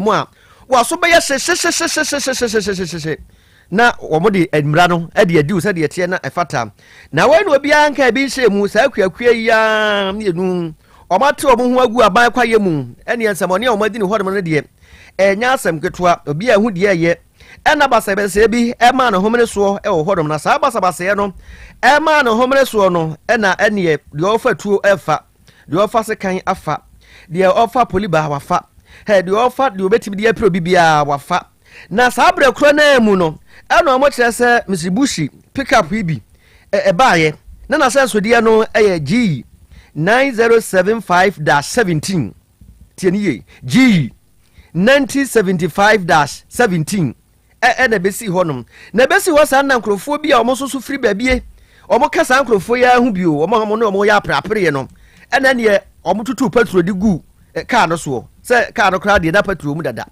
wɔn a, wɔaso bɛyɛ hyehyehyehyehyehyehyehyehyehye na wɔn de mmara no de adi wo sɛdeɛ ɛteɛ na ɛfata. Na wɔn na obiara nka ebi nhyɛ mu saa akuakua yi ara mmienu wɔn ate wɔn ho agu aban kwaeɛ mu ɛne nsɛmɔne a wɔn adi ne hɔnom no deɛ ɛnyɛ asɛm ketewa. Obi a ɛho deɛ ɛyɛ ɛna basabasɛɛ bi ɛmaa ne homene soɔ ɛwɔ hɔnom, na saa basabasɛɛ no ɛmaa ne homene soɔ no ɛna ɛneɛ deɛ ɔfa tuo ɛfa, deɛ ɔfa sekan afa, deɛ ɔfa poliba wafa, hɛ deɛ ɔfa deɛ obɛtumi de apira obi biara wafa. Na saa berɛ korɔ no mu no ɛna ɔmo kyerɛ sɛ Mitsubishi pickup yi bi ɛbaayɛ na n'ahyɛnsodeɛ no ɛyɛ G 9075-17. Tie ne yie, G 9075-17 ɛna ɛbɛsi hɔnom. Na ɛbɛsi hɔ saa na nkurɔfoɔ bi a wɔn nso so firi baabie wɔn ka saa nkurɔfoɔ yi ho bio, wɔn a wɔn ne wɔn yɛ apereapereɛ no, ɛna neɛ wɔn tutu petrol de gu kaa no soɔ sɛ kaa no koraa deɛ na petrol mu dada,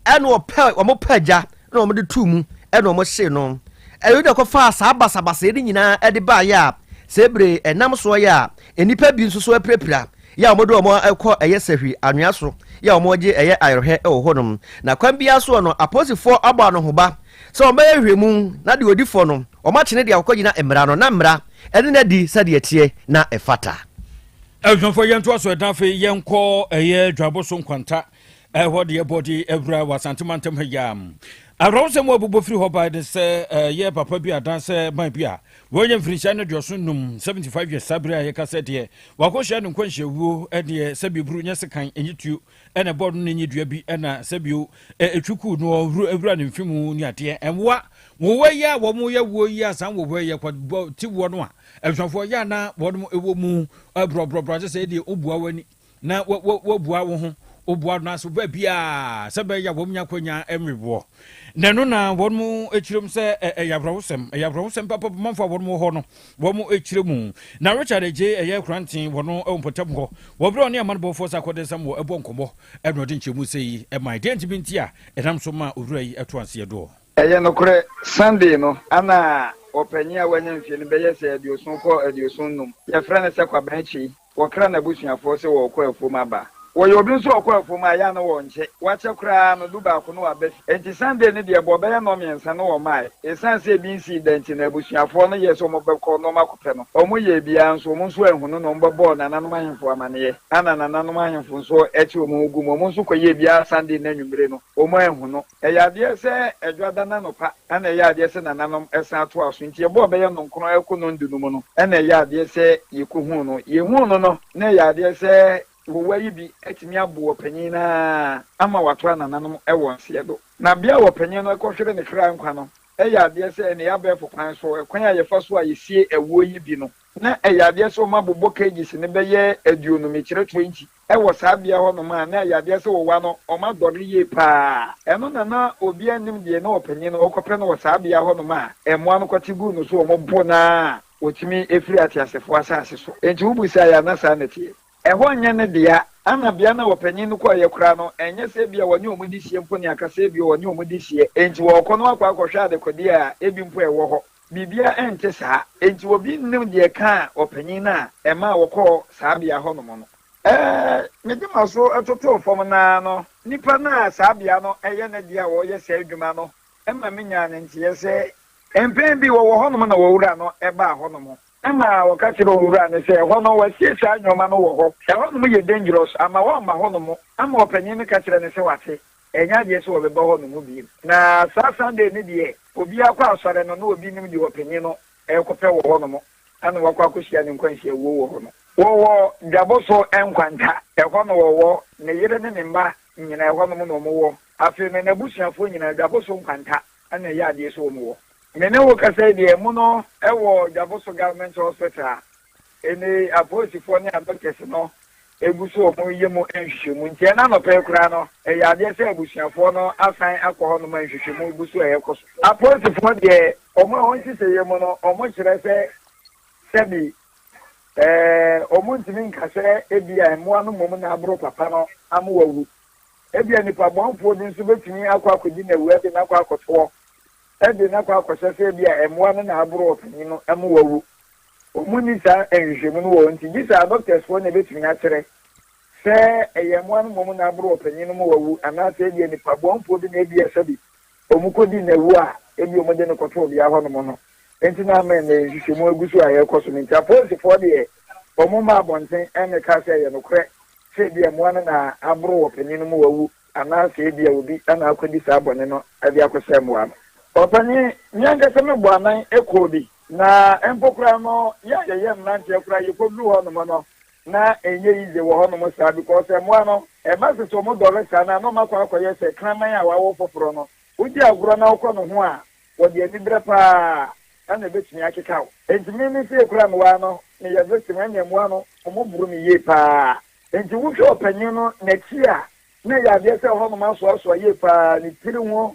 ɛna wɔpɛ wɔn pɛ gya na wɔn de tu mu ɛna wɔn hye no. Ɛyɛ de kɔfa saa basabasa yi nyinaa ɛde baayɛ a sɛ ebire ɛnam soɔ yɛ a nnipa bi nso so apirapira yɛ a wɔde wɔn kɔ ɛyɛ sɛhwi anwea so yɛ a wɔgye ɛyɛ ayɔrehwɛ ɛwɔ hɔnom. Na kwan biara soɔ no, apolisifoɔ abɔ ano ho ba sɛ wɔn bɛyɛ nhwɛmu na deɛ odi fɔ no wɔn akyene deɛ akɔgyina mmara no na mmara ɛne no adi sɛdeɛ teɛ na ɛfata. Abusuafoɔ, yɛntoa so ɛda. Afei yɛnkɔ ɛyɛ Dwabo so Nkwanta ɛhɔ deɛ bɔde awura wɔ Asantema ntam ha yam. Awerɛhosɛm wɔ abobɔ firi hɔ bae de sɛ ɛyɛ papa bi adansɛ man bi a wɔanya mfirinhyia no 75, 75 years, saa bere a yɛka sɛ deɛ wakɔhyia no nkwanhyiawuo deɛ sɛbi buru nyɛ sekan ɛnyɛ tuo ɛna bɔɔl no nyɛ dua bi ɛna sɛbio ɛtwi no awura ne mfe mu ne adeɛ ɛnwoa wɔwɔ yi a wɔn yɛ wuo yi a saa wɔwɔ yi yɛ ti woɔ no a abusuafoɔ yɛ ana wɔn ɛwɔ mu borɔborɔborɔ sɛ ɛdeɛ ɔbua w'ani na wɔbua wo ho ɔbua no ase baabiaa sɛ bɛyɛ a wɔn nya kwanya nweboɔ. Na ɛno na wɔn mu akyerɛ mu sɛ ɛyɛ awerɛhosɛm, ɛyɛ awerɛhosɛm papa manfo a wɔn wɔ hɔ no wɔn akyerɛ mu. Na Richard Agye ɛyɛ kuranten wɔ no ɛwɔ mpɔtam hɔ wɔ berɛ a ɔne amanebɔfoɔ sɛ akɔde nsɛm wɔ ɛbɔ nkɔmmɔ ɛna ɔde nkyɛmu sɛ yi ɛma ɛdeɛ nti bi nti a ɛnam so ma owura yi ɛto aseɛ doɔ. Ɛyɛ nokorɛ, Sunday no ana ɔpanyin a wanya mfie no bɛyɛ sɛ 70 kɔ 75, yɛfrɛ no sɛ Kwabena Kyei. Wɔkra n'abusuafoɔ sɛ wɔrekɔ afuom aba. Wɔyɛ obi nso a ɔkɔ afuom a ɛyɛ a na wɔnkyɛ. Wakyɛ koraa no, 11 no waba fie. Enti Sunday no deɛ, bɔ bɛyɛ nnɔnmiɛnsa no wɔmmaeɛ. Ɛsiane sɛ ebi nsii da nti no, abusuafoɔ no yɛɛ sɛ wɔbɛkɔ na wɔakɔpɛ no. Wɔyɛɛ biara nso, wɔn nso anhu no na wɔbɛbɔɔ nananom ahemfo amaneɛ. Ɛnna nananom ahemfo nso kye wɔn ho gu mu. Wɔn nso kɔyɛɛ biara Sunday no anwummere no, wɔanhu no. Ɛyɛ adeɛ sɛ Ɛdwoada no anɔpa na ɛyɛ adeɛ sɛ nananom san toa so, nti ɛbɔɔ bɛyɛ nnɔnkron rekɔ nnɔndu no mu no na ɛyɛ adeɛ sɛ yɛkɔhuu no. Yɛhuu no no, na ɛyɛ adeɛ sɛ wowa yi bi atumi abo ɔpanin no ara ama watoa nananom wɔ nseɛ do. Na bea a ɔpanin no kɔhwere ne kra nkwa no, ɛyɛ adeɛ sɛ ɛnɛ abɛɛfo kwan so, ɛkwan a yɛfa so a yɛsie awuo yi bi no, na ɛyɛ adeɛ sɛ wɔabobɔ cages no bɛyɛ 20, mekyerɛ 20. Wɔ saa bea hɔ nom a, na ɛyɛ adeɛ sɛ wɔwa no, wɔn adɔre yie paa. Ɛno na na obiara nnim deɛ na ɔpanyin no ɔrekɔpɛ no wɔ saa bea hɔ nom a mmoa no kɔte guu no so, wɔn bo no ara a wɔtumi firi ateasefoɔ asase so. Enti wobisaeɛ a, na saa na ɛteɛ. Ɛhɔ nyɛ ne dea. Ana bea no a ɔpanyin no kɔeɛ koraa no, ɛnyɛ sɛ ebia wɔne wɔn di hyeɛ mpo ne aka sɛ ebia wɔne wɔn di hyeɛ. Enti wɔrekɔ no akɔ akɔhwɛ adekodeɛ a ebi mpo ɛwɔ hɔ. Biribiara nte saa. Enti obi nnim deɛ ɛkaa ɔpanyin no a ɛmaa wɔkɔɔ saa bea hɔnom no. Ɛɛ, mede m'aso totoo fam no ara no, nipa no a saa bea no yɛ ne dea a ɔreyɛ saa adwuma no ma minyaa ne nteɛ sɛ mpɛn bi wɔwɔ hɔnom na owura no baa hɔnom. Ɛnna wɔka kyerɛɛ owura no sɛ ɛhɔ no wɔasie saa nneɛma no wɔ hɔ. Ɛhɔnom yɛ dangerous, amma wɔmma hɔnom. Ama ɔpanyin no ka kyerɛɛ no sɛ wate, ɛnyɛ adeɛ sɛ wɔbɛba hɔnom bio. Na saa Sunday no deɛ, obiara kɔ asɔre no, na obi nnim deɛ ɔpanyin no rekɔpɛ wɔ hɔnom, ɛna wakɔ akɔhyia ne nkwanhyiawuo wɔ hɔ no. Wɔwɔ Dwaboso Nkwanta, ɛhɔ na wɔwɔ, ne yere ne ne mma nyinaa ɛhɔnom na wɔwɔ. Afei no n'abusuafoɔ nyinaa Dwaboso Nkwanta na ɛyɛ adeɛ sɛ wɔwɔ. Me ne wo kasa yi deɛ, mu no wɔ Dwaboso Government Hospital a ɛnɛ yi apolisifoɔ ne adɔktɛs no gu so wɔreyɛ mu nhwehwɛmu. Nti ɛna anɔpa yi koraa no, ɛyɛ adeɛ sɛ abusuafoɔ no asan akɔ hɔnom a nhwehwɛmu gu so a ɛrekɔ so. Apolisifoɔ deɛ, wɔn a wɔn nhyehyɛeɛ mu no, wɔkyerɛ sɛ sɛbi ɛɛ wɔntumi nka sɛ ebia mmoa no mmom na aboro papa no ama wawu. Ebia nipa bɔnfoɔ bi nso bɛtumi akɔ akɔdi n'awu de no akɔ akɔtoɔ de no akɔ akɔhyɛ sɛ ebia mmoa no na aboro ɔpanin no ama wawu. Wɔn nni saa nhwehwɛmu no wɔ hɔ nti gye sɛ adɔktɛsfoɔ na ɛbɛtumi akyerɛ. Sɛ ɛyɛ mmoa no mmom na aboro ɔpanyin no ma wawu, anaasɛ ebia nnipa bɔnfoɔ bi na ebia sɛbi wɔkɔdii no awu a ebia wɔde no kɔtoo bea hɔnom no nti na ama ɛnnɛ nhwehwɛmu agu so a ɛrekɔ so no nti. Apolisifoɔ deɛ wɔmma abɔnten mmɛka sɛ ɛyɛ nokorɛ sɛ ebia mmoa no na aboro ɔpanyin no ma wawu anaasɛ ebia obi na akɔdi saa bɔne no de akɔsɛe mmoa no. Ɔpanyin, me ankasa mebɔɔ anan kɔɔ bi, na mpo koraa no yɛn a yɛyɛ mmeranteɛ koraa yɛkɔduruu hɔnom no, Na ɛnyɛ easy wɔ hɔ nom saa because mmoa no ɛba sɛ sɛ ɔmo dɔre saa no a na ɔmo akɔ akɔyɛ sɛ kraman a wawo foforɔ no wodi agorɔ na wokɔ ne ho a wɔde anibrɛ paa ɛna ɛbɛtumi akeka wo. Enti me me fie koraa mewɔ ha no meyɛ victim ɛne mmoa no ɔmo boro me yie paa. Enti wohwɛ ɔpanyin no nakyi a na ɛyɛ adeɛ sɛ hɔ nom asoasoa yie paa ne tiri ho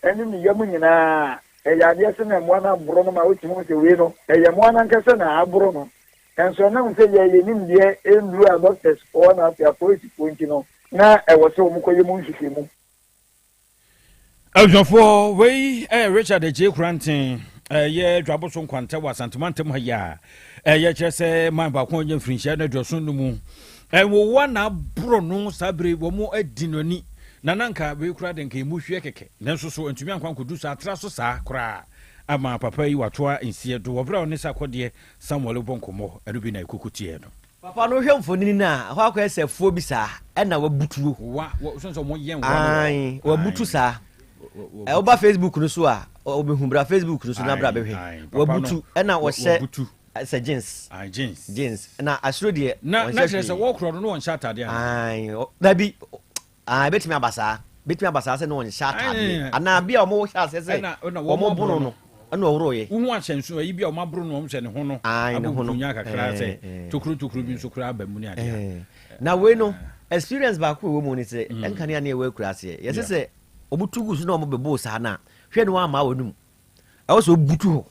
ɛne ne yam nyinaa ɛyɛ adeɛ sɛ na mmoa no aboro no ma wotumi hu sɛ wei no ɛyɛ mmoa no ankasa na aboro no. Nanso ɛnam sɛ yɛn yɛn nimdeɛ nnuru a doctors foɔ na afei apolisifoɔ nti no, na ɛwɔ sɛ wɔkɔyɛ mu nhwehwɛmu. Abusuafoɔ, wei ɛyɛ Richard Agyei Koranteng, ɛyɛ Dwaboso Nkwanta wɔ Asante mantam ha yi a ɛyɛ kyerɛ sɛ man baako a ɔnya mfirinhyia no aduɔson no mu ɛnwowa na aboro no saa bere wɔn adi no ani na na nka wei koraa de nka emu hwiɛ kɛkɛ nanso so ntumi ankɔ ankɔdu saa atra so saa koraa ama papa yi watoa nsiɛ do wɔ berɛ a ɔne sɛ akɔdeɛ Samuel rebɔ nkɔmmɔ, ɛno bi na ɛkoko tiɛɛ no. Papa no wohwɛ mfonini no a, ɛhɔ akɔyɛ sɛ afuo bi saa ɛna wabutuo. Wa, wɔ, sɛ sɛ wɔn yɛn wa no wɔ. Ae, wabutu saa. Woba Facebook no so a, wobɛhu, bra Facebook no so na bra bɛhwɛ. Wabutu ɛna wɔhyɛ sɛ jeans. Ae, jeans. Jeans. Na asoro deɛ, Na, na kyerɛ sɛ wɔkorɔ no na wɔnhyɛ ataadeɛ anaa? Ae, dabi, Ah, ebetumi aba saa. Ebetumi aba saa sɛ na ɔnhyɛ ataadeɛ. Anaa bi a wɔhyɛ aseɛ sɛ wɔn bono no ɛna ɔworoeɛ. Wohu ahyɛnso ayi bi a wɔn aboro no wɔn hyɛ ne ho no. Ae, ne ho no. Abɔ kakra sɛ tokuro tokuro bi nso koraa aba mu ne adeɛ. Na wei no, experience baako a ɛwɔ mu ne sɛ, ɛnka ne a na yɛwɔ akura aseɛ. Yɛsɛ sɛ wɔn tu gu so na wɔn bɛbo saa no a, hwɛ ne wɔn amma wɔn anum. Ɛwɔ sɛ wobutu hɔ.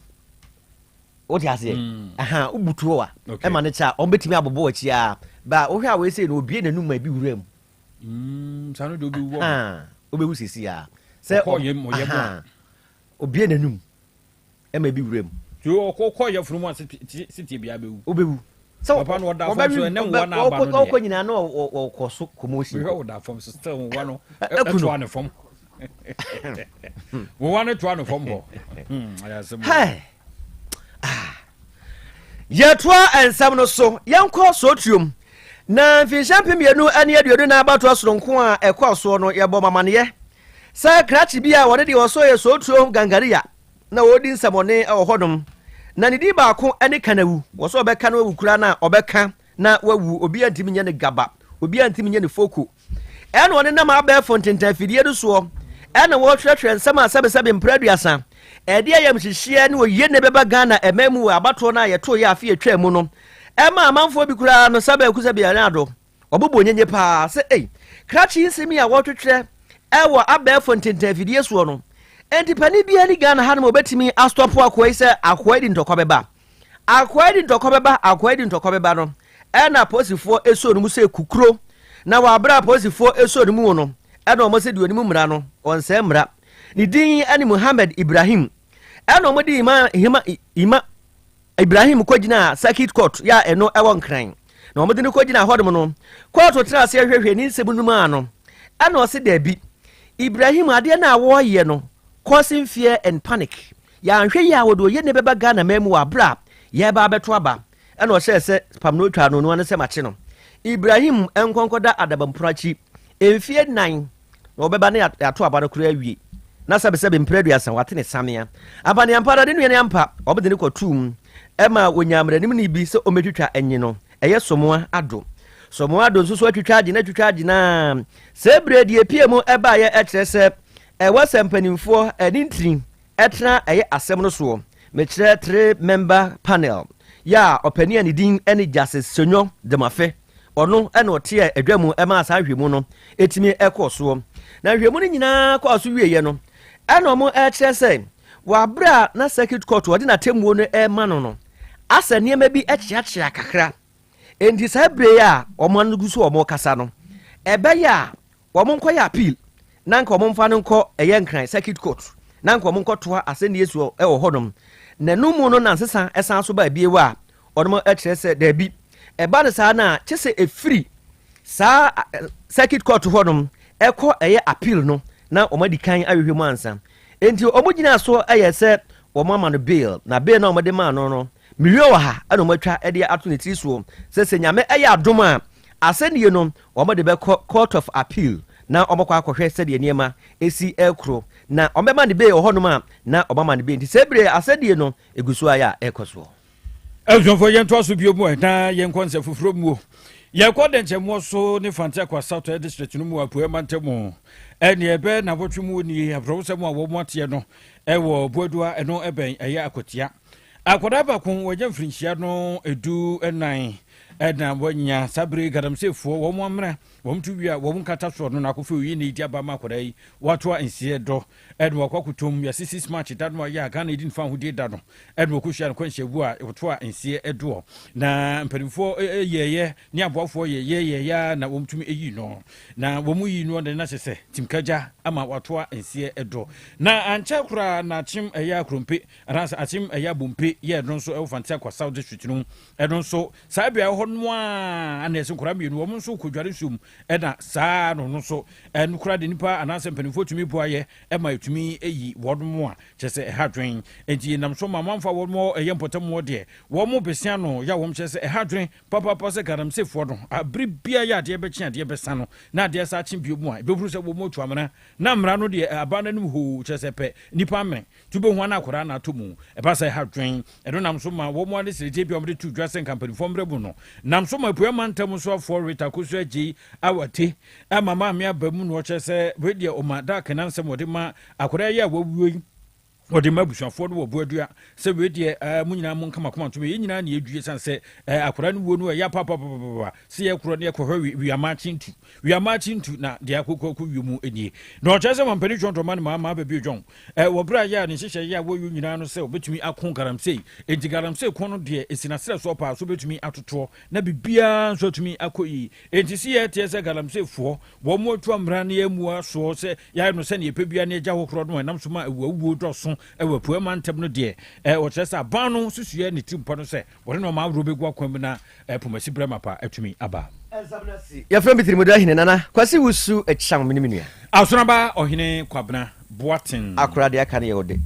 Wote aseɛ? Aha, wobutu hɔ a, ɛma no kyɛ a, wɔn bɛtumi abobɔ akyi a. Ba wohwɛ a wei sei no, obie n'anum ma ebi wura mu. Mm, saa no deɛ wobɛwu wɔ. Wobɛwu sisi a. Sɛ ɔkɔ yɛ mu yɛ mu a. Obie n'anum ɛma ebi wura mu. Tí ɔkɔ kɔ yɛ funu mu a siti bi abɛwu. Wobɛwu. Sɛ papa no ɔda fam so ɛnɛ nwa na aba no deɛ. Ɔkɔ nyinaa na ɔkɔ so commotion. Mehwɛ ɔda fam so still nwa no ɛtoa ne fam. Nwa no toa ne fam hɔ. Ɛyɛ asɛm. Hey. Ah. Yɛtoa nsɛm no so, yɛnkɔ Sotuom. Na mfinhyia 2024 abatoɔ soronko a ɛkɔɔ soɔ no, yɛbɔ mo amaneɛ sɛ krakye bi a wɔde deɛ ɔsɔ yɛ Sotuom Gangaria na ɔredi nsɛmɔne wɔ hɔnom. Na ne din baako ne Kanawu. Wɔsɛ ɔbɛka no awu koraa na ɔbɛka na wawu. Obiara ntumi nyɛ no gaba, obiara ntumi nyɛ no foko. Ɛna ɔnenam abɛɛfo ntentan afidie no soɔ ɛna wɔretwerɛtwerɛ nsɛm a sɛbesɛbe mprɛ aduasa ɛde ayamhyehyeɛ ne oyie ne bɛba Ghana ɛman mu wɔ abatoɔ no a yɛtoeɛ afe yɛtwaa mu no ɛma amanfoɔ bi koraa no sɛbɛ aku sɛ biara ado wɔbobɔ nyenye paa sɛ ei krakye nsɛm yi a wɔretwetwerɛ ɛwɔ abɛɛfo ntentan afidie soɔ no enti panin biara ni Ghana hanom ɔbɛtumi astɔpo akoa yi sɛ akoa yi de ntɔkwa bɛba Akoa yi de ntɔkwa bɛba, akoa yi de ntɔkwa bɛba no, ɛna apolisifoɔ ɛsoo no mu sɛ kukuro. Na wɔ aberɛ a apolisifoɔ ɛsoo no mu no, ɛna wɔn sɛ deɛ ɔnim mmara no, ɔnsɛe mmara. Ne din ɛne Muhammad Ibrahim. Ɛna wɔn de Ima, Ima, Ima, Ibrahim kɔgyinaa circuit court yɛ a ɛno ɛwɔ Nkran. Na wɔn de no kɔgyinaa hɔnom no, kɔɔto tena aseɛ hwehwɛ ne nsɛm no mu a no, ɛna ɔse daabi, Ibrahim adeɛ no a wɔreyɛ no causing fear and panic. Yɛanhwɛ yie a wɔde oyene bɛba Ghana man mu wɔ aberɛ a yɛreba abɛto aba. Ɛna ɔhyɛɛ sɛ pam no ɔtwaa no ɔno ara ne sɛ makye no. Ibrahim nkɔ nkɔda adabampunu akyi mfie nnan na ɔbɛba na yɛato aba no koraa awie. Na sɛbesɛbe mprɛ 30 wate ne samea. Ampaneampa ara ne nua no ampa wɔde no kɔtoo mu ma wɔnyaa mmaranimni bi sɛ ɔmmɛtwitwa nye no. Ɛyɛ Somoa Addo. Somoa Addo nso so atwitwa agyina atwitwa agyina. Sɛ berɛ deɛ ɛpie mu ɛbaeɛ ɛkyerɛ sɛ ɛwɔ sɛ mpanimfoɔ ɛne ntini ɛtena ɛyɛ asɛm no soɔ, mekyerɛ Three Member Panel yɛ a ɔpanin a ne din ne Justice Senyo Demafe, ɔno na ɔteɛ adwa mu maa saa nhwɛmu no ɛtumi ɛkɔɔ soɔ. Na nhwɛmu no nyinaa kɔɔ so wieɛ no, ɛna ɔmo ɛkyerɛ sɛ wɔ aberɛ a na Circuit Court ɔde n'atemmuo no ɛrema no no, asɛ nneɛma bi ɛkyeakyea kakra. Enti saa berɛ yi a wɔn ano gu so wɔn rekasa no, ɛbɛyɛ a wɔn nkɔyɛ appeal na nka wɔn mfa no nkɔ ɛyɛ Nkran Circuit Court na nka wɔn nkɔtoa asɛnnie soɔ wɔ hɔnom. Na ɛno mu no na nsesa ɛsan so baa bio a wɔn kyerɛ sɛ daabi, ɛba no saa no a kyɛ sɛ ɛfiri. Saa Circuit Court hɔnom ɛkɔ ɛyɛ appeal no na wɔn adi kan ahwehwɛ mu ansa. Nti wɔn gyina so ɛyɛ sɛ wɔn ama no bail, na bail na wɔn de maa no 100,000,000 ɛna wɔn atwa ɛde ato ne tiri soɔ sɛ Nyame ɛyɛ adom a, asɛnniɛ no wɔn de bɛkɔ Court of Appeal na wɔn kɔ akɔhwɛ sɛdeɛ nneɛma esi ɛkoro na wɔn bɛma ne bail wɔ hɔnom a na wɔn ama ne bail. Nti sɛ ebire asɛnniɛ no egu so ayɛ a ɛkɔ soɔ. Abusuafoɔ, yɛntoa so bio mu ɛ na yɛnkɔ nsɛ foforɔ mu o. Yɛkɔ Dɛnkyɛmmoɔ so ne Fante Akwa South District no mu, Apuɛ mantam mu. Ɛneɛ ɛbɛ nawɔtwe mu nie, aborɔwosɛm a wɔn ateɛ no ɛwɔ Buadua, ɛno ɛbɛn ɛyɛ Akwatia. Akwadaa baako wɔanya mfirinhyia no 14 ɛna wɔanya saa bere galamseyfoɔ wɔn amena wɔn to wie a wɔn nkata soɔ no na akɔfo yi na edi aba ma akwadaa yi wɔatoa nseɛ dɔ ɛna wɔakɔ akotom. Yɛse 6 March da no a yɛ a Ghana edi nfa ahodie da no ɛna wɔkɔhyia no kwanhyia a wɔtoa nseɛ ɛdoɔ na mpanimfoɔ yɛyɛ ne aboafoɔ yɛyɛ yɛyɛ na wɔn tumi yi no na wɔn yi no de na kyerɛ sɛ timkagya ama wɔatoa nseɛ ɛdɔ. Na ankyɛ koraa na Akyem ɛyɛ Akorompe anaasɛ Akyem ɛyɛ Abompe yɛ ɛno nso ɛwɔ Fante Akwa South District no, ɛno nso saa beaeɛ hɔ no a ana ɛsɛ nkwadaa mmienu wɔn nso kɔdware nsuom ɛna saa no nso ɛno koraa de nipa anaasɛ mpanimfoɔ tumi boa yɛ ɛma ɛtumi ɛyi wɔn mu a kyerɛ sɛ ɛha dwen. Nti nam so ma amanfoɔ a wɔn ɛyɛ mpɔtamuɔ deɛ wɔn mo besia no yɛ wɔn kyerɛ sɛ ɛha dwen papapa sɛ galamseyfoɔ no abere bia yɛ adeɛ bɛkye adeɛ bɛsa no na adeɛ sa akye bio mu a ɛbɛhuru sɛ wɔn atu amena na mmara no deɛ aba n'anim hoo kyerɛ sɛ pɛ nipa amene nti wobɛhu ana akwadaa na atɔ mu ɛba sɛ ɛha dwen. Ɛno nam so ma wɔn ade srɛgye bi a wɔde to dwa sɛ nkampanimfoɔ mmerɛ mu no nam so ma Apua mantam so afoɔ Rita Koso Agyei Awate ama maame aba mu na ɔkyerɛ sɛ wei deɛ ɔma da akena nsɛm wɔde ma akwadaa yi a wawuo yi, wɔde ma abusuafoɔ no wɔ Boadua sɛ wei deɛ mo nyinaa mo nkama koma ntom, yɛn nyinaa ne yɛdue sane sɛ akwadaa no wuo no ɛyɛ papapapapa sɛ yɛkorɔ ne yɛkɔhwɛ wiamakye ntu wiamakye ntu na deɛ akokɔ akɔ wie mu nie. Na ɔkyerɛ sɛ mampani John Dramani Mahama baabi John wɔ berɛ a yɛ a ne nhyehyɛ yɛ a wɔyɛ nyinaa no sɛ wɔbɛtumi ako galamsey, enti galamsey ko no deɛ ɛsi n'aserɛ soɔ paa so bɛtumi atotoɔ na biribiara nso atumi akɔ yie. Enti si yɛ teɛ sɛ galamseyfoɔ wɔn mo atu amena ne yɛmmua soɔ sɛ yɛayɛ no sɛneɛ yɛpɛ bia ne agya hɔ korɔ no ɛnam so ma awuawuo dɔso ɛwɔ Apuɛ mantam no deɛ, wɔkyerɛ sɛ aban no susua ne tirim pa no sɛ wɔde nɔɔma ahorow bɛgu akwan mu na pomasi berɛ mapa atumi aba. Yɛfrɛ me Tirimudu Ahene Nana Kwasi Wusu Akyam, me ne me nua. Asonaba Ɔhene Kwabena Boaten. Akora deɛ aka no yɛ wo de.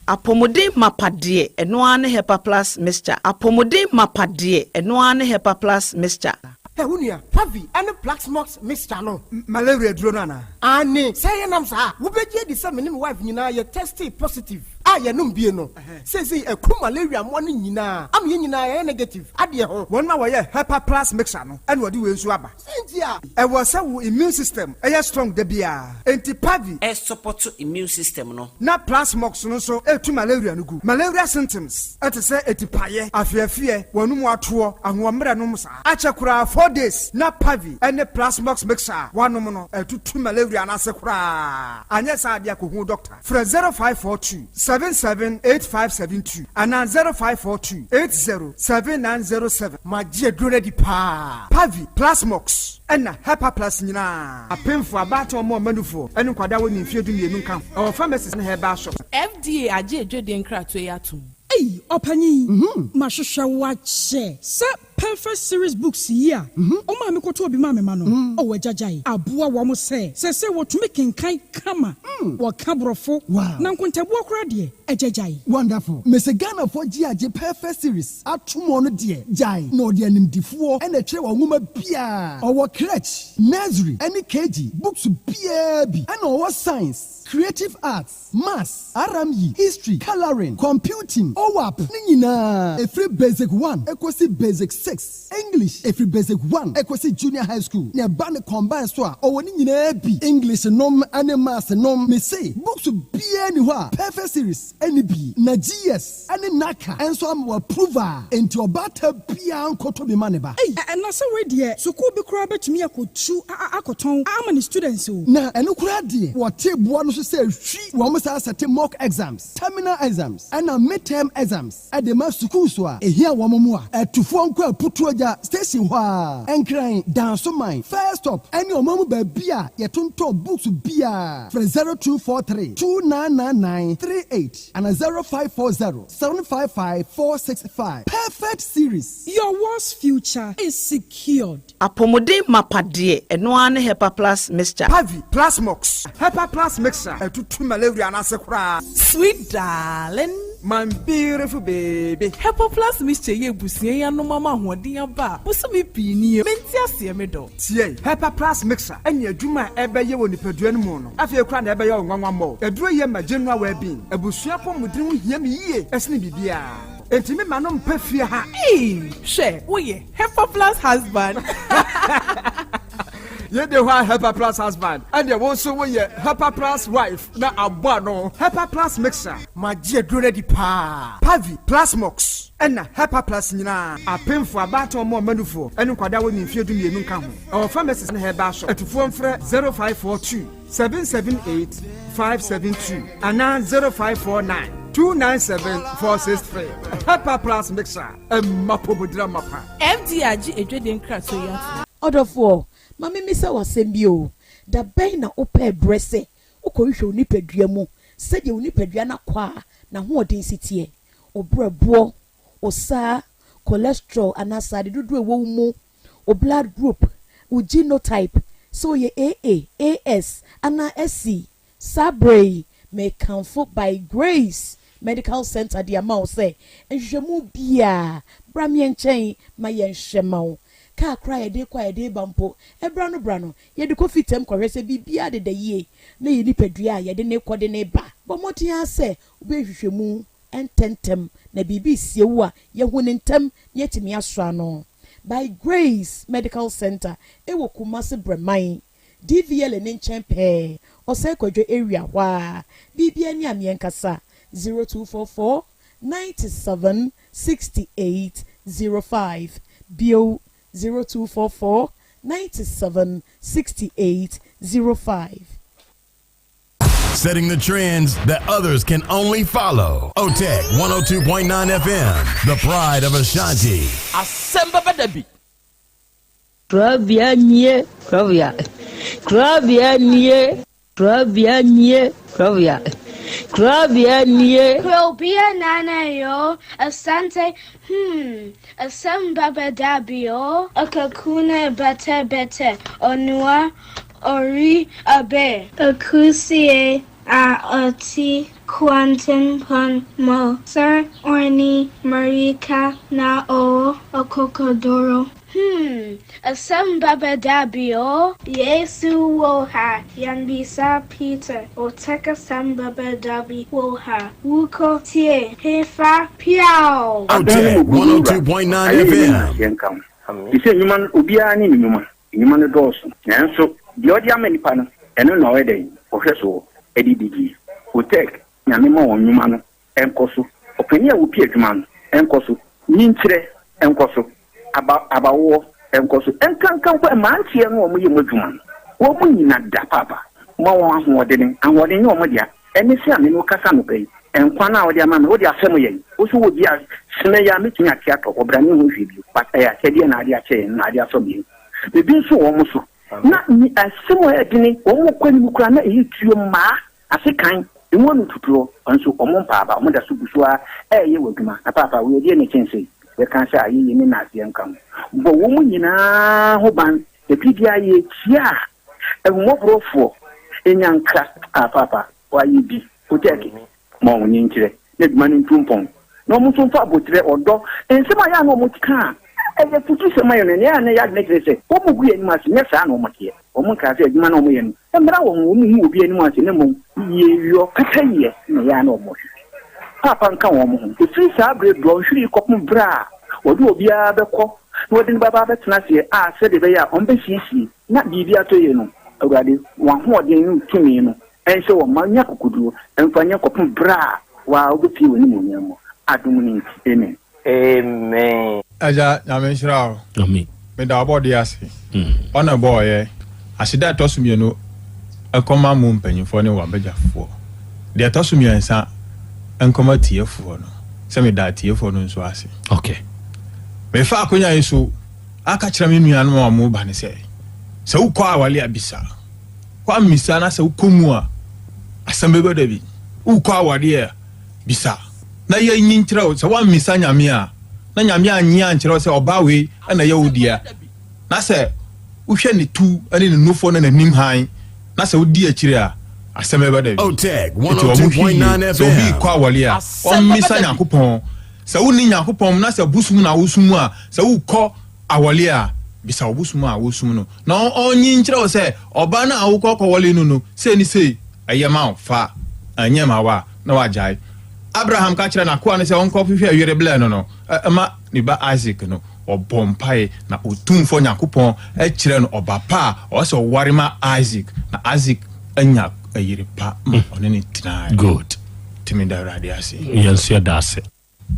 Apɔmuden mapa deɛ, ɛno ara ne Hepa Plus Mixture. Apɔmuden mapa deɛ, ɛno ara ne Hepa Plus Mixture. Ɛ wo nua, Pavi ɛne Plasmox Mixture no. Malaria duro no anaa? Ane sɛ yɛnam saa, wobɛgye adi sɛ me ne me wife nyinaa yɛ tested positive a yɛnom bie no seesei ɛku malaria mmoa no nyinaa ama yɛn nyinaa yɛyɛ negative adeɛ ho. Wɔn a wɔyɛ Hepa Plus Mixture no ɛna wɔde wei nso aba. Sɛ nti a ɛwɔ sɛ wo immune system ɛyɛ strong da biara, enti Pavi ɛsupport immune system no. Na Plasmox no nso ɛtu malaria no gu. Malaria symptoms ɛte sɛ etipaeɛ, afeafeɛ, wɔn mu atoɔ, ahoɔmmerɛ nom saa akyɛ koraa 4 days na Pavi ɛne Plasmox Mixture a wanom no ɛtutu malaria no ase koraa. Anyɛ saa adeɛ akɔhu doctor. Frɛ 0542 778572 anaa 0542 807907. Magye aduro no adi paa. Pavi, Plasmox ɛna Hepa Plus nyinaa, apemfo, abaatan, ɔmo ɔmanufoɔ ɛne nkwadaa wɔ ne mfeɛ 12 nka ho. Ɛwɔ pharmacies ne herbal shop. FDA agye edwodie nkratoɔ yi atom. Ei, ɔpanyin, mahwehwɛ wo akyɛ sɛ Perfect Series books yi a ɔmaa me kɔtɔ obi maa me ma no. Ɔwɔ agyagyae aboa wɔn sɛ wɔtumi kenkan kama, wɔka borɔfo na nkontabuo koraa deɛ agyagyae. Wonderful. Mese Ghanafoɔ gye agye Perfect Series ato mu no deɛ gyae na ɔde animdifoɔ ɛna ɛtwerɛ wɔn nwoma biara. Ɔwɔ crèche, nursery ɛne KG books biara bi, ɛna ɔwɔ science, creative arts, maths, RME, history, colouring, computing, OWAP ne nyinaa ɛfiri basic 1 ɛkɔsi basic 6, English ɛfiri basic 1 ɛkɔsi junior high school, na ɛba ne combine so a ɔwɔ ne nyinaa bi, English nom ne maths nom. Mese books biara ni hɔ a Perfect Series ɛne bi na GS ɛne NaCCA ɛnso ama wɔ approval, enti ɔbaata biara nkɔtɔ bi ma ne ba. Ei, ɛna sɛ wei deɛ sukuu bi koraa bɛtumi akɔtu akɔtɔn ama ne students o. Na ɛno koraa deɛ wɔte boa no so. so sɛ hwi. Wɔn san sɛte mock exams, terminal exams ɛna mid-term exams de ma sukuus a ehia wɔn mmoa. Atufoɔ nkɔ Aputuogya station hɔ ara, Nkran, Dansoman, First Stop ɛne ɔman mu baabi a yɛtontɔn books biara. Frɛ 0243 2999 38 anaa 0540 755 465. Perfect Series. Your world's future is secured. Apɔmuden mapa deɛ, ɛno ara ne Hepa Plus Mixture. Pavi, Plasmox, Hepa Plus Mixture, ɛtutu malaria no ase koraa. Sweet darling. My beautiful baby. Hepa Plus Mixture yi abusua yi anom ama ahoɔden aba a bosome pii nie. Mente aseɛ me dɔ. Tie, Hepa Plus Mixture ɛne adwuma a ɛbɛyɛ wɔ nipadua no mu no, afei koraa na ɛbɛyɛ wo nwanwa mmɔ. Aduro yi ma general well-being. Abusua apɔmuden ho hia me yie ɛsene biribiara. Enti me ma no mpɛ fie ha. Eii hwɛ woyɛ Hepa Plus husband. Yɛde hɔ a Hepa Plus husband ɛdeɛ wo nso woyɛ Hepa Plus wife na abɔ ano. Hepa Plus Mixture. Magye aduro no adi paa. Pavi, Plasmox ɛna Hepa Plus nyinaa. Apemfoɔ, abaatan ɔmo ɔmanufoɔ ɛne nkwadaa wɔ ne mfeɛ 12 nka ho. Ɛwɔ pharmacies ne herbal shop. Atufoɔ mfrɛ 0542 778 572 anaa 0549 297 463. Hepa Plus Mixture ɛma pomodira mapa. FDA agye adwadie nkratoɔ yi atom. Ɔdɔfoɔ, ma memmisa wo asɛm bi o, da bɛn na wopɛɛ berɛ sɛ wokɔhwehwɛ wo nipadua mu sɛdeɛ wo nipadua no akwaa n'ahoɔden si teɛ, wo berɛboɔ, wo saa, cholesterol anaa sradeɛ dodoɔ a ɛwɔ wo mu, wo blood group, wo genotype, sɛ woyɛ AA, AS anaa SC? Saa berɛ yi, mekamfo By Grace Medical Center de ama wo sɛ nhwehwɛmu biara, bra me nkyɛn ma yɛnhwɛ ma wo. Kaa koraa a yɛde rekɔ a yɛde reba mpo, ɛberɛ ano berɛ ano, yɛde kɔ fitam kɔhwɛ sɛ biribiara deda yie na yɛn nipadua a yɛde no rekɔ de no reba. Bɔ mmɔden ara sɛ wobɛyɛ nhwehwɛmu ntɛmntɛm na biribi resie wo a, yɛahu no ntɛm na yɛatumi asɔ ano. By Grace Medical Center wɔ Kumasi Brɛman, DVLA no nkyɛn pɛɛ, Ɔsɛe Kwadwo area hɔ ara. Biribiara ni a meɛnkasa, 0244 97 68 05. Bio, 0244 97 68 05. Setting the trends that others can only follow. OTEC 102.9 FM, the pride of Ashanti. Asɛm bɛba da bi. Korabea nie, korabea, korabea nie, korabea nie, korabea, korabea nie. Krobea nana yo, Asante, hmm, asem baba dabi o. Akakuna bete bete, Onua ori abe. Akusie a ɔte kwantempɔn mu. Sir Orni Marika na ɔwɔ akokoduro. Hmm, asɛm bɛba da bi o. Yesu wɔ ha, yɛmmisa Peter, Otec asɛm bɛba da bi wɔ ha, Wokɔ tie, hefa, piaw! Otec Adan mu wura, 102.9 ayɛyie ne FM. nnaseɛ nka ho. Te sɛ nnwuma no, obiara ne ne nnwuma. Nnwuma no dɔɔso, nanso deɛ ɔde ama nnipa no, ɛno na ɔyɛ dɛn? Ɔhwɛ soɔ de didie. Otec, Nyame ma wɔn nnwuma no nkɔ so. Ɔpanin a ɔpi adwuma no nkɔ so. Nyinkyerɛ nkɔ so. Aba, abawoɔ nkɔ so. Nkanka mpo mmeranteɛ no a wɔyɛ mu adwuma no, wɔn nyina da paapa. Ma wɔn ahoɔdene. Ahoɔden nyɛ wɔn dea. Ɛne sɛ a me ne wo kasa anɔpa yi, nkwa no a wode ama me, wode afɛm yɛn. Wo nso wɔ bi a, sene yi a mɛtumi ate atɔ hɔ, bra menhu hwee bio. But ɛyɛ akyɛdeɛ na ade akyɛ yɛn, na ade afɛm yɛn. Biribi nso wɔ wɔn so. Na asɛm a ɛyɛ dene, wɔn kɔ anim koraa na ɛyɛ tuo mmaa, asekan, emu ano tutuo, nso wɔn mpa aba, wɔn da so gu so ara reyɛ wɔ adwuma. Na paapa, wei ɛdeɛn na ɛkyɛn sei? Yɛka sɛ ayɛyie ne nnaseɛ nka ho. Bɔ wɔn nyinaa ho ban, na biribiara yɛkyia a, ahummɔborɔfoɔ nya nkra. Ah, paapa, wɔayɛ bi. Otɛɛke, ma wɔn nkyerɛ na adwuma no ntu mpɔn, na wɔn nso mfa aboterɛ, ɔdɔ, nsɛm a ɛyɛ a na wɔka a ɛyɛ afutusɛm ma yɛn no, nea ɛyɛ a na ɛyɛ adwene kyerɛ sɛ wɔgu yɛn anim ase, nyɛ saa na wɔteɛ. Wɔnkaa sɛ adwuma no a wɔyɛ no mmra wɔn ho, wɔnhu obi anim ase, na mmom yieyɔ, pɛpɛyɛ na ɛyɛ a na wɔhwehwɛ. Paapa nka wɔn ho. Ɛfiri saa berɛ dɔnhwere yi kɔpem berɛ a wɔde obiara bɛkɔ na wɔde no bɛba abɛtena aseɛ a sɛdeɛ ɛbɛyɛ a wɔbɛsiesie na biribi atɔ yie no, Awurade, wɔn ahoɔden ne wo tumi no nhyɛ wɔn ma nya akokoduro mfa nyɛ kɔpem berɛ a wo ara wobɛpue w'animuonyam mu. Adom no nti, amen. Amen. Agya Nyame nhyira wo. Amen. Meda ɔbɔdeɛ ase. Ɔna ɛbɔɔ yɛ. Aseda a ɛtɔ so mienu. nkɔma mo mpanyimfoɔ ne w'abadwafoɔ. Deɛ ɛtɔ so mmiɛnsa nkɔma atiefoɔ no, sɛ meda atiefoɔ no nso ase. Okay. Mefa akonya yi so aka kyerɛ me nuanom a wɔba no sɛ, sɛ wokɔ awale a bisa. Woammisa na sɛ wokɔ mu a, asɛm bɛba da bi. Wokɔ awadeɛ a, bisa na yɛnyi nkyerɛ wo. Sɛ woammisa Nyame a, na Nyame annye ankyerɛ wo sɛ ɔbaa wei na ɛyɛ wo dea, na sɛ wohwɛ ne tu ne ne nufoɔ ne n'anim hann, na sɛ wodi akyire a, asɛm bɛba da bi. Otec Enti wɔn hwɛ yie, 102.9 sɛ obi FM. rekɔ aware a, ɔmmisa Nyankopɔn. Sɛ wonni Nyankopɔn mu na sɛ bosom na wosom a, sɛ wokɔ aware a, bisa wo bosom a wosom no, na ɔnyi nkyerɛ wo sɛ ɔbaa no a wokɔ kɔwale no no, sei ne sei, ɛyɛ ma wo, fa, ɛnyɛ ma wo a, na wagyae. Abraham ka kyerɛɛ n'akoa no sɛ ɔnkɔhwehwɛ yere blɛ no no ma ne ba Isak no, ɔbɔɔ mpae, na Otumfoɔ Nyankopɔn kyerɛɛ no ɔba pa a ɔwɔ sɛ ɔware ma Isak, na Isak anya yere pa ma ɔne no tenae. Good. Nti meda Awurade ase. Yɛn nso yɛda ase.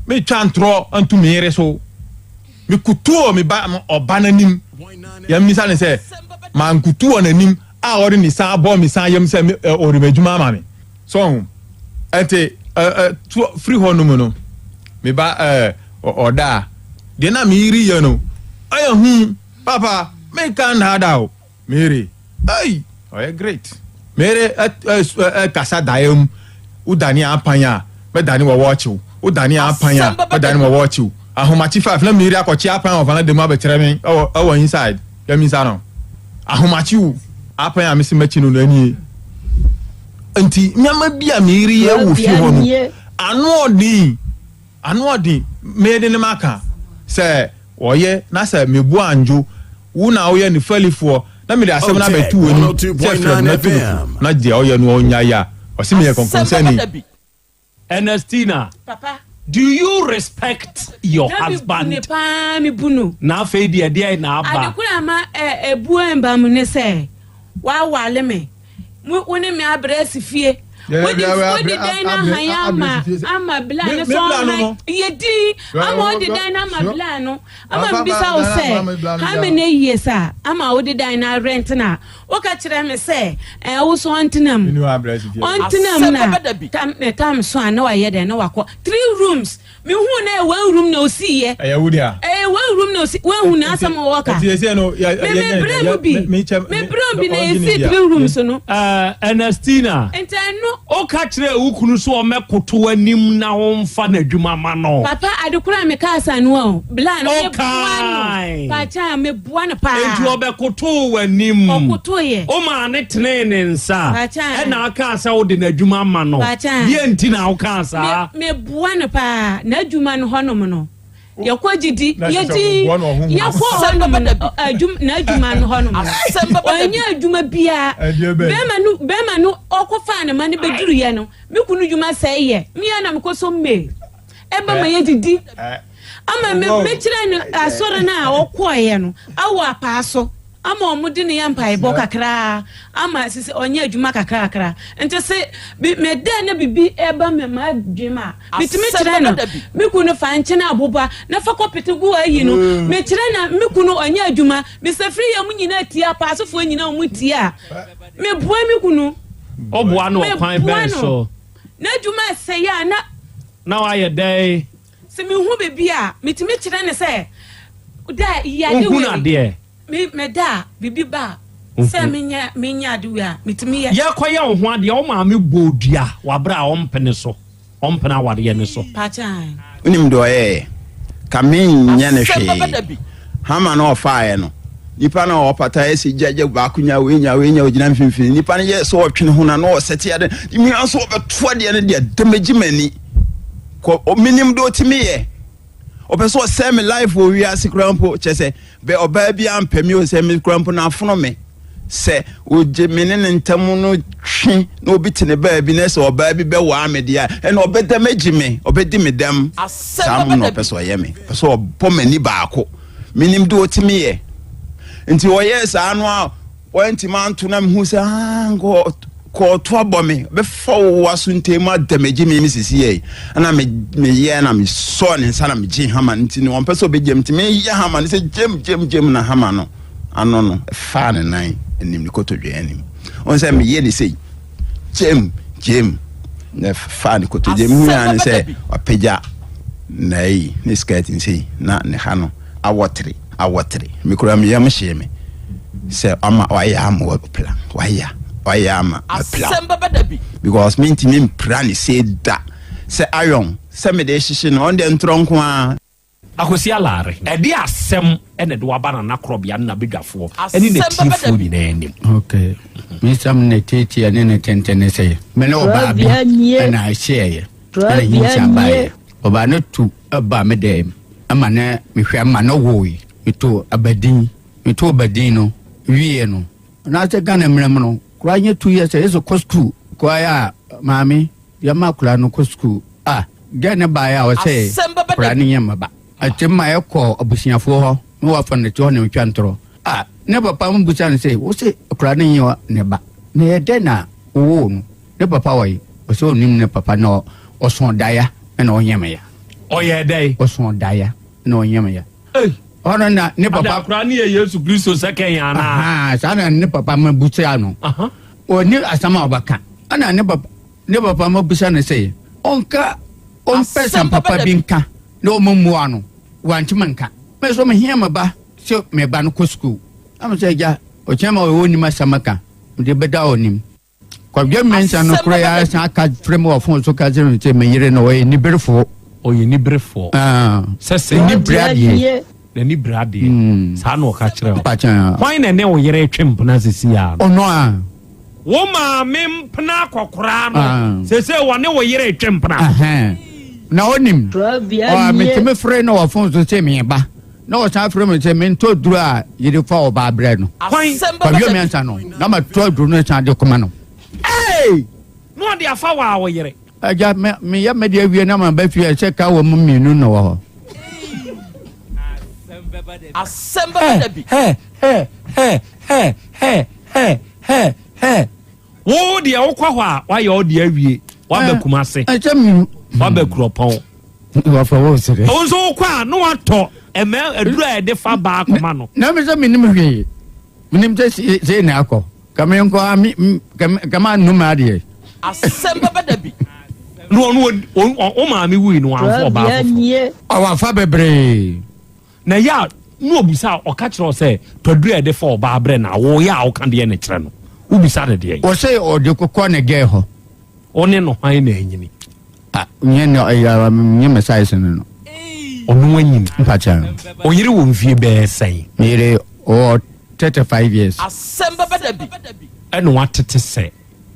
Metwa ntorɔ nto me yere so. Mekutu wɔ me ba ɔba no anim. Yɛmmisa no sɛ, mankutu wɔ n'anim a ɔde ne san abɔ me san yam sɛ ɔde m'adwuma ama me. So ɔho? Ɛnti firi hɔ nom no, me ba ɔda a, deɛ na me yere yɛ no, ɔyɛ hu. Papa, menka nnaadaa o. Mary, Ei! Ɔyɛ great. Mary kasa daeɛ mu, Wodane apan a, mɛdane wɔ wɔɔkye wo. Wodane apan a, mɛdane wɔ wɔɔkye wo. Ahomakye five na Mary akɔkye apan wɔ vanada mu abɛkyerɛ me ɛwɔ ɛwɔ inside. Yɛmisa no. Ahomakye wo. Apan a mese mɛkye no no ɛnie. Nti nneɛma bi a Mary yɛ wɔ fie hɔ no, ano ɔden. Ano ɔden, mede ne maka sɛ ɔyɛ na sɛ mebu andwo wo na woyɛ ne fɛlifoɔ na mede asɛm no abɛto w'anim sɛ frɛ no na tu no fo na deɛ ɔyɛ no ɔnnyae a, ɔse meyɛ kɔnkɔnsani. Ernestina, Papa. do you respect your Na me bu husband? ne paa, me bu no. Na afei deɛ ɛdeɛn na aba? Ade koro a ama ɛ, ebuo mba mu ne sɛ, wawale me. Mo, wo ne me abrɛ asi fie. Wode, wode dan no ahan ama, ama bla no sɛ ɔnhan. Yɛ din, ama wode dan no ama bla no. Ama mebisa wo sɛ, how many years a ama wode dan no arɛnt no a, woka kyerɛ me sɛ, ɛɛ, wo so ɔntena mu. Ɔntena mu na tam, tam so a na wayɛ dɛn na wakɔ. Three rooms. Me hu na ɛyɛ one room na osi yɛ. Ɛyɛ wo dea. Ɛyɛ one room na osi wɔn hu na asɛm wɔ ka. Ɛti ɛsɛ no yɛ yɛ me brɛ mu bi me brɛ mu bi na esi three rooms no. Ɛɛ Ernestina. Nti ɛno. O ka kyerɛ wo kunu so ɔmɛ koto anim na ɔnfa n'adwuma ma no. Papa adekora mi ka asa no o bla no me bua no paakyɛ me bua no paa. Nti ɔbɛ koto w'anim. Ɔkoto yɛ. O maa ne tenee ne nsa. Paakyɛ. Ɛna aka sɛ wode n'adwuma ma no. Paakyɛ. Deɛ nti na wokaa saa. Me boa no paa n'adwuma no hɔnom no yɛkɔ gyidi yɛdi yɛkɔ hɔnom adwuma n'adwuma no hɔnom no ɔnyɛ adwuma biara bɛrima no bɛrima no ɔkɔfaa ne ma no bɛduru yɛ no me kunu dwuma sɛe yɛ mmea na mekɔ so mmee ɛba ma yɛdidi ama me mekyerɛ no asɔre no a ɔkɔɔeɛ no awɔ apaa so ama wɔn de ne yɛ mpaebɔ kakraa ama sisi ɔnyɛ adwuma kakrakra nti se bi meda na bibi ɛba me ma adwene a metumi kyerɛ no me kunu fa nkyene aboba na fa kɔpete gu ayi no mm. mekyerɛ na me kunu ɔnyɛ adwuma mesafiri yɛ mu nyinaa tia apaasofoɔ nyinaa wɔn tia meboa me kunu ɔboa no ɔkwan bɛn so n'adwuma ɛsɛ yɛ a na na wayɛ dɛn sɛ mehu biribi a metumi kyerɛ ne sɛ da yade wei Me meda a, biribi ba a, sɛ menyɛ menyɛ ade wei a, metumi yɛ. Yɛkɔyɛ wo ho adeɛ, wo maame bɔɔ dua wɔ aberɛ a ɔmpene so, ɔmpene awareɛ no so. Pakyɛ ae. Wonim deɛ ɔyɛeɛ? Ka menyɛ no hwee. Hama no a ɔfaeɛ no, nipa no a ɔpata yɛ sɛ gya gya baako nya wei nya wei nya ɔgyina mfimfini. Nipa no yɛ sɛ ɔtwe ne ho na na ɔsɛte ade. Mmea nso ɔbɛto adeɛ no deɛ damagye m'ani. Kɔ menim deɛ ɔtumi yɛ. Ɔpɛ sɛ ɔsɛe me life wɔ wiase koraa mpo kyɛ sɛ bɛ ɔbaa bi ampɛ me o sɛ me koraa mpo na afono me sɛ ogye me ne ne ntam no twe na obi te ne baabi na sɛ ɔbaa bi bɛwaa me deɛ a ɛna ɔbɛda m'agyi me ɔbɛdi me dɛm saa mo na ɔpɛ sɛ ɔyɛ me ɔpɛ sɛ ɔbɔ m'ani baako menim de ɔtumi yɛ nti ɔyɛɛ saa no a Wantumi anto na mehu sɛ ah, nka kɔɔto abɔ me bɛfa wo aso ntɛm mu adamagye me me sisi yɛ ɛna meyɛ na mesɔɔ ne nsa na megye hama no nti no ɔmpɛ sɛ ɔbɛgyam nti meyɛ hama no sɛ gyam gyam gyam na hama no ano no ɛfaa ne nan anim ne kotodwe anim. Ɔn sɛ meyɛ ne sei, gyem, gyem, na fa ne kotodwe. Mehu ara ne sɛ wapagya n'ayi ne skirt ne sei na ne ha no awɔtere, awɔtere. Me koraa me yam hyee me sɛ ɔma wayɛ ama wapira, wayɛ, wayɛ ama mapira. Asɛm bɛba da bi. Because mentumi mpira ne sei da. Sɛ iron sɛ mede hyehye no, ɔno deɛ ntorɔ nko ara. Akwasi Alare, ɛde asɛm na ɛde waba Nana Korɔbea ne n'abadwafoɔ ne n'atiefoɔ nyinaa anim. Ok, me nsɛm ne tietie ne ne tenten ne sɛ, me ne ɔbaa bi na ɛhyeɛeɛ, ɛna nyinsɛn baeɛ. Ɔbaa no tu baa me dɛm ma ne mehwɛ ma no woe. Metoo abadin, metoo abadin no wieɛ no, anaasɛ Ghana mmerɛ mu no, koraa nyɛ 2 years a yɛsɛ kɔ sukuu, koraa a maame Yɛma akwadaa no kɔ sukuu a, dɛn ne baeɛ a ɔsɛ akwadaa no nyɛ mmaba? Ɛte ma ɛkɔ abusuafoɔ hɔ na wafa no te hɔ na ɔtwa ntorɔ. A ne papa no bisa no sɛ, wo se akwadaa no nyɛ ne ba, na ɛyɛ dɛn na wowoo no? Ne papa wɔ he? Ɔsɛ ɔnim ne papa na ɔsõ daeɛ na ɔnyɛ me ya. Ɔyɛɛ dɛn? Ɔsõ daeɛ na ɔnyɛ me ya. Ei! Ɔno na ne papa. Ada akwadaa no yɛ Yesu Kristo sɛkɛn anaa? Ahaa, saa na ne papa ma busaa no. Ɔnni asɛm a ɔbɛka. Ɛna ne papa ne papa ma bisa no sɛ ɔnka ɔmpɛ sɛm papa bi nka na ɔma mmua no. Wantumi nka. Me nso mehia me ba sɛ me ba no kɔ sukuu. Na me sɛ agya, ɔkyɛn ma ɔnim asɛm ka, mede bɛda ɔnim. Kwadwo Mensah no koraa ara san ka frɛ me wɔ fon so ka kyerɛ me sɛ me yere no ɔyɛ niberefoɔ. Ɔyɛ niberefoɔ. Ah. Sɛ sɛ. N'ani bere adeɛ. N'ani bere adeɛ. Hmm. Saa na ɔka kyerɛ wo. Mpakyɛ. Hwan na ɛne wo yere retwe mpena sisi a no? Ɔno a. Wo maame mpena akɔkoraa no. Ah. Sese wɔne wo yere retwe mpena. Ɛhɛn. Na ɔnim. Ɔ metumi frɛ no wɔ fon so sɛ meba. Na ɔsan frɛ me sɛ mentɔ duro a yɛde fa ɔbaa brɛ no. Kwan. Kwadwo Mensah no, na matɔ aduro no san de kɔma no. Hey! Na ɔde afa waa wo yere. Agya, me meyɛ me de awie na maba fie a sɛ ka wɔ mu mmienu na wɔ hɔ. Asɛm bɛba da bi. Hɛ, hɛ, hɛ, hɛ, hɛ, hɛ, hɛ, hɛ. Wo deɛ wokɔ hɔ a woayɛ wo deɛ awie. Woaba Kumase. Ɛsɛ mi. Woaba Kuropɔn. Wɔfɛ wo sere. Wo nso wokɔ a na watɔ ɛmɛ aduru a yɛde fa baa kɔma no. Na mi sɛ mi nim hwee. Mi nim sɛ sei na akɔ. Kame nkɔ a mi kame anum adeɛ. Asɛm bɛba da bi. Na ɔno wo maame wui no wamfa ɔbaa foforɔ. Ɔwafa bebree. Na ɛyɛ a na ɔbisa a, ɔka kyerɛ wo sɛ, Tɔ aduru a yɛde fa ɔbaa brɛ no a, woyɛ a woka deɛn na kyerɛ no? Wobisa no deɛn? Ɔse ɔde kokɔ ne gɛɛ hɔ. Wo ne no hwan na anyini? Ah, nyɛ no ɛyɛ nyɛ me size no no. Ɔno anyini. Mpakyɛ. Wo yere wɔ mfie bɛyɛ sɛn? Me yere ɔwɔ 35 years. Asɛm bɛba da bi. Ɛna watete sɛ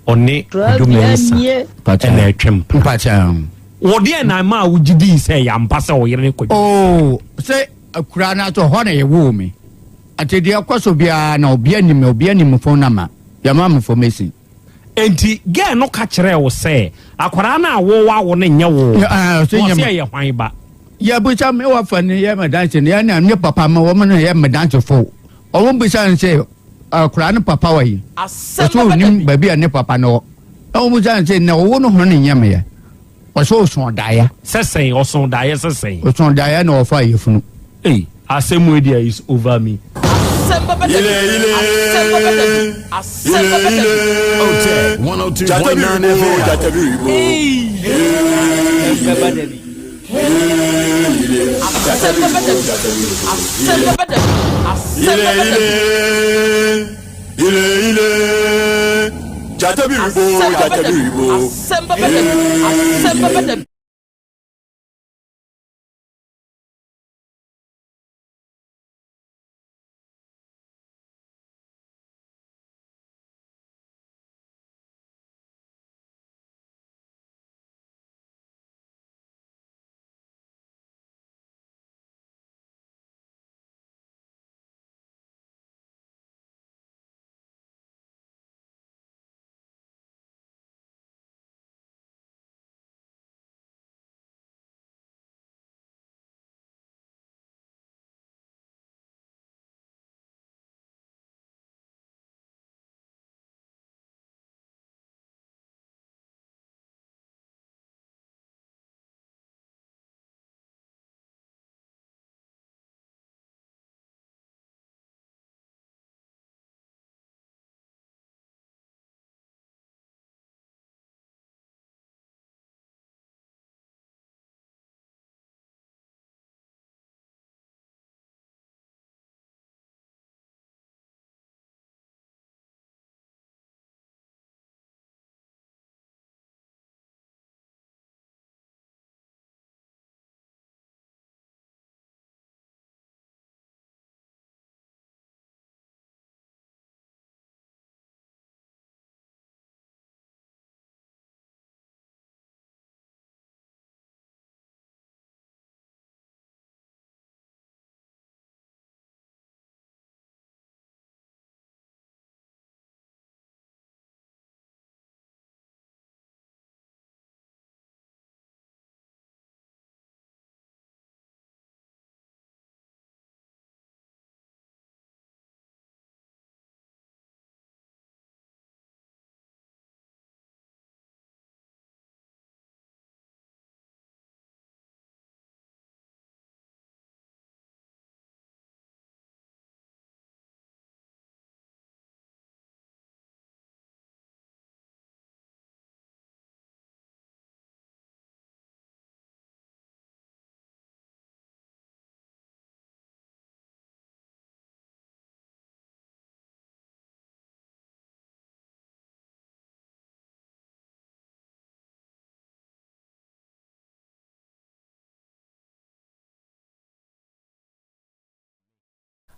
ɔne Kwadwo Mensah ɛna ɛtwe mpena. Wɔ deɛ na ɛmaa wogye dii sɛ ɛyɛ ampa sɛ ɔyere ne Kwadwo Mensah? Oh, sɛ akuraa no ato hɔ na yɛwoo me. Ate deɛ ɛkɔ so biara na obi anim me, obi anim me phone number. Yɛma me information. Enti girl no ka kyerɛɛ wo sɛ akwadaa no a wowawo no nyɛ wo ba? Na ɔse ɛyɛ hwan ba? Yɛbisa me wɔfa no yɛ me danse no, yɛne ne papa ma wɔn na yɛ me dansefo. Wɔn bisa no sɛ akwadaa no papa wɔ yi? Ɔsɛ onim baabi a ne papa no wɔ. Na wɔn bisa no sɛ na ɔwo no ho ne nyɛ meyɛ? Ɔsɛ ɔso daeɛ. Sɛ sɛn? Ɔso daeɛ sɛ sɛn? Ɔso daeɛ na ɔfa yafunu. Ei, asɛm wei deɛ is over me. Asɛm bɛba da bi. Asɛm bɛba da bi. Asɛm bɛba da bi. Otec 102.9 FM. Asɛm bɛba da bi. Asɛm bɛba da bi. Asɛm bɛba da bi. Asɛm bɛba da bi. Asɛm bɛba da bi. Asɛm bɛba da bi. Asɛm bɛba da bi.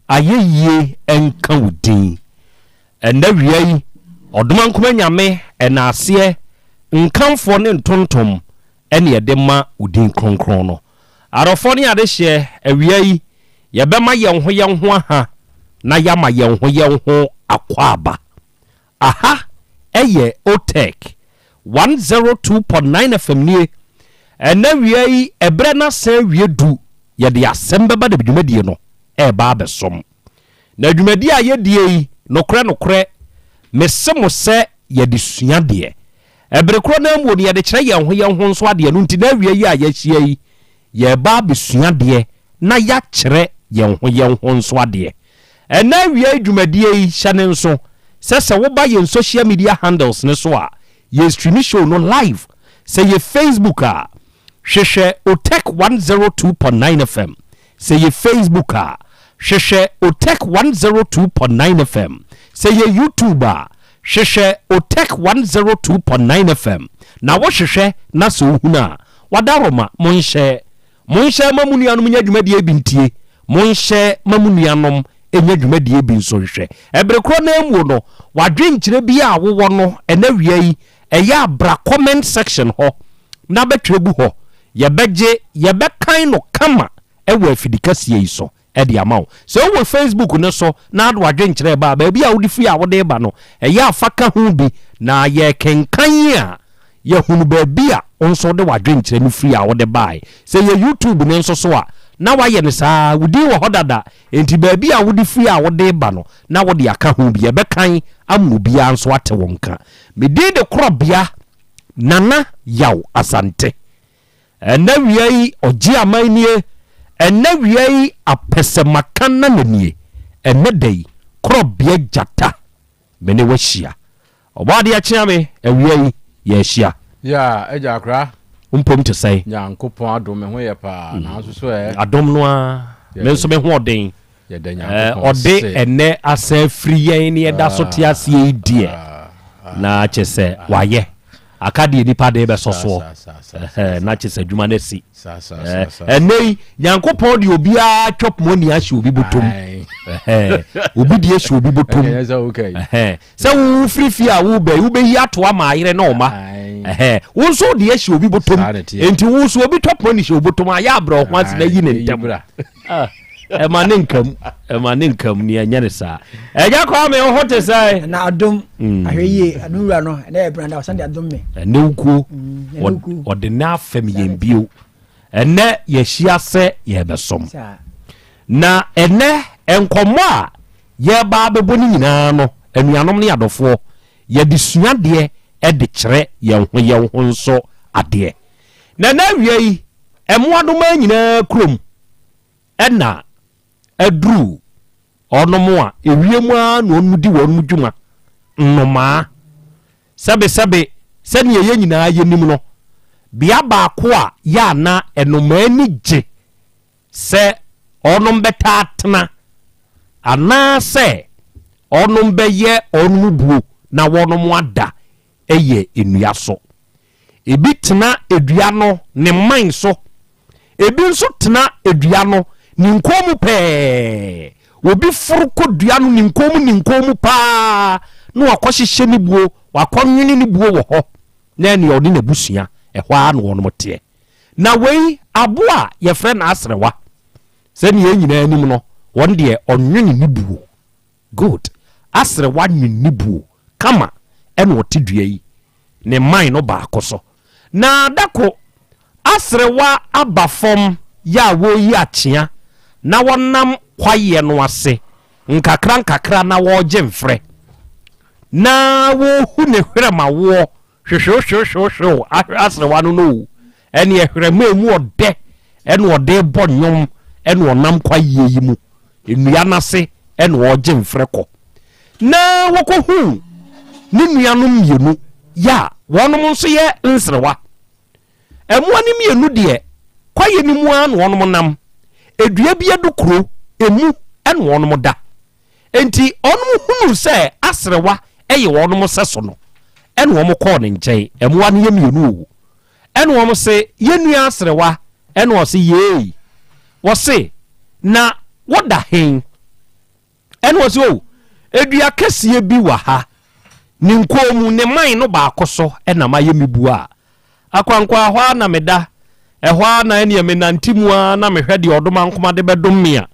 Ayɛyie nka wo din. Ɛnnɛ wia yi, Ɔdomankoma Nyame, ɛnaaseɛ, nkamfoɔ ne ntontom ɛne yɛde ma wo din kronkron no. Adɔfoɔ ne adehyeɛ, awia yi, yɛbɛma yɛn ho yɛn ho aha na yɛama yɛn ho yɛn ho akwaaba. Aha yɛ Otec 102.9 FM nie. Ɛnnɛ wia yi, ɛberɛ no asan awie du, yɛde asɛm bɛba de dwumadie no reba abɛsom. Na dwumadie a yɛdie yi, nokorɛ nokorɛ, mese mo sɛ yɛde sua deɛ. Ɛbere korɔ no ara mu no, yɛde kyerɛ yɛn ho yɛn ho nso adeɛ. Ɛno nti, na awia yi a yɛahyia yi, yɛreba abɛsua adeɛ na yɛakyerɛ yɛn ho yɛn ho nso adeɛ. Ɛnnɛ awia yi dwumadie yi, hyɛ no nso sɛ sɛ woba yɛn social media handles no so a, yɛ streami show no live. Sɛ yɛ Facebook a, hwehwɛ Otec 102.9 FM. Sɛ yɛ Facebook a, hwehwɛ Otec 102.9 FM. Sɛ yɛ YouTube a, hwehwɛ Otec 102.9 FM. Na wohwehwɛ na sɛ wohunu a, wadaroma, monhyɛ. Monhyɛ ma mo nuanom nya dwumadie bi ntie. Monhyɛ ma mo nuanom nya dwumadie bi nso nhwɛ. Ɛbere korɔ no ara mu no, w'adwenkyerɛ bi a wowɔ no ɛnɛ awia yi, ɛyɛ a bra comment section hɔ na bɛtwerɛ gu hɔ. Yɛbɛgye, yɛbɛkan no kama wɔ afidikɛseɛ yi so de ama wo. Sɛ wowɔ Facebook no so na ade w'adwenkyerɛ reba a, baabi a wode firi a wode reba no, ɛyɛ a fa ka ho bi na yɛrekenkan a, yɛahunu baabi a wo nso wode w'adwenkyerɛ no firi a wode baeɛ. Sɛ ɛyɛ YouTube no nso so a, na woayɛ no saa ara. Wo din wɔ hɔ dada, enti baabi a wode firi a wode reba no, na wode aka ho bi. Yɛbɛkan ama obiara nso ate wo nka. Me din de Korɔbea Nana Yaw Asante. Ɛnnɛ wia yi ɔgye aman nie Ɛnnɛ wia yi apɛsɛmaka nana nie Ɛnnɛ da yi korɔbea gyata me ne wo ahyia Ɔbɔadeɛ kyea me awia yi yɛahyia. Yeah, agya akora. Wo mpom te sɛn? Nyankopɔn adom me ho yɛ paa, nanso so ɛ? Adom no ara, me nso me ho ɔden. Yɛda Nyankopɔn Ɔde ase. ɛnnɛ asan afiri yɛn ne yɛda so te aseɛ yi deɛ, na kyerɛ sɛ wayɛ. Aka deɛ nipa de bɛsɔ soɔ, na kyerɛ sɛ adwuma no asi. Ɛnnɛ yi, Nyankopɔn de obiara chop money ahyɛ obi bɔtɔm. Obi deɛ hyɛ obi bɔtɔm. Sɛ wofiri fie a wobɛ yi, wobɛyi ato ama ayere ne ɔma. Wo nso wode ahyɛ obi bɔtɔm. Enti wo nso obi chop money hyɛ wo bɔtɔm a, yɛ abrɛ wo ho ase na yi ne ntɛm. Ah, ɛma ne nkam ɛma ne nkam ni ɛnyɛ ne saa ɛgya kɔ me ho te sɛ. Na adom mm. ahwɛ yie adom wura no ɛnɛ yɛ branda ɔsan de adom me. Ɛnɛ wukuo mm, ɔde ne afɛm yɛn bio ɛnɛ yɛhyia sɛ yɛbɛsom na ɛnɛ nkɔmmɔ a yɛba abɛbɔ no nyinaa no anuanom ne adɔfoɔ yɛde suadeɛ de kyerɛ yɛn ho yɛn ho nso adeɛ Na ɛnnɛ awia yi, mmoadoma nyinaa kurom na aduru wɔnom a ewiem ara na wɔnom di wɔnom dwuma, nnomaa. Sɛbesɛbe, sɛdeɛ yɛn nyinaa yɛnim no, bea baako a yɛ a na nnomaa ani gye sɛ wɔnom bɛtaa tena anaasɛ wɔnom bɛyɛ wɔnom buo na wɔnom ada yɛ nnua so. Ebi tena dua no ne mman so. Ebi nso tena dua no ne nkɔn mu pɛɛ. Obi foro kɔ dua no ne nkɔn mu ne nkɔn mu paa na wakɔhyehyɛ ne buo, wakɔnwene ne buo wɔ hɔ na ɛne ɔne n'abusua ɛhɔ ara na wɔnom teɛ. Na wei aboa a yɛfrɛ no aserewa, sɛdeɛ yɛn nyinaa nim no, wɔn deɛ ɔnwene ne buo. Good aserewa nwene buo kama ɛna ɔte dua yi ne mman no baako so. Na dako aserewa aba fam yɛ a wɔreyi akyea na wɔnam kwaeɛ no ase nkakra nkakra na wɔregye mfrɛ na wɔrehu ne hwerɛmawoɔ Hwehwewhwewhwewhwew ahwɛ aserewa no no o, ɛne ɛhwerɛma emu ɔdɛ ɛna ɔde bɔ nnwom ɛna ɔnam kwayie yi mu nnua no ase ɛna ɔregye mfrɛ kɔ. Na wɔkɔhuu ne nuanom mmienu yɛ a wɔnom nso yɛ nserewa. Mmoa no mmienu deɛ kwaeɛ no mu ara na wɔnom nam, edua bi adukuro emu ɛna wɔnom da. Enti wɔnom hunuu sɛ aserewa yɛ wɔnom sɛso no, ɛna wɔn kɔɔ ne nkyɛn, mmoa no yɛ mmienu o, ɛna wɔn se, Yɛn nua aserewa, ɛna ɔse, Yeei! Wɔse, Na woda hen? Ɛna ɔse, O, dua kɛseɛ bi wɔ ha, ne nkɔn mu, ne mman no baako so na mayɛ me buo a, akwankwaa hɔ ara na meda, ɛhɔ ara na ɛneɛ menante mu ara na mehwɛ deɛ ɔdomankoma de bɛdom me a,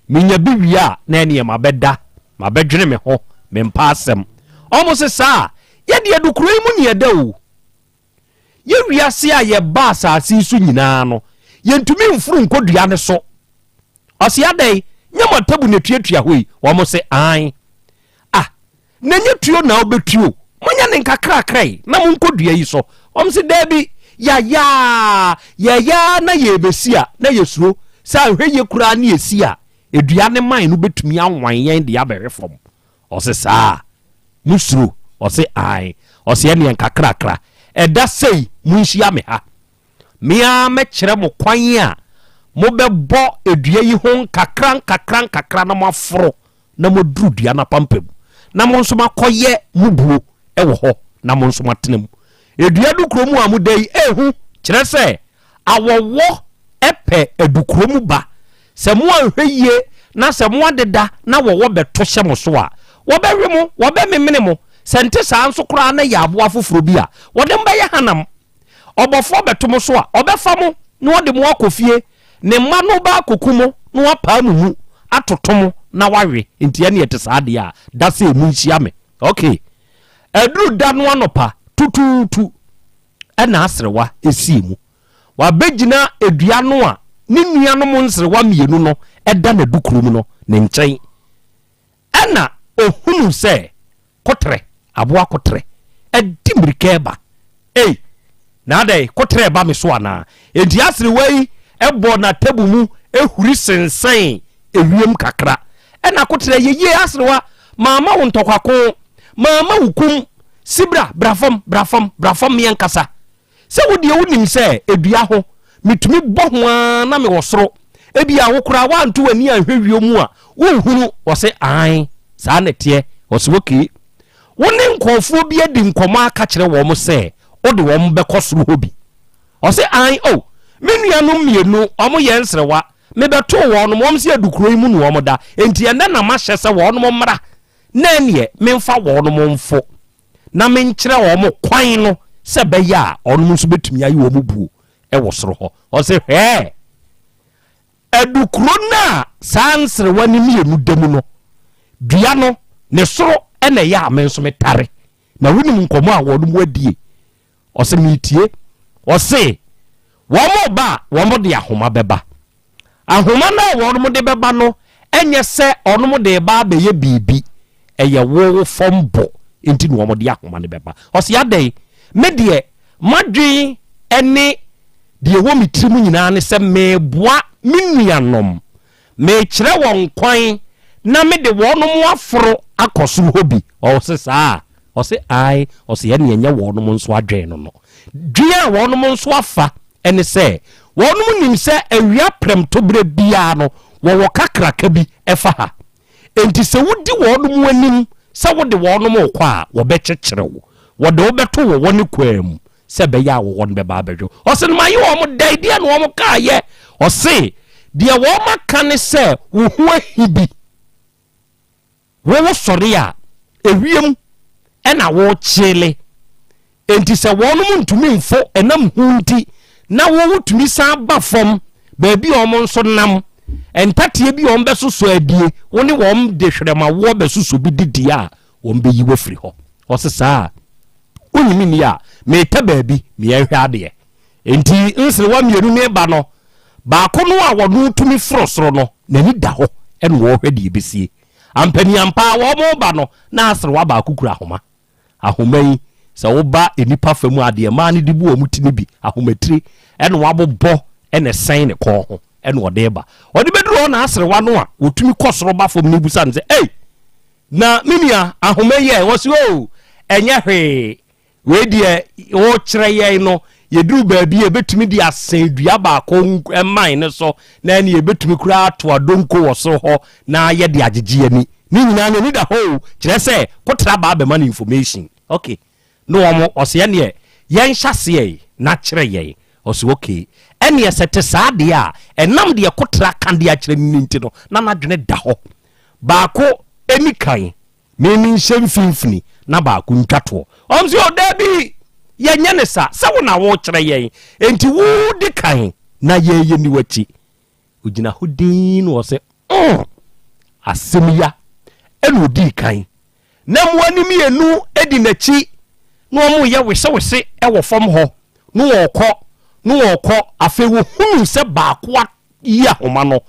menya bi wie a, na ɛneɛ mabɛda, mabɛdwene me ho, mempɛ asɛm. Wɔn se, Saa a, yɛdeɛ adukuro yi mu ne yɛda o. Yɛ wiase a yɛba asase yi so nyinaa no, yɛntumi mforo nkɔ dua no so. Ɔse adɛn? Nyɛ mo atabu na etuatua hɔ yi? Wɔn se aane. Ah, na ɛnyɛ tuo na wobɛtuo? Monyɛ ne nkakrakra yi na monkɔ dua yi so. Wɔn se daabi, yɛayɛ yɛyɛ na yɛrebɛsi a na yɛsuro sɛ anhwɛ yie koraa ne yɛsi a, dua no mman no bɛtumi awan yɛn de abɛhwe fam. Ɔse saa? Mosuro? Ɔse aane. Ɔse ɛneɛ nkakrakra, ɛda sei monhyia me ha. Me ara mɛkyerɛ mo kwan a mobɛbɔ dua yi ho nkakrankakra na moaforo na moaduru dua no apampam, na mo nso moakɔyɛ mo buo wɔ hɔ na mo nso moatena mu. Dua dukuro mu a moda yi, ehu, kyerɛ sɛ awɔwɔ pɛ adukuro mu ba. Sɛ moanhwɛ yie na sɛ moadeda na wɔwɔ bɛto hyɛ mo so a, wɔbɛwe mo, wɔbɛmemene mo. Sɛ nte saa nso koraa na ɛyɛ aboa foforɔ bi a, wɔde mo bɛyɛ hanam. Ɔbɔfoɔ bɛto mo so a, ɔbɛfa mo na ɔde mo akɔ fie, ne mma no bɛ akɔku mo na wapaa mo mu, atoto mo na wawe. Nti ɛneɛ ɛte saa deɛ a, da sei monhyia me. Ok. Ɛduru da no anɔpa tutuutu ɛna aserewa sii mu. Wabɛgyina dua no a ne nuanom nserewa mmienu no da n'adukuro mu no ne nkyɛn. Ɛna ɔhunuu sɛ koterɛ, aboa koterɛ, adi mmirika reba. Ei, na adɛn, koterɛ reba me so anaa? Enti aserewa yi bɔɔ n'atabu mu huri sensɛn ewiem kakra. Ɛna koterɛ yɛ yie, aserewa, mamma wo ntɔkwako, mamma wo kum, si bra, bra fam, bra fam, bra fam meɛnkasa. Sɛ wo deɛ wonim sɛ dua ho, metumi bɔ ho ara na mewɔ soro. Ebia wo koraa woanto w'ani anhwɛ wiem a, wonhunu. Ɔse aane, saa na ɛteɛ. Ɔse okay. Wo ne nkurɔfoɔ bi adi nkɔmmɔ aka kyerɛ wɔn sɛ wode wɔn bɛkɔ soro hɔ bi? Ɔse aane, oh, me nuanom mmienu, wɔn yɛ nserewa, mebɛtoo wɔnom, wɔn se adukuro yi mu na wɔn da, enti ɛnnɛ na mahyɛ sɛ wɔnom mmra na ɛneɛ memfa wɔnom mfo. na menkyerɛ wɔn kwan no sɛ ɛbɛyɛ a wɔn nso bɛtumi ayɛ wɔn buo wɔ soro hɔ. Ɔse hwɛɛ, adukuro no a saa nserewa no mmienu da mu no, dua no ne soro na ɛyɛ a me nso metare. Na wonim nkɔmmɔ a wɔn mu adie? Ɔse metie. Ɔse wɔn reba a wɔn de ahoma bɛba. Ahoma no a wɔn de bɛba no nyɛ sɛ wɔn de reba abɛyɛ biribi, ɛyɛ wo fam bɔ nti na wɔn de ahoma no bɛba. Ɔse adɛn? Me deɛ m'adwene ne deɛ ɛwɔ me tirim nyinaa ne sɛ meboa me nuanom Merekyerɛ wɔn kwan na mede wɔnom aforo akɔ soro hɔ bi. Ɔse saa? Ɔse ae. Ɔse ɛneɛ nyɛ wɔnom nso adwene no no. Dwen a wɔnom nso afa ne sɛ, wɔnom nim sɛ awia prɛmtoberɛ biara no wɔwɔ kakraka bi ɛfa ha. Enti sɛ wodi wɔnom anim sɛ wode wɔnom rekɔ a, wɔbɛkyekyere wo. Wɔde wo bɛto wɔwɔ ne kwaa mu. sɛ ɛbɛyɛ a wɔwɔ no bɛba abɛdwo. Ɔse no maye wɔn dɛn? Deɛ na wɔn kaayɛ? Ɔse deɛ wɔn aka ne sɛ wo ho ahi bi. Wo wo sɔre a ewiem ɛna wo kyele. Enti sɛ wɔnom ntumi mfo ɛnam hu nti na wo wotumi san ba fam baabi a wɔn nso nam ntateɛ bi a wɔn bɛsosɔ adie wo ne wɔn de hwerɛmawoɔ bɛsosɔ bi didie a wɔn bɛyi wo afiri hɔ. Ɔse saa. Wonyi me nni a, meretɛ baabi, meɛnhwɛ adeɛ. Enti nserewa mmienu no reba no, baako no a wɔno tumi foro soro no, n'ani da hɔ na ɔrehwɛ deɛ ɛbɛsie. Ampaniampa ara wɔreba no, na aserewa baako kura ahoma. Ahoma yi, sɛ woba nnipa fa mu a, deɛ mmaa no de bu wɔn ti no bi, ahomatire, ɛna wabobɔ na ɛsɛn ne kɔn ho na ɔde reba. Ɔde bɛduru hɔ na aserewa no a wɔtumi kɔ soro ba fam no bisa no sɛ, Ei! Na me nua, ahoma yi ɛ? Wɔse, Oo, ɛnyɛ hwee. Wei deɛ wokyerɛ yɛn no, yɛduru baabi a yɛbɛtumi de asɛn dua baako mman no so, na ɛne yɛbɛtumi koraa ato adonko wɔ soro hɔ na yɛde agyegye ani. Ne nyinaa n'ani da hɔ o, kyerɛ sɛ kotra baa bɛma no information. Okay. Ne wɔn, ɔse ɛneɛ yɛnhyɛ aseɛ yi na kyerɛ yɛn. Ɔse okay. Ɛneɛ sɛ te saa deɛ a, ɛnam deɛ kotra ka de akyerɛ no no nti no, na n'adwene da hɔ. Baako. ɛni kan, me menhyɛ mfimfini na baako ntwa toɔ. Wɔn sɛ, o daabi, yɛnyɛ ne sa, sɛ wo na wokyerɛ yɛn, enti wo di kan na yɛn yɛni w'akyi. Ogyina hɔ dinn na ɔsɛ, mm, asɛm ya. Ɛna odii kan. Na mmoa no mmienu di n'akyi na wɔreyɛ wesewese wɔ fam hɔ, na wɔrekɔ, na wɔrekɔ. Afei wɔhunuu sɛ baako ayi ahoma no,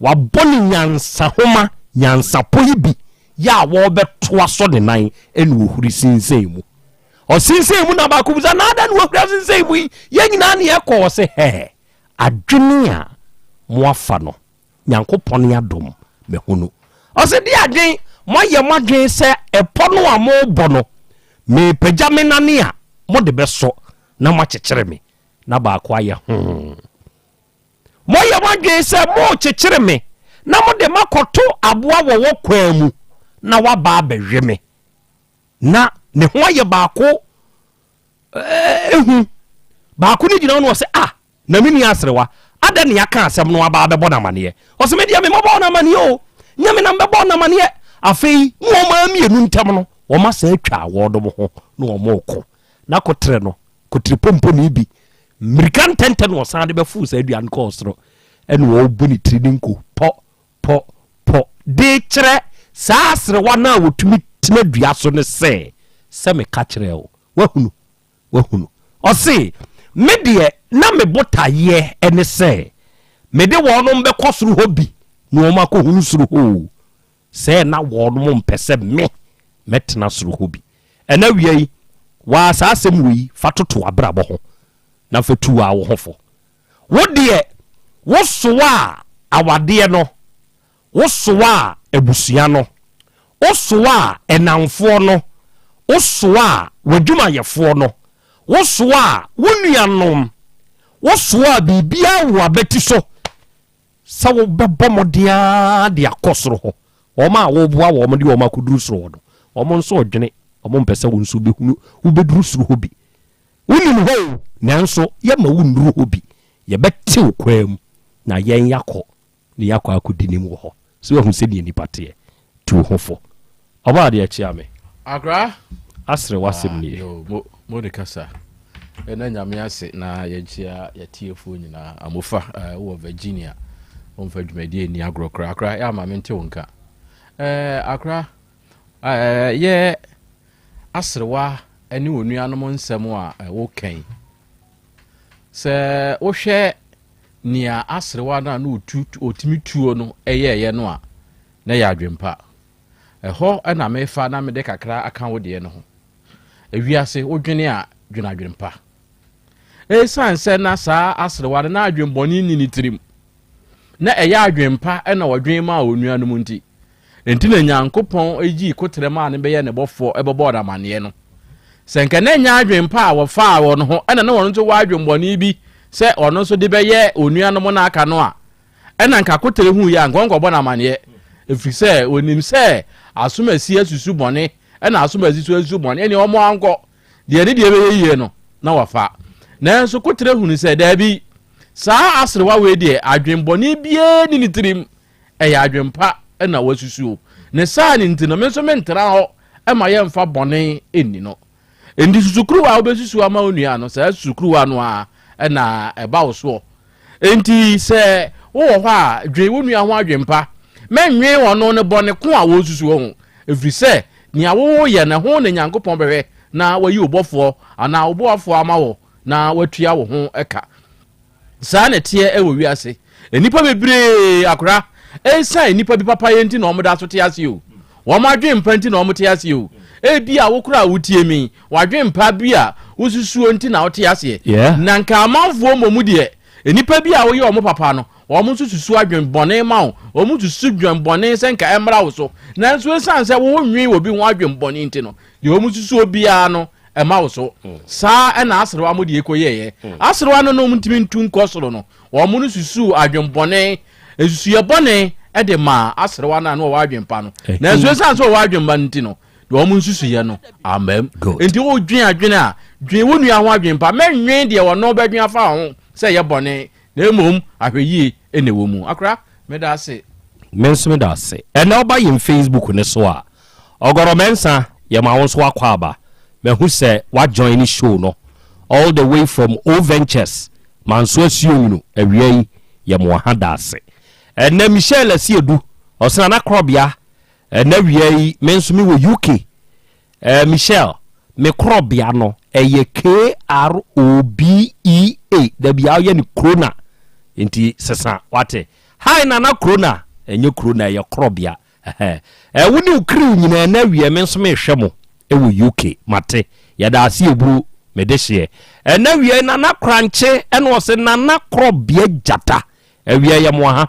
wabɔ ne nyansahoma, nyansapɔ yi bi, yɛ a wɔrebɛto asɔ ne nan, ɛna ɔhuri sensɛn mu. Ɔsensɛn mu na baako bisa, na adɛn na wahuri asensɛn mu yi? Yɛn nyinaa ne yɛkɔ. Ɔse, hɛɛ, adwene a moafa no, Nyankopɔn adom, mahunu. Ɔse, deɛ adwen, moayɛ moadwen sɛ ɛpɔ no a mobɔ no, mepagya me nane a, mode bɛsɔ na moakyekyere me, na baako ayɛ hoo. Moayɛ moadwen sɛ morekyekyere me na mode makɔto aboa wɔwɔ kwan mu na waba abɛwe me, na ne ho ayɛ baako ehu. Baako no gyina hɔ na ɔse, ah, Na me nua aserewa, adɛn na yɛaka asɛm no aba abɛbɔ no amaneɛ? Ɔse, me deɛ memmɔbɔɔ no amaneɛ o, nyɛ me na mebɛbɔɔ no amaneɛ. Afei ne wɔn ara mmienu ntam no, wɔn asan atwa wɔnom ho na wɔn reko. Na koterɛ no, kotere pomponi bi, mmirika ntɛntɛm na ɔsan de bɛfoo saa dua no kɔɔ soro, ɛna ɔrebɔ ne tiri ne nko pɔ, pɔ, pɔ, de kyerɛ saa aserewa no a wɔtumi tena dua so no sɛ, sɛ meka kyerɛɛ wo, woahunu? Wahunu. Ɔse, Me deɛ, na me botaeɛ ne sɛ mede wɔnom bɛkɔ soro hɔ bi na wɔn akɔhunu soro hɔ o, sɛɛ na wɔnom mpɛ sɛ me mɛtena soro hɔ bi. Ɛna awia yi, waa saa asɛm wei fa toto w'abrabɔ ho na fa tu waa wo ho fo. Wo deɛ, wo soaa awadeɛ no Wosoaa abusua no. Wosoaa nnamfoɔ no. Wosoaa w'adwumayɛfoɔ no. Wosoaa wo nuanom. Wosoaa biribiara wɔ w'abati so sɛ wobɛbɔ mmɔden ara de akɔ soro hɔ. Wɔn a woboa wɔn de wɔn akɔduru soro hɔ no, wɔn nso redwene, wɔmpɛ sɛ wo nso wobɛhunu, wobɛduru soro hɔ bi. Wonim hɔ o, nanso yɛmma wonnuru hɔ bi. Yɛbɛte wo kwan mu na yɛn yɛakɔ. ne yɛakɔ akɔdi nim wɔ hɔ. So woahu sɛdeɛ nnipa teɛ? Tu wo ho fo. Ɔbaa adeɛ kyea me. Akra. Asere w'asɛm nie. Yo, mo, mo de kasa. Yɛda Nyame ase na yɛnkyea yɛtiefoɔ nyinaa. Amofa, eh, wowɔ Virginia. Womfa dwumadie nni agorɔ koraa. Akra, yɛ ama mente wo nka. Eh, Akra, eh, yɛ aserewa ne onuanom nsɛm a eh, woka yi. Sɛ wohwɛ nea aserewa no a na otu otumi tuo no yɛeɛ no a, na ɛyɛ adwempa. Ɛhɔ na mefa na mede kakra aka wo deɛ no ho. Ewiase, wodwene a, dwene adwempa. Esiane sɛ na saa aserewa no na adwemmɔne nni ne tirim, na ɛyɛ adwempa na ɔdwen maa onuanom nti, Enti na Nyankopɔn yii koterɛ maa no bɛyɛɛ ne bɔfoɔ bɛbɔɔ no amaneɛ no. Sɛ nka na ɛnyɛ adwen pa a wɔfaa wɔ no ho ɛna na ɔno nso wɔ adwen bɔne bi sɛ ɔno nso de bɛyɛ onuanom no aka no a, ɛna nka koterɛ hu yɛ a nka ɔnkɔbɔ no amaneɛ. Ɛfiri sɛ ɔnim sɛ asomasi asusu bɔne ɛna asomasi nso asusu bɔne, ɛneɛ wɔn ankɔ. Deɛ ne deɛ bɛyɛ yie no na wafa. Nanso koterɛ hunu sɛ daabi, saa aserewa wei deɛ adwen bɔne biara nni ne tirim. Ɛyɛ adwempa na wasusuo. Ne saa no nti no, me nso mentena hɔ ma yɛmfa bɔne nni no. Enti susukuruwa a wobɛsusu ama wo nua no, saa susukuruwa no ara na ɛba wo soɔ. Enti sɛ wowɔ hɔ a, dwen wo nua ho adwempa. Mɛnnwen ɔno ne bɔne ko a wɔresusuo ho, ɛfiri sɛ nea woreyɛ no, ɛho na Nyankopɔn bɛhwɛ na wayi wo bɔfoɔ anaa wo boafoɔ ama wo na watua wo ho ka. Saa na ɛteɛ wɔ wiase. Nnipa bebree akora esiane nnipa bi papayɛ nti na wɔda so te ase o. Wɔn adwempa nti na wɔte ase o. Ebi a wo koraa a wotie me, w'adwempa bi a wosusuo nti na wote aseɛ. Na nka amanfoɔ mmom deɛ, nnipa bi a woyɛ wɔn papa no, wɔn nso susu adwen bɔne ma wo. Wɔn susu dwen bɔne sɛ nka ɛmmra wo so. Nanso esiane sɛ wonnwen obi ho adwen bɔne nti no, deɛ wɔn susuo biara no, ɛma wo so. Saa ɛna aserewa mo deɛ kɔyɛeɛ. Aserewa no nom ntumi ntu nkɔ soro no, wɔn no susuu adwenbɔne, nsusuiɛ bɔne de maa aserewa no a na wɔwɔ adwenpa no. Nanso ɛsiane sɛ wɔwɔ adwenpa no nti no, deɛ wɔn nsusuiɛ no ammam. Nti wodwen adwene a, dwen wo nua ho adwenpa. Mɛnwen deɛ ɔno bɛdwen afa wo ho sɛ ɛyɛ bɔne, na mmom ahwɛyie na ɛwɔ mu. Akora, meda ase. Me nso meda ase. Ɛnɛ woba yɛn Facebook no so a, Ɔgɔrɔ Mensah, yɛma wo nso akwaaba. Mahu sɛ woajoine show no all the way from O Ventures, Manso Asuonwunu, awia yi, yɛma wo ha da ase. Ɛnɛ Michelle Asiedu, ɔsena n'akorɔbea, ɛnɛ awia yi, me nso mewɔ UK. Eh, Michelle, me korɔbea no, ɛyɛ K-R-O-B-E-A, da biara woyɛ no Krona, nti sesa, wate? Hi Nana Krona, ɛnyɛ Krona, ɛyɛ korɔbea, ɛhɛ. Eh, wo ne wo crew nyinaa ɛnɛ awia me nso mehwɛ mo ɛwɔ UK, mate, yɛda ase eburu, me dehyeɛ. Ɛnɛ awia Nana Korankye, ɛna ɔse Nana Korɔbea Gyata, awia yɛ mo aha.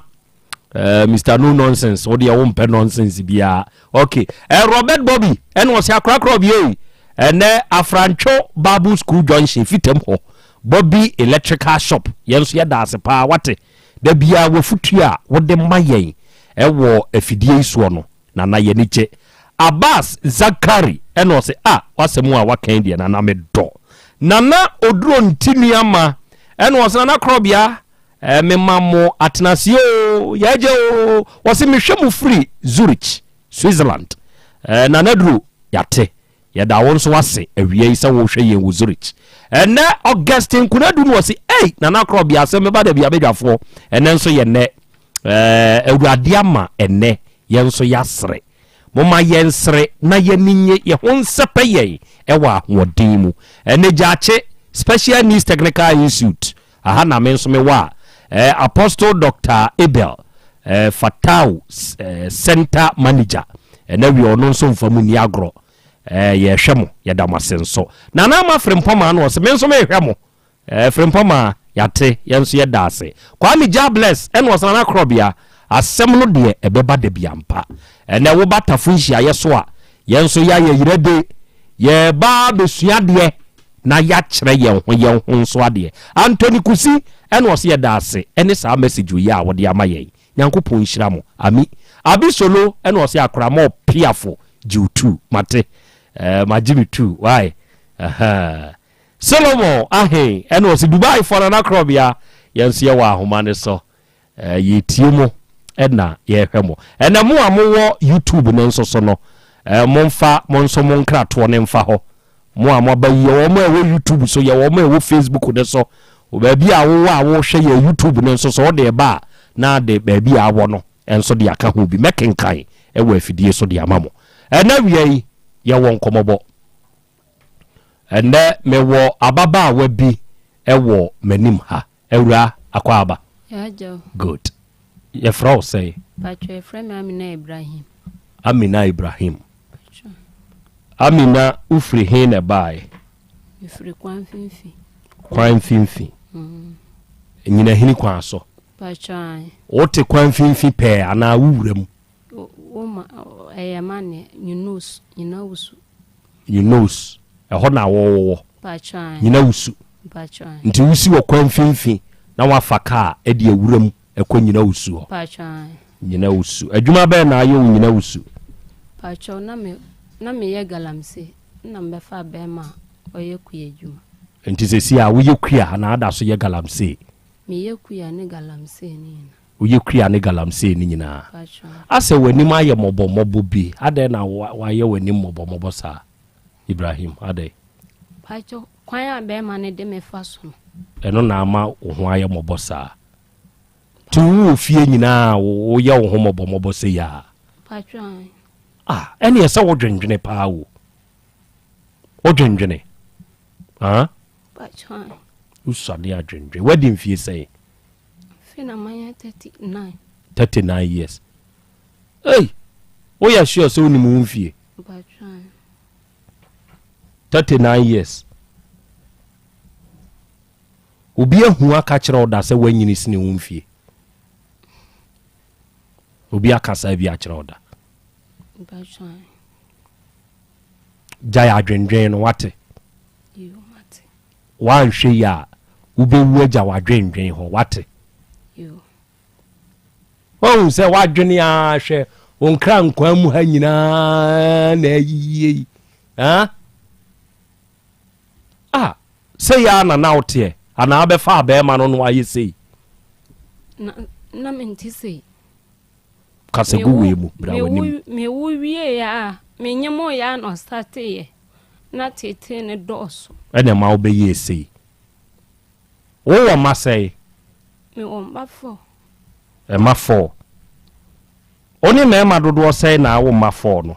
Uh, eh, Mr. No Nonsense, wo deɛ wompɛ nonsense biara. Okay. Uh, Robert Bobby, ɛna ɔsɛ akorakora bi ei. Ɛnɛ Afrantwo Bible School Junction fitam hɔ. Bobby Electrical Shop. Yɛn nso yɛda ase paa wate. Da biara wafutu a wode ma yɛn ɛwɔ afidie yi soɔ no. Nana yɛn ani gye. Abbas Zakari ɛna ɔsɛ a wasɛm a wakan deɛ nana medɔ. Nana Oduro Ntini ama ɛna ɔsɛ nana korɔbea Eh, mema mo atenaseɛ oo, yɛagya oo. Wɔse mehwɛ mo firi Zurich, Switzerland. Eh, Nana Duro, yɛate. Yɛda wo nso ase awia yi sɛ wohwɛ yɛn wɔ Zurich. Ɛnɛ Augustine Kunadu no wɔse, ei, Nana Korɔbea asɛm bɛba da bi abadwafoɔ. Ɛnɛ nso yɛ nnɛ. Eh, Awurade ama ɛnɛ yɛn nso yɛasere. Momma yɛnsere na yɛn ani nnye, yɛn ho nsɛpɛ yɛn wɔ ahoɔden mu. Ɛnɛ Gyaakye Special Needs Technical Institute, Aha na me nso mewɔ a eh, Apostle Doctor Abel eh, Fatau eh, Center Manager ɛna wie ɔno nso mfa mu nni agorɔ eh, yɛhwɛ mo yɛda mo ase nso. Nana Ama Frimpɔmaa no ɔse me nso mehwɛ mo eh, Frimpɔmaa yɛate yɛn nso yɛda ase. Kwame Jah Bless ɛna ɔse Nana Korɔbea asɛm no deɛ ɛbɛba da bi ampa. Ɛnɛ woba Tafo nhyiaeɛ so a yɛn nso yɛayɛ yerɛ de yɛba abɛsua adeɛ na yɛakyerɛ yɛn ho yɛn ho nso adeɛ. Anthony Kusi ɛna ɔse yɛda ase ɛne saa message yi a wode ama yɛn. Nyankopɔn nhyira mo. Ami. Abi Solo ɛna ɔse akora ma ɔpiafo gye wo tuu. Mate. Eh, magye me tuu. Why? Ahaa. Solomon Ahen ɛna ɔse Dubai foɔ Nana Korɔbea yɛn nso yɛwɔ ahoma no so. Eh, yɛretie mo ɛna yɛrehwɛ mo. Ɛnɛ mo a mowɔ YouTube no nso so no, eh, momfa mo nso mo nkratoɔ no mfa hɔ. Mo a moaba yi, yɛwɔ wɔn a ɛwɔ YouTube so, yɛwɔ wɔn a ɛwɔ Facebook no so. Baabi a wowɔ a wohwɛ yɛ YouTube no nso so, wode ba a, na de baabi a awɔ no nso de aka ho bi. Mɛkenkan ɛwɔ afidie so de ama mo. Ɛnɛ awia yi, yɛwɔ nkɔmmɔbɔ. Ɛnɛ mewɔ ababaawa bi ɛwɔ m'anim ha. Awuraa Akwaaba. Yɛagya o. Good. Yɛfrɛ wo sɛn? Patrɔ yɛfrɛ me Amina Ibrahim. Amina Ibrahim. Patrɔ. Amina wofiri he na ɛbaeɛ? Mefiri Kwanfimfi. Kwanfimfi. Mm. Nyinahini kwan so. Patrɔ ae. Wote Kwanfimfi pɛɛ anaa wo wura mu? Wo ma ɛyɛ ma ne Nyinus Nyinawusu. Nyinus ɛhɔ na wɔwɔ. Patrɔ ae. Nyinawusu. Nti wosi wɔ kwan mfimfini na wafa kaa de awura mu ɛkɔ Nyinawusu hɔ. Nyinawusu. Adwuma bɛn na ayɛ wo Nyinawusu? Patrɔ na me na meyɛ galamsey na mebɛfaa bɛrima a ɔyɛ kua adwuma. Nti sɛsi a woyɛ kua anaa ada so yɛ galamsey? Meyɛ kua ne galamsey ne nyinaa. Woyɛ kua ne galamsey ne nyinaa? Patrɔ. Asɛ w'anim ayɛ mmɔbɔmmɔbɔ bi, adɛn na wayɛ w'anim mmɔbɔmmɔbɔ saa? Ibrahim, adɛn? Pakyɛw, kwan a bɛrima no de me fa so no. Ɛno na ama wo ho ayɛ mmɔbɔ saa? Nti wowɔ fie nyinaa a woyɛ wo ho mmɔbɔmmɔbɔ sei a? Pakyɛw, ae. Ah, ɛneɛ sɛ wodwendwene paa o. Wodwendwene? Ah? Pakyɛw, ae. Wosua ne adwendwene. Woadi mfie sɛn? Afei na manya 39. 39 years. Ei! Woyɛ sure sɛ wonim wo mfie? Pakyɛw, ae. 39 years. Obi ahu aka kyerɛ wo da sɛ woanyini sene wo mfie? Obi aka saa bi akyerɛ wo da? Gyae adwendwen no, wate? Woanhwɛ yi a, wobɛwu agya w'adwendwen hɔ, wate? Wahu sɛ w'adwene ara hwɛ wo nkra nkwa mu ha nyinaa na ayiyie yi. Ah, ah sei ara na na woteɛ anaa bɛfa abɛɛma no no ayɛ sei? Na, na mente sei. Kasa gu wei mu, bra w'anim. Mewo wieeɛ a, menyemoeɛ a na ɔstarteeɛ. Na teetee no dɔɔso. Ɛna ɛma wobɛyɛɛ sei. Wowɔ mma sɛn? Mewɔ mma four. Mma four. Wo ne mmarima dodoɔ sɛn na awo mma four no?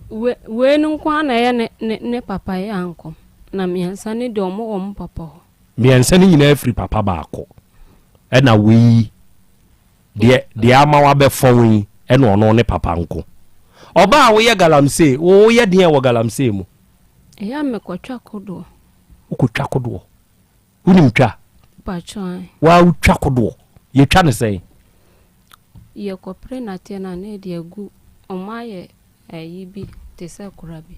We, wei no nko ara na ɛyɛ ne, ne, ne papa yɛ ankɔ. Na mmiɛnsa no deɛ wɔn wɔ wɔn papa hɔ. Mmiɛnsa no nyinaa firi papa baako. Ɛna wei deɛ, deɛ ama wabɛfɔn yi, ɛna ɔno ne papa nko. Ɔbaa a woyɛ galamsey, wo woyɛ deɛn wɔ galamsey mu? Ɛyɛ a mekɔtwa kodoɔ. Wokɔtwa kodoɔ? Wonim twa? Mpakyɛw ae. Waa wotwa kodoɔ? Yɛtwa no sɛn? Yɛkɔpere nateɛ no a na yɛde agu, ɔmo ayɛ ayi bi te sɛ kora bi.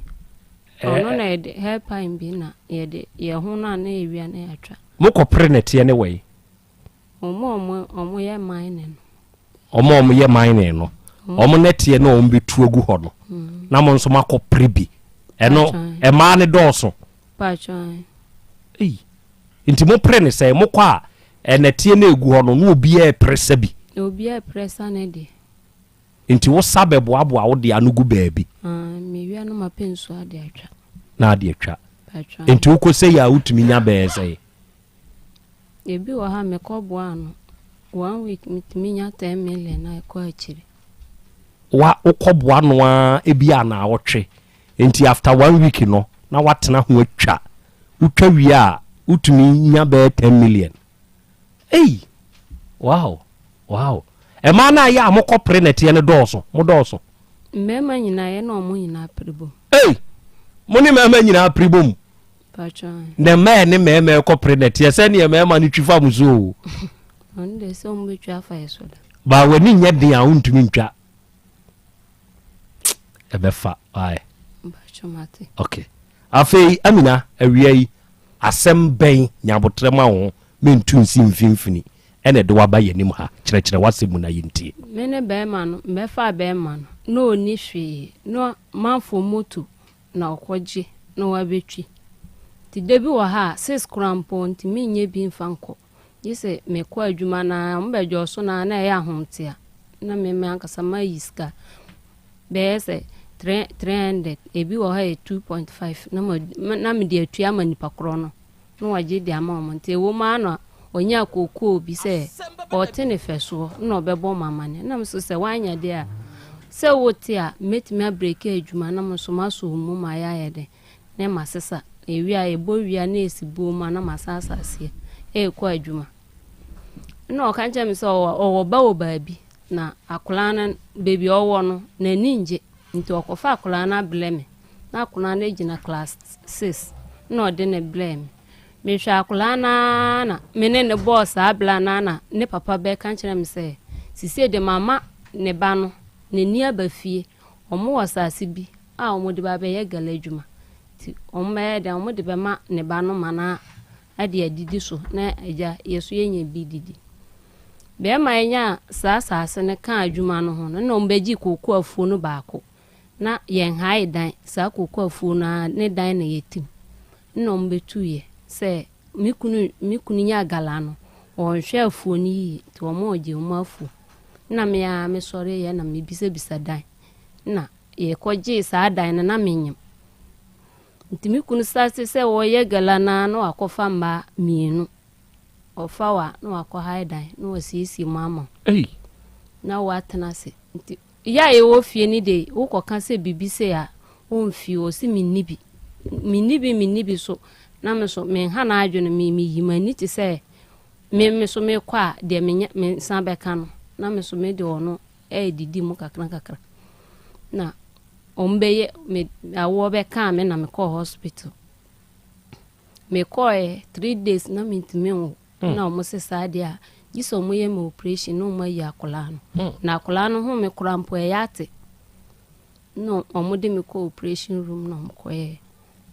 Ɔno na yɛde hair pine bi na yɛde yɛ ho no a na yɛwia na yɛatwa. Mokɔpere nɛteɛ ne wɛn? Ɔmo a ɔmo yɛ mining no. Ɔmo a ɔmo yɛ mining no, ɔmo nɛteɛ na ɔmo bɛtu agu hɔ no, na mo nso moakɔpere bi. Ɛno, mmaa no dɔɔso. Ei, nti mo pere ne sɛn? Mokɔ a, ɛnɛteɛ na egu hɔ no, na obiara repere sa bi. Obiara repere sa ne deɛ. Nti wo sa bɛboaboa wo deɛ ano gu baabi. Ah, mewia no mapɛ nsuo ade atwa. Na ade atwa. Nti wokɔ sɛ yɛ a wotumi nya bɛyɛ sɛn? Ebi wɔ ha mekɔ boa ano one week metumi nya ten million a ɛkɔ akyiri. Wa wokɔ boa ano ara ebi a naawɔtwe nti after one week no na watena ho atwa wotwa wie a wotumi nya bɛyɛ ten million ei wow wow ɛmaa no a yɛ a mokɔ pere nɛteɛ no dɔɔso mo dɔɔso. Mmarima nyinaa yɛ na wɔn nyinaa pere bom. Ei mo ne mmarima nyinaa pere bom. Na mmaa ne mmarima ɛkɔ pere na ɛteɛ sɛ neɛ mmarima no twi fa mo so o. Ɔno deɛ sɛ wɔn bɛtwi afa yɛ so da. Ba w'ani nyɛ den a wontumi ntwa. Ɛbɛfa ae. Okay. Afei Amina awia yi asɛm bɛn nyabotrɛ ma wo ho mentu nsi mfimfini ɛna ɛde waba yɛn anim ha kyerɛkyerɛ w'asɛm mu na yɛntie. Me ne bɛrima no mbɛfaa bɛrima no na ɔnni hwee na manfo moto na ɔkɔgye na wabɛtwi. Nti da bi wɔ ha a, sis koraa mpo ɔntumi nyɛ bi mfa nkɔ. Gye sɛ mekɔ adwuma no ara, wɔbɛdwɔɔ so no ara na ɛyɛ ahomtea. Na me me ankasa mayi sika bɛyɛ sɛ 300, ebi wɔ hɔ a ɛyɛ 2.5 na ma na mede atua ama nipa korɔ no. na wagye de ama wɔn. Nti ɛwom ara na ɔnyaa kookoo bi sɛ ɔrete ne fɛsoɔ na ɔbɛbɔ wɔn amaneɛ. Na me nso sɛ woanyɛ deɛ a, sɛ wote a mɛtumi abreki adwuma na mo nso moasɔ wo mu ma ayɛ ayɛ dɛn na masesa. Na ɛwie a yɛbɔ wie a na yɛsi buo mu a na masan asa aseɛ ɛrekɔ adwuma. Ɛna ɔka kyerɛ me sɛ ɔwɔ ba wɔ baabi na akwadaa no baabi a ɔwɔ no n'ani ngye nti ɔkɔfa akwadaa no abrɛ me. Na akwadaa no gyina class 6 na ɔde no brɛɛ me. Mehwɛ akwadaa no ara na me ne no bɔɔ saa bra no ara na ne papa bɛka kyerɛ me sɛ sisei de mama ne ba no n'ani aba fie. Wɔn wɔ asase bi a wɔde ba bɛyɛ gala adwuma. Nti wɔn bɛyɛ dɛn wɔn de bɛma ne ba no ma no ade adidi so na agya yɛ so yɛnya bi didi. Bɛrima yi nyaa saa asase no kaa adwuma no ho no na wɔn bɛgye kooko afuo no baako. Na yɛnhae dan, saa kooko afuo no ara ne dan na yɛtim. Nna wɔbɛtuiɛ sɛ me kunu me kunu nyaa gala no, ɔnhwɛ afuo no yie nti wɔregye wɔn afuo. Nna me ara mesɔreeɛ na mebisabisa dan. Nna yɛkɔgyee saa dan no na menyem. Nti me kunu starte sɛ ɔreyɛ gala no ara na wakɔfa mmaa mmienu. Ɔfa wo a na wakɔhae dan na wasiesie mu ama wo. Na woatena ase. Nti Yɛ a yɛwɔ fie no de, wokɔka sɛ biribi sei a, ɔmfi. Ɔse menni bi. Menni bi, menni bi so. Na me nso, menha n'adwene. Me, meyi m'ani te sɛ me, me nso mekɔ a, deɛ menya, me nsa bɛka no, na me nso mede ɔno redidi mu kakra kakra. Na wɔbɛyɛ, me, awoɔ bɛkaa me na mekɔɔ hospital. Mekɔɔɛ 3 days na mentumi nwo. Na wɔn se saa deɛ a, gye sɛ wɔn yɛ me operation na wɔn ayi akwadaa no. Na akwadaa no home koraa mpo ɛyɛ ate. Na wɔn de me kɔ operation room na wɔn kɔyɛɛ.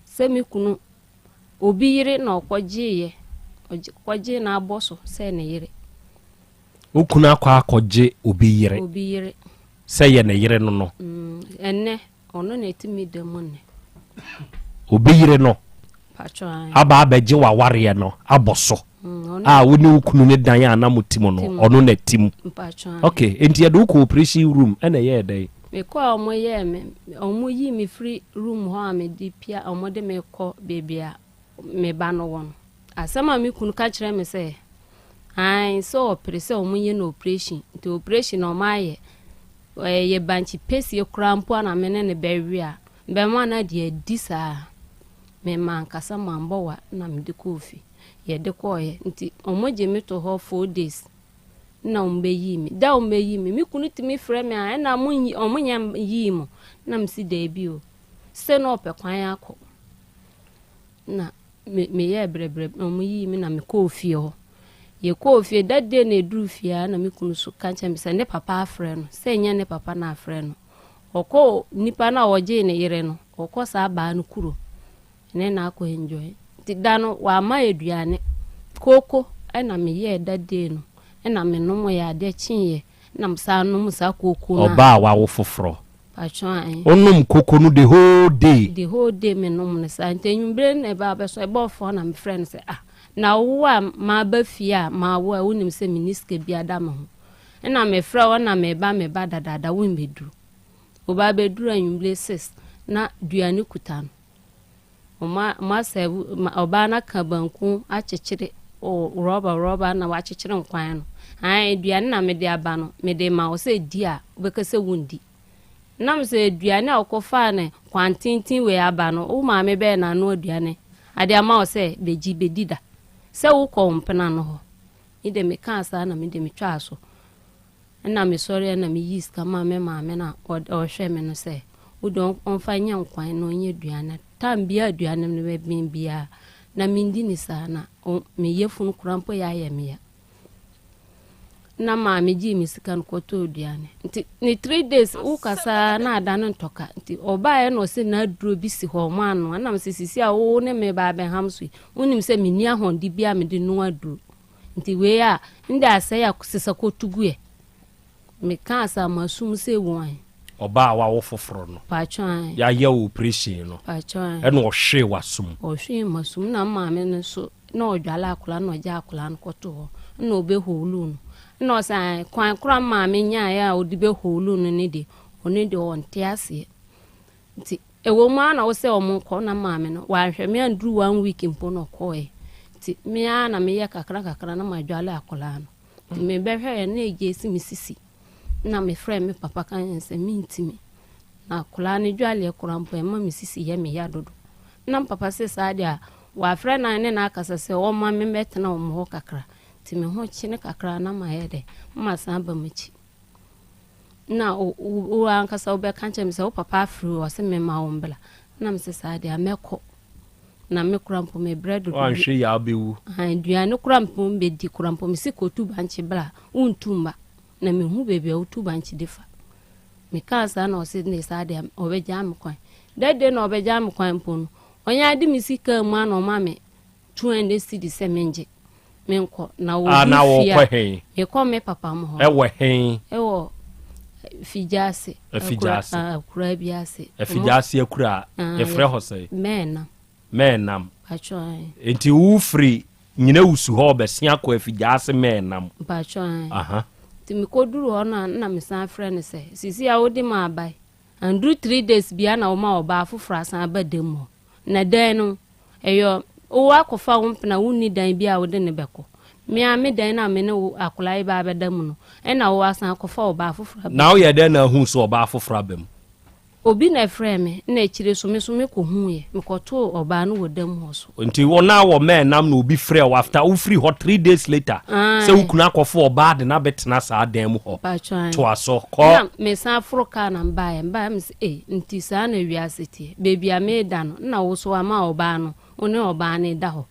Sɛ me kunu, obi yere na ɔkɔgyeeɛ, ɔkɔgyee no abɔ so sɛ ne yere. Wo kunu akɔ akɔgye obi yere. Obi yere. Sɛ yɛ ne yere no no. Ɛnnɛ, Ɔno na ɛte me da mu nnɛ. Obi yere no aba abɛgye w'awareɛ no abɔ so. A wo ne wo kunu ne dan a na mo te mu no, ɔno na ɛte mu. Ok, enti yɛde wo kɔ operation room ɛna ɛyɛɛ dɛn? Mekɔɔ a wɔn yɛɛ me, wɔn yii me firi room hɔ a mede pia, wɔn de me kɔ baabi a me ba no wɔ no. Asɛm a me kunu ka kyerɛ me sɛ, ae, sɛ ɔpere sɛ wɔn nyɛ no operation, nti operation na wɔn ayɛ, ɛyɛ bankye pɛsie koraa mpo a na me ne no bɛwe a, bɛma no ade adi saa. Me mankasa mambɔ wa na mede kɔɔ fie. Yɛde kɔɔeɛ nti wɔn gye me to hɔ 4 days na wɔn bɛyii me. Da a wɔn bɛyii me, me kunu tumi frɛ me a ɛna mo nyi wɔn nyɛ yii mo na me si daabi o. Sɛ na ɔpɛ kwan akɔ na me meyɛɛ brɛbrɛ na wɔn yii me na me kɔɔ fie hɔ. Yɛkɔɔ fie that day na eduru fie a na me kunu so ka kyerɛ me sɛ ne papa afrɛ no sɛ ɛnyɛ ne papa na afrɛ no. Ɔkɔ nipa no a ɔgyee ne yere no, ɔkɔ saa baa no kuro ne no akɔ enjoy. Nti da no wamma aduane, kooko na meyɛɛ that day no na menomoeɛ adeɛ kyeeɛ na mesan nom saa kooko no a. Ɔbaa a wawo foforɔ. Patwɔ ae. Wonom koko no the whole day? The whole day menom no saa. Nti anwummere no na ɛbaa bɛso ɛbɔɔ four na mefrɛ no sɛ ah na wo a maba fie a mawo a wonim sɛ menni sika biara da me ho. Nna mefrɛ wo na meba meba dadaada wommbeduru. Woba abeduru anwummere 6 na duane kuta no. Ɔma ɔma sɛɛvo ma ɔbaa no aka banku akyekyere o rɔba rɔba na wakyekyere nkwan no. Ae aduane na mede aba no mede ma wo sɛ di a wobɛka sɛ wondi. Nam sɛ aduane a wokɔfaa no kwan tenten wei aba no wo maame bɛyɛ na ano aduane ade ama wo sɛ bɛgyi bɛdi da. Sɛ wokɔ wo mpena no hɔ. Me de mekaa saa na me de metwaa so. Ɛna mesɔre ɛna meyii sika maa me maame na ɔhwɛ me no sɛ wo de ɔmfa nyɛ nkwan na ɔnyɛ aduane. Time biara aduane no bɛben biara na mendi ne saa na me yafunu koraa mpo yɛ ayɛ me ya. Na maame gyee me sika no kɔtɔɔ aduane. Nti ne 3 days wokasa na ada no ntɔka. Nti ɔbaeɛ na ɔsɛ n'aduro bi si hɔ ɔmo anoa. Ɛna mesɛ sisi a wo ne me ba abɛham so yi, wonim sɛ menni ahoɔden bi a mede noa aduro. Nti wei a ndɛ asɛe a sesa kɔtu gu ɛ. Mekaa saa masum sɛ wuan. Ɔbaa a wawo foforɔ no. Paatwɔ ae. Yɛayɛ wo operation no. Paatwɔ ae. Ɛna ɔhwee w'asom. Ɔhwee m'asom na maame no nso na ɔdwale akwadaa na ɔgya akwadaa no kɔto hɔ na ɔbɛhooluu no. Ɛna ɔsɛ ae kwan korɔ a maame nyaeɛ a ɔde bɛhooluu no no deɛ ɔno deɛ ɔnte aseɛ. Nti ɛwɔ mu ara na wosɛ wɔn nkɔ na maame no wanhwɛ me anduru one week mpo na ɔkɔɔɛ. Nti me ara na meyɛ kakra kakra na madwale akwadaa no. Nti mebɛhwɛeɛ na ɛgye si me sisi. Na mefrɛɛ me papa ka kyerɛɛ no sɛ mentumi. Na akwadaa no dwaleɛ koraa mpo ɛma me sisi yɛ me ya dodo. Na me papa se saa deɛ a wafrɛ no ne no akasa sɛ ɔmma me mmɛtena wɔn hɔ kakra. Nti me ho kyene kakra na mayɛ dɛ na masan aba m'akyi. Na wo ankasa wobɛka kyerɛ me sɛ wo papa afrɛ wo ɔse memma wo mbra. Na mese saa deɛ a mɛkɔ. Na me koraa mpo mebrɛ dodo. Woanhwɛ yie a wobɛwu. Aduane koraa mpo mbɛdi koraa mpo mese kɔtu bankye bra wontu mma. Na mehu baabi a wotu bankye de fa. Mekaa saa na ɔse ne saa deɛ ɔbɛgyaa me kwan. That day na ɔbɛgyaa me kwan mpo no, ɔnyɛ ade me sika mu a na ɔma me 200 cedi sɛ mengye menkɔ. Na Ah, na wɔdu fie wɔkɔ a, he? mekɔ me papa mo hɔ. Ɛwɔ he? Ɛwɔ Figyase. Afigyase. Akura bi ase. Afigyase akura. Ah, Yɛfrɛ hɔ sɛ? Mɛɛnam. Mɛɛnam. Mpatwɔ ae. Nti wofiri Nyinawusu hɔ bɛsen akɔ Afigyase Mɛɛnam. Mpatwɔ ae. Aha. Nti mekɔduru hɔ no a, na mesan frɛ no sɛ, sisi a wode ma abae. Anduru 3 days bia na woma ɔbaa foforɔ asan aba dan mu hɔ. Na dan no, ɛyɛ wo akɔfa wo mpena wonni dan bi a wode ne bɛkɔ. Me a me dan no a me ne wo akwadaa yi ba abɛda mu no, ɛna wo asan akɔfa ɔbaa foforɔ aba. Na woyɛ dɛn na ahu sɛ ɔbaa foforɔ aba mu? Obi na ɛfrɛɛ me, na akyire so me so mekɔhuuɛ. Mekɔtoo ɔbaa no wɔ dam hɔ so. Nti wo na wɔ Mɛɛnam na obi frɛɛ wo after wofiri hɔ 3 days later sɛ wo kunu akɔfa ɔbaa de no abɛtena saa dan mu hɔ. Mpatwɔ ae. Toa so kɔ. Na mesan foro kaa na mbaeɛ. Mbaeɛ me sɛ ei nti saa na wiase teɛ. Baabi a meda no na wo so ama ɔbaa no wo ne ɔbaa no da hɔ.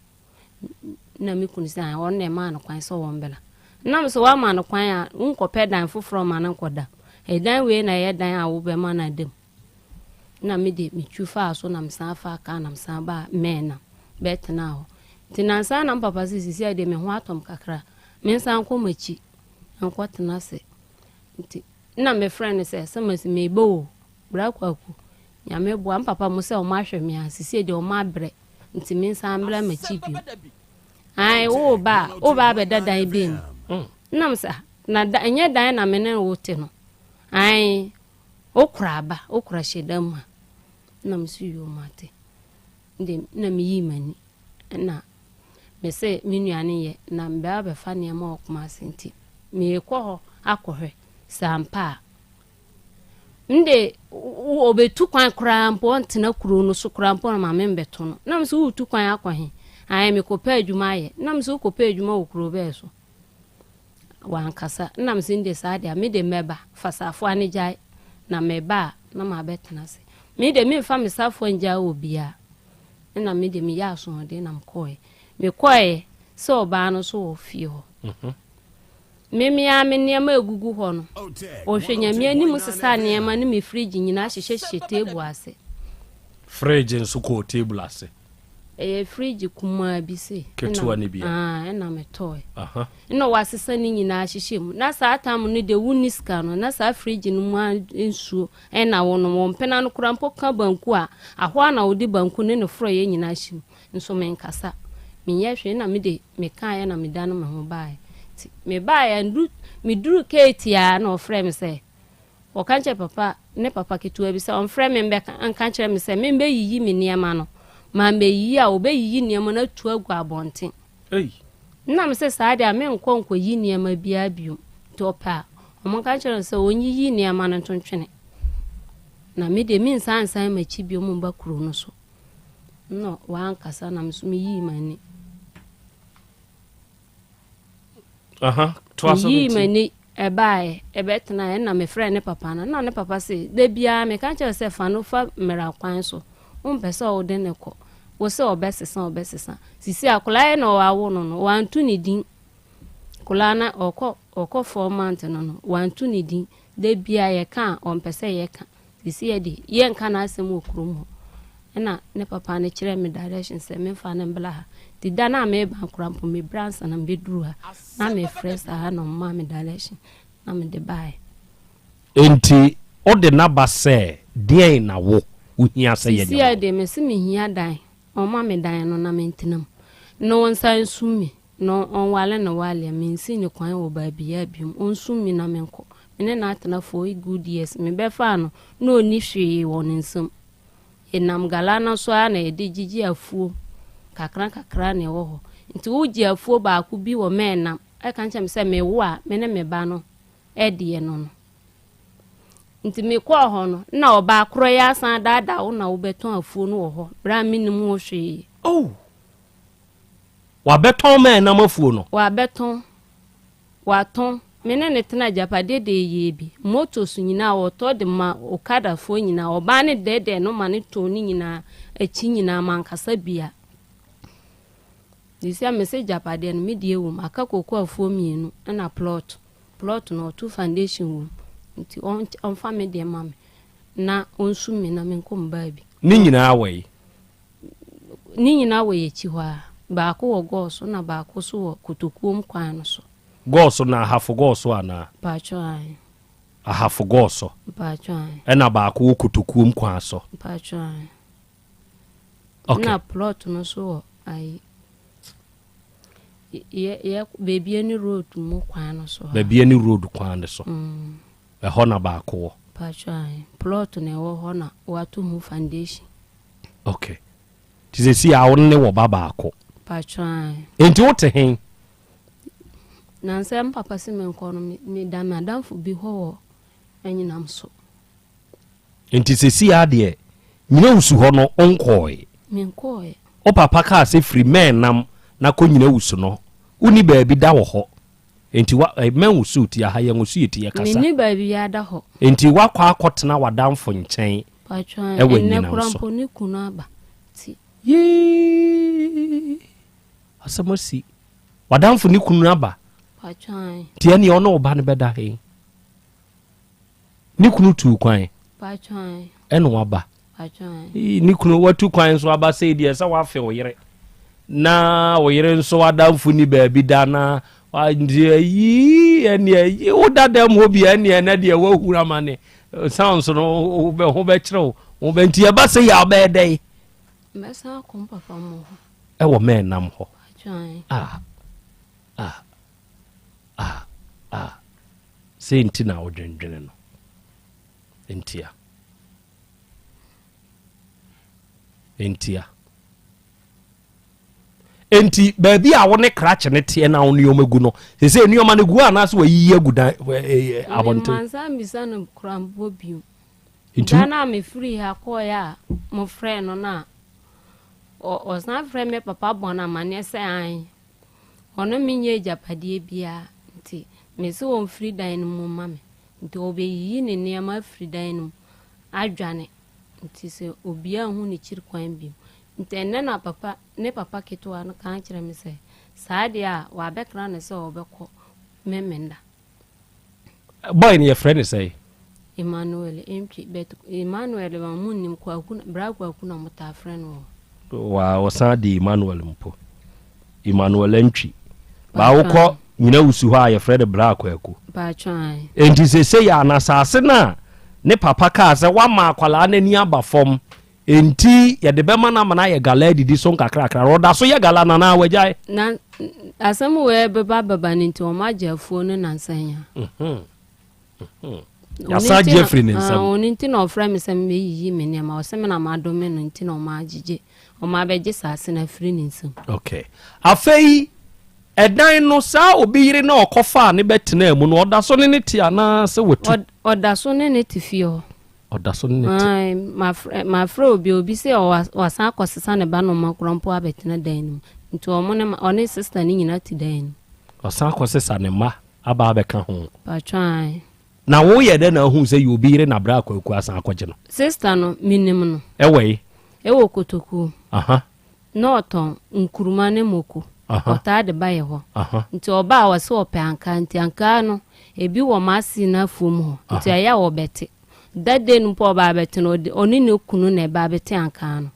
Na me kunu sɛ ae ɔno na ɛmaa no kwan sɛ ɔmbra. Na me sɛ woama no kwan a wonkɔpɛ dan foforɔ ma no nkɔda. Ɛdan wei na ɛyɛ dan a wobɛma no ada mu. Na me de metwi faa so na mesan faa kaa na mesan baa Mɛɛnam bɛtenaa hɔ. Nti nansa na me papa sɛ sisi a deɛ me ho atɔ me kakra mensan nkɔ m'akyi nkɔtena ase. Nti na mefrɛ no sɛ sɛ masi meba o bra Kwaku Nyame boa me papa mo sɛ ɔmo ahwɛ me a sisi deɛ ɔmo abrɛ nti mensan mbra m'akyi bio. Ae, woreba a, woreba abɛda dan bɛn mu? Mm. Nam sɛ, na da, ɛnyɛ dan na me ne wo te no. Ae, wokora aba, wokora hyɛ dan mu ha. Nam so yoo mate. De, na meyii m'ani. Na me se me nua no yɛ, na mebɛba abɛfa nneɛma wɔ Kumasi nti, merekɔ hɔ akɔhwɛ sɛ ampa a. Nde ɔbɛtu kwan koraa mpo ɔntena kuro no so koraa mpo na ma membɛto no. Na me sɛ woretu kwan akɔ he? Ae, mekɔpɛ adwuma ayɛ. Na me sɛ wokɔpɛ adwuma wɔ kuro bɛɛ so? Wankasa. Na me sɛ nde saa deɛ me de mɛba, fa safoa no gyae na meba a na mabɛtena ase. Me de memfa me safoa ngyae obiara. Ɛna me de meyɛɛ asoɔden na mekɔeɛ. Mekɔeɛ sɛ ɔbaa no nso wɔ fie hɔ. Mhm. Me me ara me nneɛma a ɛgugu hɔ no, ɔhwɛ Nyame anim sesaa nneɛma ne me fridge nyinaa hyehyɛhyehyɛ table ase. Fridge nso kɔɔ table ase. Ɛyɛ fridge kumaa bi sei. Ketewa no bi a. Ah, ɛna metɔe. Ɛna wasesa ne nyinaa hyehyɛ mu. Na saa tam no deɛ wonni sika no, na saa fridge no mu nsuo ɛna wonom. Wɔn mpena no koraa mpo ka banku a, ahɔ a na wode banku ne ne forɔeɛ nyinaa hyɛ mu. Nso menkasa. Menyɛ hwee na mede mekaeɛ na medane me ho baeɛ. Nti mebaeɛ ndu meduru keeti a na ɔfrɛ me sɛ Wɔka kyerɛɛ papa ne papa ketewa bi sɛ ɔmfrɛ me mbɛka nka nkyerɛ me sɛ membɛyiyi me nneɛma no. Mammɛyiyi a, wɔbɛyiyi nneɛma no atu agu abɔnten. Ei! Nna mese saa deɛ a menkɔ nkɔyi nneɛma biara bio. Nti ɔpɛ a, wɔnka nkyerɛ no sɛ ɔnyiyi nneɛma no nto ntwene. Na me deɛ mensan nsan m'akyi bio mma kuro no so. Nna wankasa na me nso meyii m'ani. Meyii m'ani ɛbaeɛ ɛbɛtenaeɛ ɛna mefrɛɛ ne papa no na ne papa se da biara meka kyerɛ sɛ fa no fa mmara kwan so wompɛ sɛ wode ne kɔ wo sɛ ɔbɛsesa ɔbɛsesa sisi akwadaa yɛ na ɔawo no no wanto ne din akwadaa na ɔkɔ ɔkɔ 4 month no no wanto ne din da biara yɛka a ɔmpɛ sɛ yɛka Seesei yɛ de, yɛnka n'asɛm wɔ kurom hɔ. Ɛna ne papa no kyerɛɛ me direction sɛ memfa no mbra ha. Nti da no a mereba koraa mpo, mebrɛ ansa na mebɛduru ha. Na mefrɛ saa ha na ɔmaa me direction na mede baeɛ. Enti wode no aba sɛ deɛn na wo wohia sɛ yɛnyɛ ma Seesei wo? deɛ mese mehia dan. Ɔmma me dan no na mentena mu. Na ɔnsan nsum me. Na ɔnwale no wale a, mensi no kwan wɔ baabiaa biom. Ɔnsum me na menkɔ. Me ne no atena for eight good years. Mebɛfaa no, na ɔnni hwee wɔ ne nsam. Yɛnam gala no so ara na yɛde gyegye afuo kakra kakra na ɛwɔ hɔ. Nti wogye afuo baako bi wɔ Mɛɛnam, ɛka kyerɛ me sɛ mewo a, me ne me ba no deɛ no no. Nti mekɔɔ hɔ no, na ɔbaa korɔ yi asan adaadaa wo na wobɛtɔn afuo no wɔ hɔ, berɛ a mennim ho hwee. Oh! Wabɛtɔn Mɛɛnam afuo no? Wabɛtɔn. Watɔn. Me ne no tena agyapadeɛ de yɛɛ bi. Motos nyinaa ɔtɔ de ma Okadafoɔ nyinaa. Ɔbaa no dɛɛdɛɛ no ma no tɔn ne nyinaa akyi nyinaa mankasa bia. Seesei a mese agyapadeɛ no me deɛ wɔ mu. Aka koko afuo mmienu ɛna plot. Plot no ɔto foundation wɔ mu. Nti ɔmfa me deɛ ma me na ɔnsum me na menkɔ me baabi. Ne nyinaa wɔ yi? Ne nyinaa wɔ yɛn akyi hɔ ara. Baako wɔ Gɔɔ so na baako nso wɔ Kotokuom kwan no so. Gɔɔ so na Ahafo Gɔɔ so anaa? Mpakyɛw ae. Ahafo Gɔɔ so. Mpakyɛw ae. Ɛna baako wɔ Kotokuom kwan so. Mpakyɛw ae. Okay. Ɛna plot no nso wɔ ayi yɛ yɛ Baabiani road mu kwan no so hɔ. Baabiani road kwan no so. Mm. Ɛhɔ na baako wɔ. Mpakyɛw ae. Plot na ɛwɔ hɔ na wɔato ho foundation. Ok. Nti sɛsi a wo ne wɔ ba baako. Mpakyɛw ae. Nti wo te hen? Nansɛ me papa se menkɔ no me da m'adamfo bi hɔ wɔ Anyinam so. Nti sɛsi a deɛ Nyinawusu hɔ no wo nkɔɔe? Menkɔɔe. Wo papa kaa sɛ firi Mɛɛnam na kɔ Nyinawusu no, wo ni baabi da wɔ hɔ. Enti wa eh, mɛnwosow ti aha, yɛnwoso yɛ ti, yɛkasa. Menni baabiara da hɔ. Enti woakɔ akɔtena w'adamfo nkyɛn Paatwa, wɔ ɛnnɛ anyinam koraa so. mpo ne kunu aba ti. Yee! Asɛm asi. W'adamfo ne kunu aba. Paatwa. Nti ɛneɛ ɔne wo ba no bɛda he? Ne kunu tuu kwan. Ɛna waba. Ne kunu watu kwan nso aba sei deɛ sɛ wafe wo yere. Na wo yere nso adamfo ni baabi da na nti ayi ɛne ayi wo dada mu hɔ bi ɛne ɛnɛ deɛ wahuru amane sounds no ho bɛkyerɛ wo ho bɛ nti ɛba sɛ yɛ abɛyɛ dɛn. Mɛsan akɔ papa mu hɔ. Ɛwɔ mɛɛnam hɔ. Paatwɔ Ah ah ah ah Sei nti na wodwendwene no Ntia Ntia Enti baabi a wo ne krakye no teɛ na wo nneɛma gu no, sese nneɛma no gu anaasɛ wayiyi agu dan abɔnten? Mansa mbisa no kora mpo bio. Nti da no a mefiri ha kɔeɛ a mofrɛɛ no no a, ɔsan frɛ me papa bɔ no amanneɛ sɛ an ɔno menyɛ agyapadeɛ biara nti mese ɔmfiri dan no mu ma me. Nti ɔbɛyiyi ne nneɛma afiri dan no mu adwane. Nti sɛ obiara nhu ne kyiri kwan bio. Nti ɛnnɛ na papa, ne papa ketewa no ka kyerɛ me sɛ, saa deɛ a, wabɛkra no sɛ ɔbɛkɔ Memenda. Boy no yɛfrɛ no sɛn? Emmanuel Antwi, but Emmanuel ma mo nnim, Kwaku, Bra Kwaku na mo taa frɛ no wɔ. Wa ɔsan de Emmanuel mpo. Emmanuel Antwi. Baa wokɔ nyina wusu hɔ a yɛfrɛ no Bra Kwaku. Enti seesei a n'asase no a ne papa kaa sɛ wama akwadaa no ani aba fam enti yɛde bɛma no ama no ayɛ gala adidi so nkakrakra no, ɔda so yɛ gala no anaa wagyae? Na asɛm wei bɛba bɛba no nti wɔn agye afuo no nansa yi a. Mhm. Mhm. Yɛasan agye afiri ne nsam. Ɔno nti na ɔfrɛ me sɛ mebɛyiyi me nneɛma ɔsɛ me na madome no nti na ɔma agyegye ɔma abɛgye saase no afiri ne nsam. Okay. Afei ɛdan no saa obi yere na ɔkɔfaa ne bɛtenaa mu no ɔda so ne ne te anaa sɛ watu? Ɔda so ne ne te fie hɔ. Ɔda so ne ne te. Ae, mafrɛ mafrɛ obi obi sɛ wasan akɔsesa ne ba noma koraa mpo abɛtena dan no mu. Nti ɔmo ne ɔne sister no nyinaa te dan no mu. Ɔsan akɔsesa ne mma aba abɛka ho. Paatwɔ ae. Na wo yɛ dɛn na ahuu sɛ yɛ obi yere na bra Kwaku asan akɔgye no? Sister no, menim no. Ɛwɔ he? Ɛwɔ Kotokuo. Aha. Na ɔtɔn nkuruma ne moko. Aha. Ɔtaa de ba yɛ hɔ. Aha. Nti ɔba a ɔse ɔpɛ ankaa nti ankaa no ebi wɔ m'ase no afuom hɔ. Nti Aha. ɛyɛ a ɔbɛte. That day no mpo a ɔba abɛte no ɔde ɔne ne kunu na ɛba abɛte ankaa no.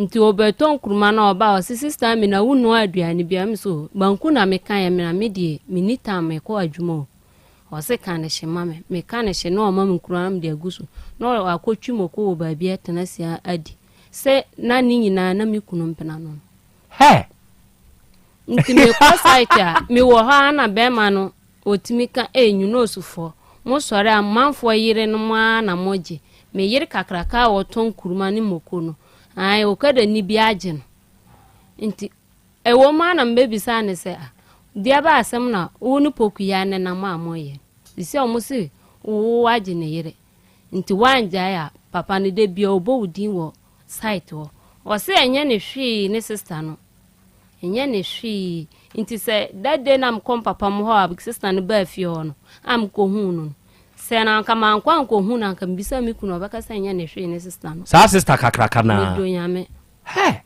Nti ɔbɛtɔ nkuruma no a ɔba a ɔse sister Amina wo noa aduane bi a me so banku na meka yɛ me na me deɛ menni time mekɔ adwuma o. Ɔse ka ne hye ma me. Meka ne hye na ɔma me nkuruma na mede agu so. Na wakɔtwi moko wɔ baabi atena ase adi. Sɛ na ne nyinaa na me kunu mpena no no. Hɛ! Nti mekɔ site a mewɔ hɔ ara na bɛrima no Ɔtumi ka, Ei, Nyunosufoɔ, mosɔre a, manfoɔ yerenom ara na mogye. Me yere kakraka a ɔtɔn nkuruma ne moko no, ae, Okadani bi agye no. Nti, ɛwom ara na mebɛbisaa no sɛ, Ah, deɛ bɛn asɛm na wo ne Pokuyaa nenam a moreyɛ no? Seesei wɔse wo woagye ne yere, nti woangyae a, papa no da biara ɔbɔ wo din wɔ site hɔ. Ɔse ɛnyɛ ne hwee ne sister no. Nnyɛ no hwee. Ntsi sɛ that day na mokɔ me papa mo hɔ a sister no baa fie hɔ no a mokohun no no, sɛ na anka mankɔ annkohu no a anka mibisa me kunu a ɔbɛka sɛ nnyɛ no hwee ne sister no. Saa sister kakraka no ara. Medɔ Nyame. Hɛ!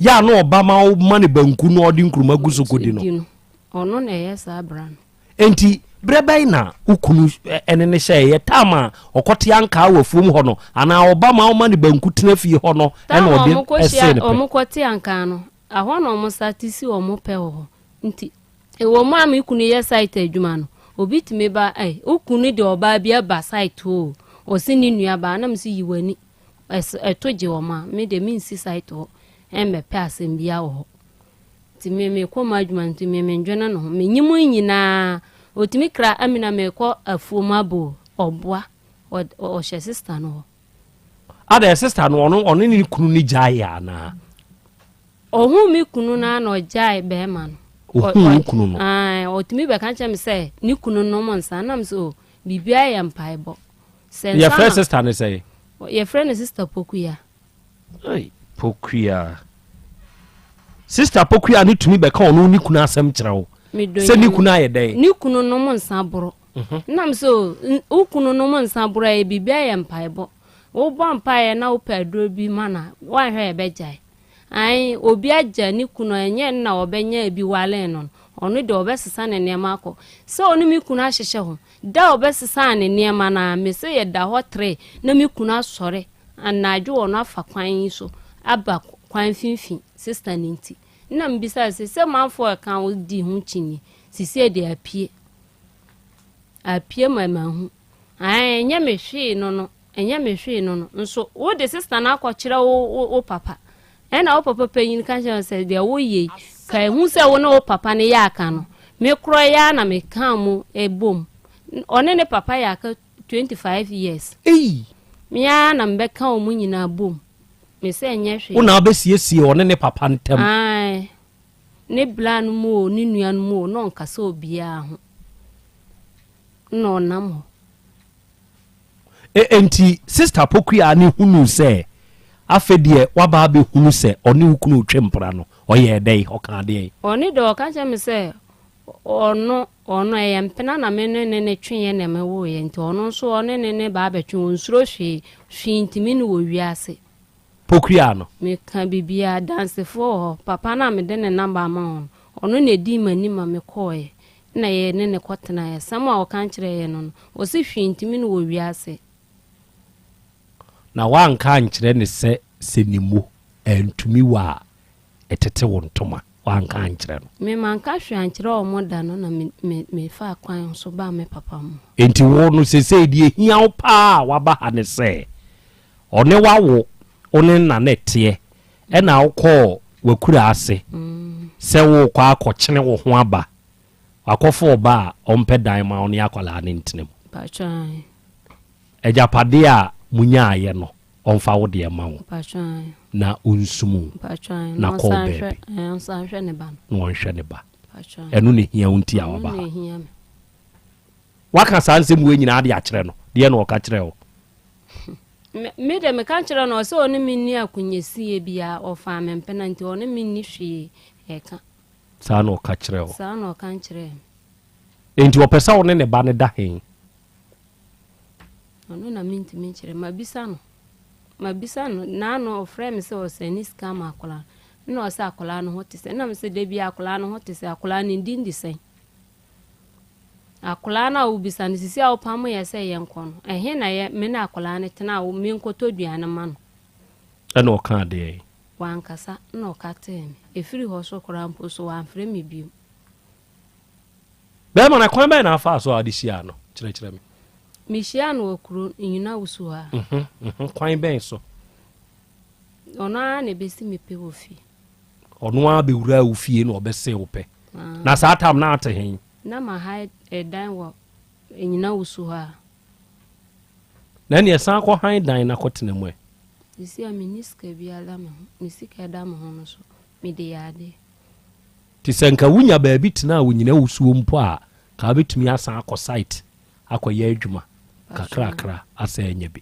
Yɛ a na ɔba ma woma no banku na ɔde nkruma gu so kodi no. Di no. Ɔno na ɛyɛ saa bra no. Enti berɛ bɛn na wo kunu ne no hyɛeɛ? Tam a ɔkɔte ankaa wɔ afuom hɔ no, anaa ɔba ma ɔma no banku tena fie hɔ no Tam na a ɔde wɔkɔhyia see no pɛ? wɔkɔte ankaa no, ɛhɔ na wɔsate si wɔn pɛ wɔ hɔ. Nti, ɛwɔ mu a me kunu yɛ site adwuma no, obi tumi ba, ei, wo kunu de ɔbaa bi aba site hɔ o, ɔse ne nuabaa, na mese yi w'ani, ɛs ɛto gye wɔn a, me deɛ mensi site hɔ mmɛpɛ asɛm biara wɔ hɔ. Nti me mekɔ m'adwuma nti me mendwene ne ho. Menye mu nyinaa otumi kra Amina mekɔ afuom aba o, ɔboa, ɔhyɛ sista no hɔ. Adɛn sista no ɔno ɔne ne kunu no gyaeɛ anaa? Ohuu me kunu no ara na ɔgyae bɛrima no. Ohuu wo kunu no? Ae, ɔtumi bɛka kyerɛ me sɛ ne kunu nom nsa na me sɛ o biribiara yɛ mpaebɔ. Sɛ nsa Yɛfrɛ na sista no sɛn? Yɛfrɛ no sista Pokuya. Ei, Pokuya. Sister Pokuya no tumi bɛka ɔno ne kunu asɛm kyerɛ wo. Sɛ ne kunu ayɛ dɛn? Ne kunu nom nsa boro. Mhm. Nam so wo kunu nom nsa boro a biribi ayɛ mpaebɔ. Wobɔ mpaeɛ na wopɛ aduro bi ma na woanhwɛ yɛbɛgyae. Ae, obi agya ne kunu a ɛnyɛ nna ɔbɛnya bi wale no no, ɔno deɛ ɔbɛsesa ne nneɛma akɔ. Sɛ ɔne me kunu ahyehyɛ ho, da a ɔbɛsesa ne nneɛma no a, mese yɛda hɔ tere na me kunu asɔre Anadwo wɔ no afa kwan yi so aba kwan finfin sister no nti nna me bisa sɛ sɛ manfoɔ ɛka wo di ho kyinye sisei deɛ apue apue ma mahu ae ɛnyɛ me hwee no no ɛnyɛ me hwee no no nso wo de sister no akɔkyerɛ wo wo, wo papa. Ɛna wo papa panyin ka kyerɛ no sɛ deɛ woyɛ yi, ka ehu sɛ wo ne wo papa no yɛ aka no. Me korɔ yi ara na mekaa mo bom. Ɔne ne papa yɛ aka 25 years. Ei! Me ara na mebɛka wɔn nyinaa bom. Me sɛ nyɛ hwee. Wo na wobɛsiesie ɔne ne papa ntam. Ae. Ne bra no mu o, ne nua no mu o, na ɔnkasa obiara ho. Na ɔnam hɔ. E Enti Sista Pokuaa no hunuu sɛ afei deɛ waba abɛhunu sɛ ɔne wo kunu retwe mpena no, ɔyɛɛ dɛn? Ɔkaa deɛn? Ɔno deɛ ɔka kyerɛɛ me sɛ ɔno, ɔno ɛyɛ mpena na me ne ne no tweeɛ na mewoeɛ nti ɔno nso ɔne ne ne ba abɛtwe, ɔnsuro hwee, hwee ntumi no wɔ wiase. Pokuaa no. Meka biribiara, adansefoɔ wɔ hɔ, papa no a mede ne number ama wo no, ɔno na ɛdii m'anim ma mekɔeɛ. na yɛ ne no kɔtenaeɛ. Asɛm a ɔka kyerɛɛ yɛn no no, ɔse hwee ntumi no wɔ wiase. Na woanka ankyerɛ no sɛ sɛ ne mu antumi wo a, ɛtete wo ntoma? Woanka ankyerɛ no? Me manka hwee ankyerɛ wɔn da no na me me mefaa kwan so baa me papa mu. Enti wo no seesei deɛ ɛhia wo paa a woaba ha ne sɛ ɔne wo awo, wo ne no na na ɛteɛ, ɛna wokɔɔ w'akuraase sɛ worekɔ akɔkyene wo ho aba Wakɔfa ɔba a ɔmpɛ dan ma wo ne akwadaa no ntena mu. Agyapadeɛ a monyaeɛ no, ɔmfa wo deɛ mma wo na ɔnsum wo na kɔ baabi na ɔnhwɛ ne ba. Ɛno na ɛhia wo nti a waba ha. Waka saa nsɛm wei nyinaa de akyerɛ no, deɛ na ɔka kyerɛ wo? Me de meka kyerɛ no ɔsɛ ɔne me nni akonyasie biara, ɔfaa me mpena nti ɔne me nni hwee ɛka. Saa na ɔka kyerɛɛ wo? Saa na ɔka kyerɛɛ me. Enti ɔpɛ sɛ wo ne ne ba no da he? Ɔno na mentumi nkyerɛ. Mabisa no. Mabisa no. Naano ɔfrɛɛ me sɛ ɔsɛne sika ama akwadaa no. Nna ɔsɛ akwadaa no ho te sɛn. Nna mese da biara akwadaa no ho te sɛn. Akwadaa no ne din de sɛn? Akwadaa no a wobisa no, sisi a wopamo yɛ sɛ yɛnkɔ no, ɛhe na yɛ me ne akwadaa no tena a menkɔtɔ aduane ma no? Ɛna ɔkaa deɛn? Wankasa na ɔkatee me. Ɛfiri hɔ so koraa mpo so wamfrɛ me bio. Bɛrima no, kwan bɛn na afaa so a wode hyiaa no? Kyerɛkyerɛ me. Mehyiaa no wɔ kuro Nyinawusu hɔ a. Mhm, mhm, kwan bɛn so? Ɔno ara na ɛbɛsi me pɛ wɔ fie. Ɔno ara bɛwuraa wo fie na ɔbɛsee wo pɛ. Ah. Na saa tam na ate he? Na maha ɛdan wɔ Nyinawusu hɔ a. Na ɛneɛ san kɔ han dan na kɔtena mu ɛ. Seesei a menni sika biara da me ho, me sika a ɛda me ho no so, mede yɛ adeɛ. Nti sɛ nka wonya baabi tena a wonyina wusuo mpo a, nka wobɛtumi asan akɔ site akɔyɛ adwuma kakrakra asan anya bi.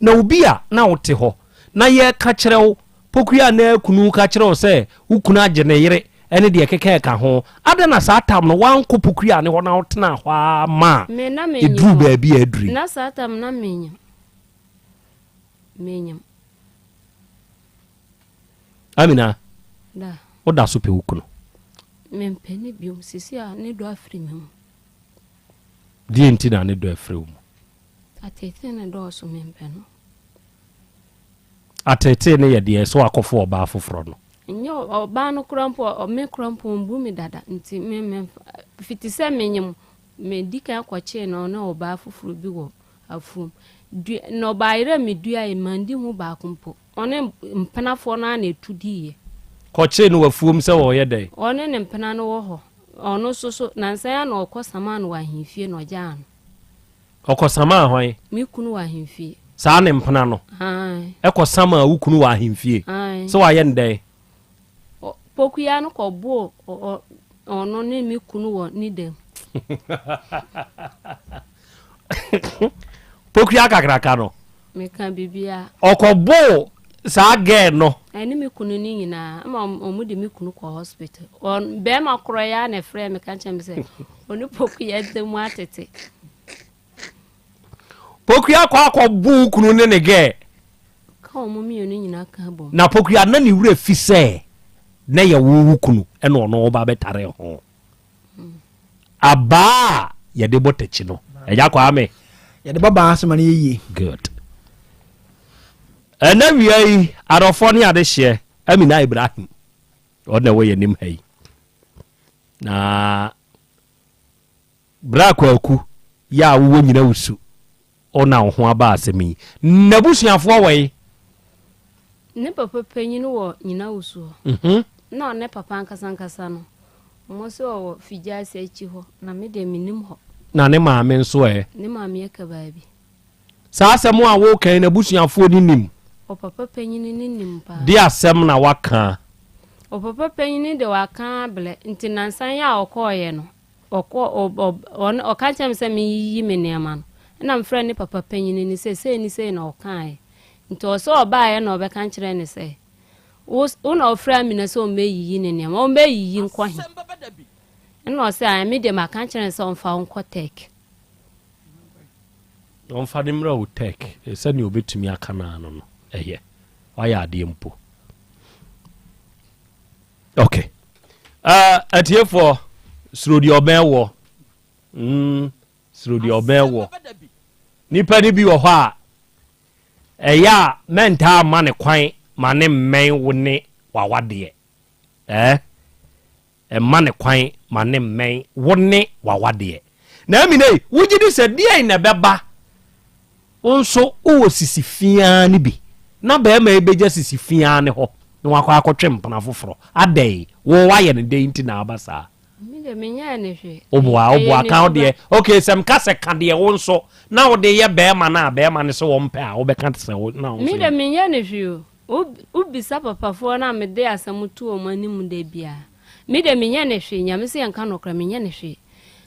Na obi a na wote hɔ na yɛreka kyerɛ wo, Pokuya anaa kunu ka kyerɛ wo sɛ wo kunu agye ne yere ne deɛ ɛkeka ɛka ho, adɛn na saa tam no woankɔ Pokuya ne hɔ na wotenaa hɔ ara maa Me na menyim ɛduruu o. baabi a aduru yi? Na saa tam na menyim. Menyim. Amina, Da. woda so pɛ wo kunu? Mempɛ no biom. Seesei a ne dɔ afiri me mu. Deɛ nti na ne dɔ afiri wo mu? Ateetee no dɔɔso, mempɛ no. Ateetee no yɛ deɛ sɛ wakɔfa ɔbaa foforɔ no. Nyɛ ɔbaa no koraa mpo, me koraa mpo ɔmbu me dada nti me memfa fiti sɛ menyem medi kan kɔkyee no ɔne ɔbaa foforɔ bi wɔ afuom. Dua nnɔbaayerɛ a meduaeɛ mandi ho baako mpo. Ɔne mpenafoɔ no ara na ɛtu diiɛ. Kɔkyee no wɔ afuom sɛ ɔreyɛ dɛn? Ɔne ne mpena no wɔ hɔ. Ɔno nso so nansa yi ara na ɔkɔsamaa no wɔ ahemfie na ɔgyaa no. Ɔkɔsamaa hwan? Me kunu wɔ ahemfie. Saa ne mpena no. Ae. Ɛkɔsamaa wo kunu wɔ ahemfie. Ae. Sɛ wayɛ no dɛn? Ɔ, Pokuya no kɔboo ɔ, ɔ, ɔno ne me kunu wɔ ne dam. Pokuya kakraka no. Meka biribiara. Ɔkɔboo saa girl no. Ɛne me kunu no nyinaa ma wɔn de me kunu kɔ hospital. Ɔn bɛrima korɔ yi ara na ɛfrɛɛ me ka kyerɛ me sɛ ɔne Pokuya ntam atete. Pokuya kɔ akɔbo wo kunu ne ne girl. Ka wɔn mmienu nyinaa ka bom. Na Pokuya na ne werɛ fi sɛ na yɛ wo wo kunu ɛna ɔno wo ba bɛtare ho. Abaa a yɛde bɔ takyi no, Agya Kwame. Yɛde bɔ baa so ma no yɛ yie. Good. Ɛnɛ wia yi, adɔfoɔ ne adehyeɛ, Amina Ibrahim, ɔno na ɛwɔ yɛn anim ha yi. Na Bra Kwaku, yɛ a wowɔ nyina wusu, wo na wo ho aba asɛm yi. N'abusuafoɔ wɔ he? Ne papa panyin wɔ Nyinawusu hɔ. Na ɔne papa ankasa ankasa no, wɔn nso ɔwɔ Figyase akyi hɔ, na me deɛ mennim hɔ. Na ne maame nso ɛ? Ne maame aka baabi. Saa asɛm a woreka yi, n'abusuafoɔ no nim? Ɔpapa panyin no nim paa. De asɛm na waka? Ɔpapa panyin no de waka abrɛ, nti nnansa yi a ɔkɔeɛ no, ɔkɔ, ɔ, ɔ, ɔne, ɔka kyerɛɛ me sɛ menyiyi me nneɛma no. Ɛna mefrɛɛ ne papa panyin no sɛ sei ne sei na ɔkaeɛ. Nti ɔsɛ ɔbaeɛ na ɔbɛka kyerɛɛ no sɛ, Wo, wo na wofrɛɛ Amina sɛ ɔmmɛyiyi ne nneɛma, ɔmmɛyiyi nkɔ he? Ɛna ɔsɛ, Ae, me deɛ maka akyerɛ no sɛ ɔmfa wo nkɔ Turkey. Ɔmfa no mmra wo Turkey, sɛdeɛ ɔbɛtumi aka no ano no, ɛyɛ. Wayɛ adeɛ mpo. Ok. Uh, atiefoɔ, suro deɛ ɔbɛn wɔ. Mm, suro deɛ ɔbɛn wɔ. Nipa no bi wɔ hɔ a, ɛyɛ a mɛntaa mma ne kwan ma ne mmɛn wo ne wawadeɛ. Eh? Mma no kwan ma no mmɛn wo ne w'awadeɛ. Na Amina ei, wogye di sɛ deɛn na ɛbɛba? Wo nso wowɔ sisi fiaa no bi, na barima yi bɛgya sisi fiaa no hɔ na wakɔ akɔtwe mpena foforɔ. Adɛn? Wo woayɛ no dɛn nti na aba saa? Me deɛ menyɛɛ no hwee. Woboa, Ɛyɛ woboa, ne ka wo suban. deɛ. Okay, sɛ meka sɛ ka deɛ wo nso na wode yɛ barima no a barima no sɛ wɔmpɛ a, wobɛka sɛ wo na wo Me nso deɛ yɛ. menyɛɛ no hwee o. Wobisa papafoɔ no a mede asɛm to wɔn anim da biara. Me deɛ menyɛ no hwee, Nyame sɛ yɛnka nokorɛ, menyɛ no hwee.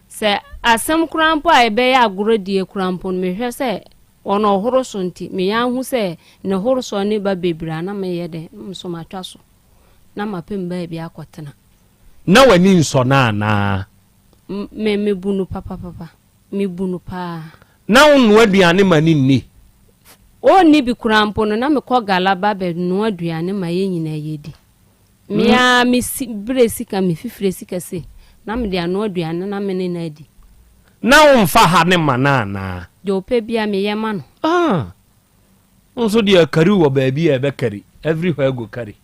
Sɛ asɛm koraa mpo a ɛbɛyɛ agorɔ die koraa mpo no, mehwɛ sɛ ɔno ɔhoro so nti, meyɛ ara hu sɛ ne horosoɔ no ba bebree a, na meyɛ dɛn, na me nso matwa so, na mapɛ me baabi akɔtena. Na w'ani nsɔ no anaa? Me, mebu no papapapa. Mebu no paa. Na wonnoa aduane ma no nni? Ɔnni bi koraa mpo no, na mekɔ gala ba bɛnoa aduane ma yɛn nyinaa yɛdi. Me ara me si berɛ sika, me fifire sika sei, na mede anoa aduane na me ne no adi. Na womfa ha no ma no anaa? Deɛ ɔpɛ biara meyɛ ma no. Ah! Wo nso deɛ kari wɔ baabi a ɛbɛkari, everywhere go kari.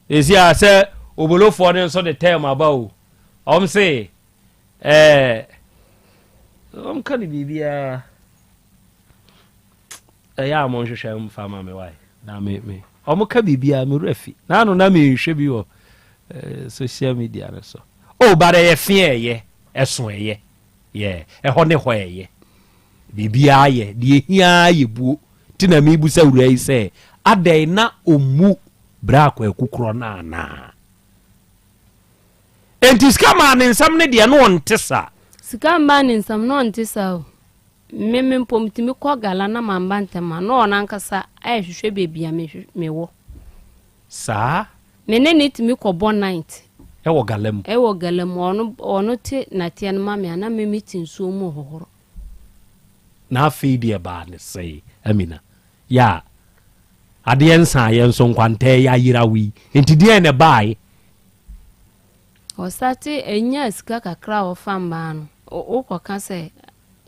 Ɛsi a sɛ obolofoɔ no nso de term aba o, ɔm se Ɛɛ, wɔka no biribiara. Ɛyɛ a monhwehwɛ mfa ma me wae. Na me me wɔka biribiara me werɛ fi. Na ano na mehwɛ bi wɔ eh, social media no so. Oh, but ɛyɛ fe ɛyɛ, ɛso ɛyɛ. Yeah, ɛhɔ ne hɔ ɛyɛ. Biribiara yɛ, deɛ ehia yɛ buo. Ti na mebusa wura yi sɛ, adɛn na ɔmmu bra akwaku korɔ no anaa? Enti sika maa ne nsam no deɛ na ɔnte saa. Sika mmaa ne nsam na ɔnte saa o. Me me mpo metumi kɔ gala na mamba ntɛm a na ɔno ankasa ɛrehwehwɛ baabi a mewɔ. Saa? Me ne no tumi kɔbɔ night. Ɛwɔ gala mu? Ɛwɔ gala mu. Ɔno ɔno te nateɛ no ma me a na me mete nsuo mu hohoro. Na afei deɛ ɛbaa ne sɛe Amina. Yɛ a adeɛ nsaeɛ nso nkwantɛɛ yɛ ayera wo yi. Enti deɛn na ɛbaae? Ɔsate nyaa sika kakra a ɔfa mmaa no, wokɔka sɛ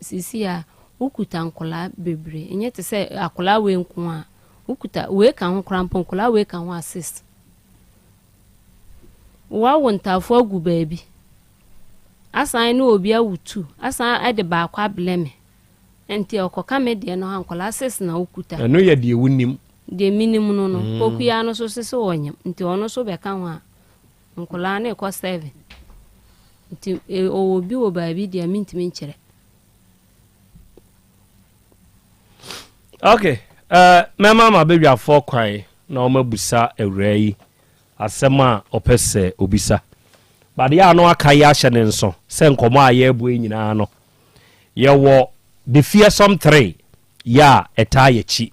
seesei a wokuta nkwadaa bebree, ɛnyɛ te sɛ akwadaa wei nko a, wokuta wei ka ho koraa mpo, nkwadaa wei ka ho assist. Woawo ntaafo agu baabi, asan ne obi awo tu, asan de baako ablɛ me. Nti ɔkɔka me deɛ no a, nkwadaa six na wokuta. Ɛno yɛ deɛ wonim. Deɛ menim no no, Pokuyaa no nso se sɛ ɔnyem, nti ɔno nso bɛka ho a, Nkwadaa no rekɔ seven nti ɔwɔ bi wɔ baabi deɛ mentumi nkyerɛ. Ok, uh, mɛma m'abadwafoɔ kwan na wɔabusa awuraa yi asɛm a ɔpɛ sɛ obisa. But yɛ a na waka yi ahyɛ ne nso sɛ nkɔmmɔ a yɛrebɔ yi nyinaa no, yɛwɔ the fearsome three yɛ a ɛtaa yɛkyi.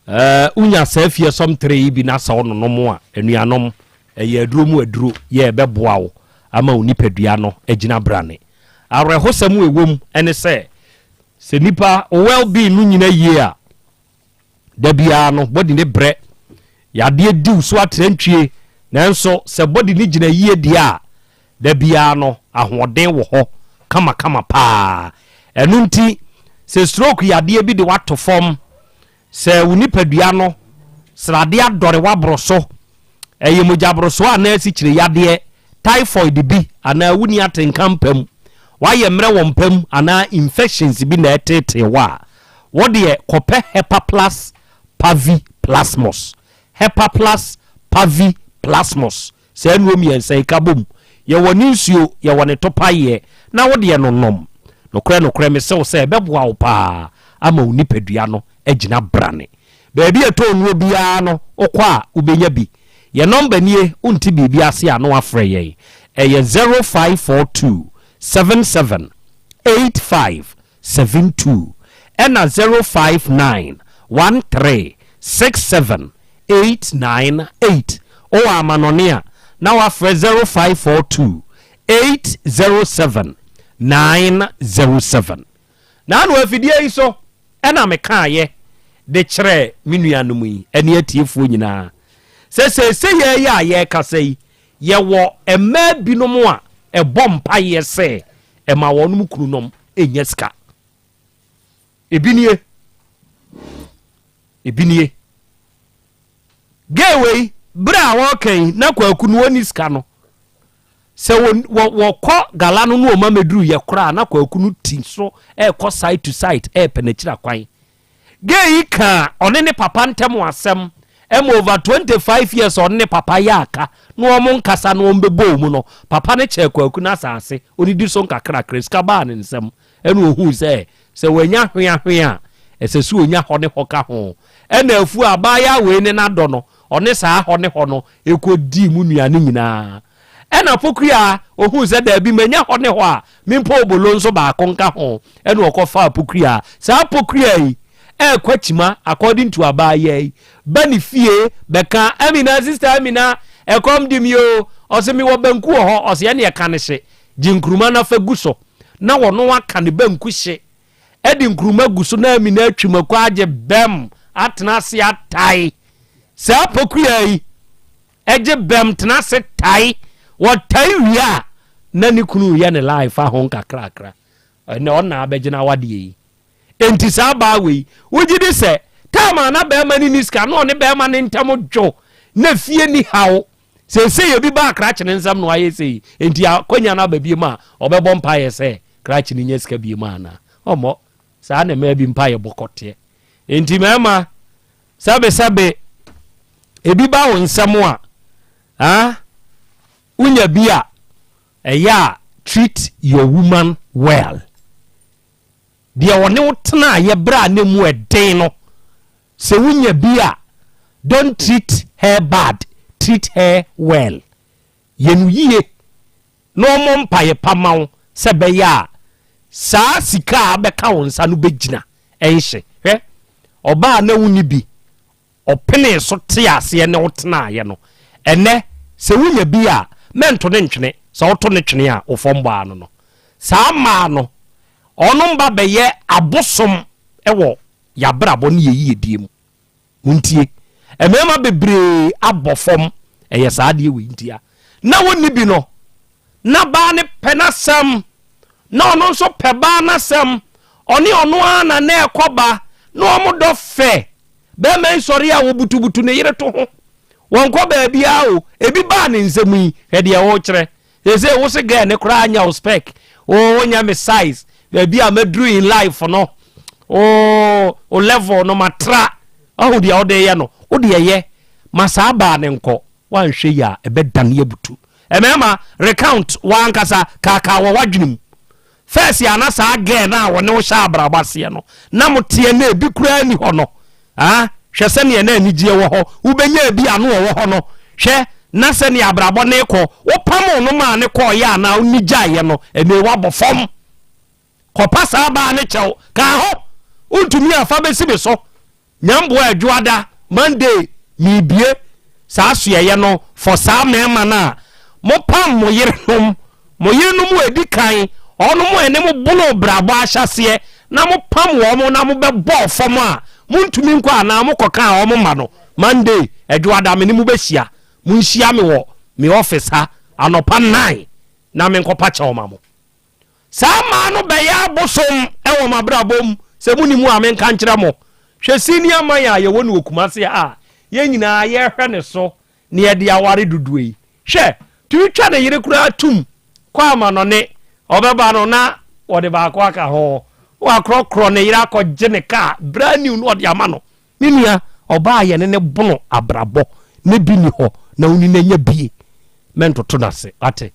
Ɛɛ, wonya saa fearsome three yi bi na sɛ wononom a, anuanom, ɛyɛ aduro mu aduro yɛ ɛbɛboa wo ama wo nipadua no agyina brane. Awerɛhosɛm a ɛwɔ mu ne sɛ, sɛ nipa wo well-being no nyina yie a, da biara no body ne brɛ, yadeɛ di wo so atrantwie, nanso sɛ body no gyina yie deɛ a, Da biara no, ahoɔden wɔ hɔ kamakama paa. Ɛno nti, sɛ stroke yadeɛ bi de wo ato fam, sɛ wo nipadua no sradeɛ adɔre woaboro so, ɛyɛ mogyaborosoɔ anaa asikyire yadeɛ, typhoid bi anaa wonni atenka mpa mu, woayɛ mmerɛ wɔ mpa mu anaa infections bi na ɛreteetee wo a, wo deɛ kɔpɛ Hepa Plus. Pavi Plasmos, Hepa Plus Pavi Plasmos. Saa nnuro mmiɛnsa yi ka bom. Yɛwɔ ne nsuo, yɛwɔ ne topaeɛ, na wo deɛ no nom. Nokorɛ nokorɛ mese wo sɛ ɛbɛboa wo paa ama wo nipadua no agyina brane. Baabi a ɛtɔn nnuro biara no wokɔ a wobɛnya bi. Yɛn nɔmba nie, wonte biribi ase a na woafrɛ yɛn. Ɛyɛ 0542 77 85 72 ɛna 059 13 67 898. Wowɔ amanɔne a, na woafrɛ 0542 807 907. Naano afidie yi so na mekaeɛ de kyerɛɛ me nuanom yi ne atiefoɔ nyinaa sɛ seesei yi a yɛrekasa yi, yɛwɔ mmaa binom a ɛbɔ mpaeɛ sɛ ɛma wɔn kununom nya sika. Ebi nie. Ebi nie. Gay wei, berɛ a wɔreka yi, na Kwaku no ɔnni sika no. Sɛ wɔkɔ gala no na ɔma mɛduru yɛ koraa na Kwaku no ti so ɛrekɔ side to side ɛrepɛ n'akyiri akwan. Gay yi kaa ɔne ne papa ntam asɛm ɛma over 25 years ɔne ne papa yɛ aka na wɔn nkasa na wɔn bɛbɔ mu no, papa no kyɛɛ Kwaku no asase, ɔdidi so nkakrakra, sika baa ne nsam ɛna ɔhuu sɛ sɛ wanya hweahwea a ɛsɛ sɛ ɔnya hɔ ne hɔ ka ho. Ɛna afuo a abaayaa wei ne n'adɔ no, ɔne saa hɔ ne hɔ no ɛkɔdii mu nnuane nyinaa. Ɛna Pokuaa ɔhuu sɛ daabi manya hɔ ne hɔ a mempɛ obolo nso baako nka ho ɛna ɔkɔfaa Pokuaa. Saa Pokuaa yi ɛɛkɔ akyima according to abaayaa yi ba ne fie bɛka Amina sister Amina ɛkɔm de me o ɔse mewɔ banku wɔ hɔ ɔse ɛneɛ ka ne hye gye nkuruma na fa gu so na ɔno aka ne banku hye ɛde nkuruma gu so na Amina atwi mako agye bɛm atena ase atae saa Pokuaa yi Ɛgye bɛm tena ase tae. Wɔtae wie a, na ne kunu reyɛ ne line fa ho nkakrakra. Ɛnɛ ɔna abɛgye n'awadeɛ yi. Enti saa baa wei, wogye di sɛ time a na bɛrima no nni sika na ɔne bɛrima no ntam dwo, na fie ni haw. Seesei ebi baa krakye no nsam na wayɛ sei, enti akwanya no aba biom a, ɔbɛbɔ mpaeɛ sɛ krakye no nya sika biom anaa? Ɔmmɔ. Saa na mmaa bi mpaeɛ bɔ kɔteɛ. Enti mmarima, Sɛbesɛbe, ebi ba wo nsam a, ah, wonya bi a, ɛyɛ a treat your woman well. Deɛ ɔne wo tenaeɛ berɛ a na emu ɛden no, sɛ wonya bi a, don't treat her bad, treat her well. Yɛ no yie na ɔmmɔ mpaeɛ pa ma wo sɛ ɛbɛyɛ a saa sika a abɛka wo nsa no bɛgyina ɛnhye. Hwɛ, ɔbaa a na wonni bi, ɔpenee so tee aseɛ ne wo tenaeɛ no, ɛnnɛ sɛ wonya bi a, mɛnto no ntwene, sɛ woto no twene a, wo fam bɔ ano no. Saa mmaa no, wɔnom ba bɛyɛ abosom wɔ yɛabrabɔ ne yɛ yiedie mu. Montie! Mmarima bebree abɔ fam, ɛyɛ saa adeɛ wei ntia. Na wɔnni bi no, na baa no pɛ n'asɛm, na ɔno nso pɛ baa n'asɛm, ɔne ɔno ara na na ɛkɔ ba, na wɔn dɔ fɛ. Bɛrima yi sɔre a wɔbutubutu ne yere to ho. Wɔnkɔ baabiara o, ebi baa ne nsam yi, hwɛ deɛ ɔrekyerɛ. Seesei wo se girl no koraa nyɛ wo spec, wo wonyɛ me size, baabi a maduru in life no, wo wo level no matra, wahu deɛ wode yɛ no, wo deɛ yɛ ma saa baa no nkɔ, woanhwɛ yi a ɛbɛdane abutu. Mmarima, recount w'ankasa, kaakaa wɔ w'adwene mu. First a na saa girl no a wɔne wo hyɛ abrabɔ aseɛ no, na moteɛ na ebi koraa nni hɔ no, ah, hwɛ sɛdeɛ na anigyeɛ wɔ hɔ, wobɛnya ebi a na ɔwɔ hɔ no, hwɛ na sɛdeɛ abrabɔ no rekɔ, wopamoo no maa no kɔeɛ anaa wone gyaeɛ no, ɛnɛ woabɔ fam. Kɔpa saa baa no kyɛw, ka ho, wontumi a fa bɛsi me so. Nyamboa Adwoada, Monday merebue saa asoɛeɛ no for saa mmarima no a mopam mo yerenom, mo yerenom a ɛdi kan, wɔnom a ɛne mo bonoo brabɔ ahyɛaseɛ na mopam wɔn na mobɛbɔɔ fam a montumi nkɔ anaa mokɔkaa wɔn mma no, Monday Adwoada me ne mo bɛhyia, monhyia me wɔ me office ha anɔpa nine na menkɔpa kyɛw ma mo. Saa mmaa no bɛyɛ abosom wɔ mo abrabɔ mu, sɛ monni mu a menka nkyerɛ mo. Hwɛ senior man a yɛwɔ no wɔ Kumasi ha a yɛn nyinaa yɛrehwɛ ne so na yɛde aware dodoɔ yi. Hwɛ, tumi twa ne yere koraa tum kɔ amanɔne, ɔbɛba no na wɔde baako aka ho, na wakorɔkorɔ ne yere akɔgye ne kaa brand new na ɔde ama no. Me nua, Ɔbaa a yɛne no bono abrabɔ na bi nni hɔ na wo ne no anya bie, mɛntoto no ase. Wate?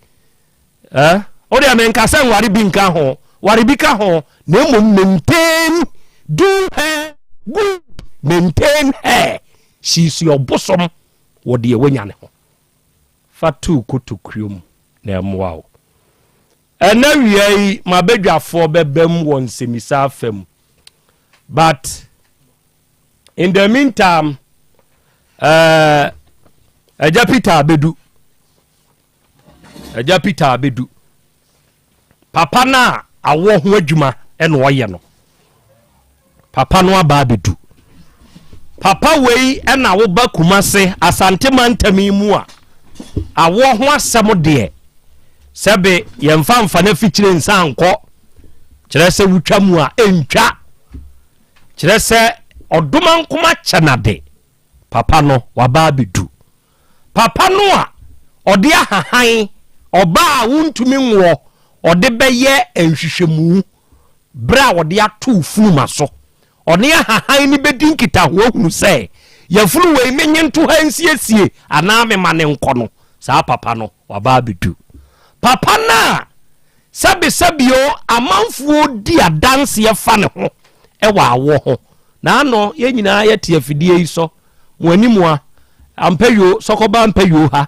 Eh? Wo deɛ menka sɛ nware bi nka ho, ware bi ka ho, na mmom maintain, do her good, maintain her. She is your bosom wɔ deɛ wanya ne ho. Fa to kotokuo mu na ɛmmoa wo. Ɛnɛ wia yi m'abadwafoɔ bɛbam wɔ nsɛmisa afa mu but in the meantime eh, Agya Peter abɛdu Agya Peter abɛdu Papa no a awoɔ ho adwuma na ɔyɛ no Papa no aba abɛdu. Papa wei na woba Kumase, Asante mantam yi mu a, awoɔ ho asɛm deɛ, sɛbe yɛmfa mfa no afikyire nsa nkɔ. Kyerɛ sɛ wotwa mu a, ɛntwa. Kyerɛ sɛ ɔdomankoma kyɛ nade. Papa no waba abɛdu. Papa no a ɔde ahahan, ɔbaa a wontumi nwoɔ, ɔde bɛyɛ nhwehwɛmu. Berɛ a ɔde ato wo funuma so. Ɔne ahahan no bɛdi nkitaho ahunu sɛ, yafunu wei menye nto ha nsiesie anaa mema no nkɔ no, saa papa no waba abɛdu. Papa no a sɛbesɛbeo amanfoɔ di adanseɛ fa ne ho wɔ awoɔ ho. Naano yɛn nyinaa yɛte afidie yi sɔ, mo anim a, ampayuo, sɔkɔba ampayuo ha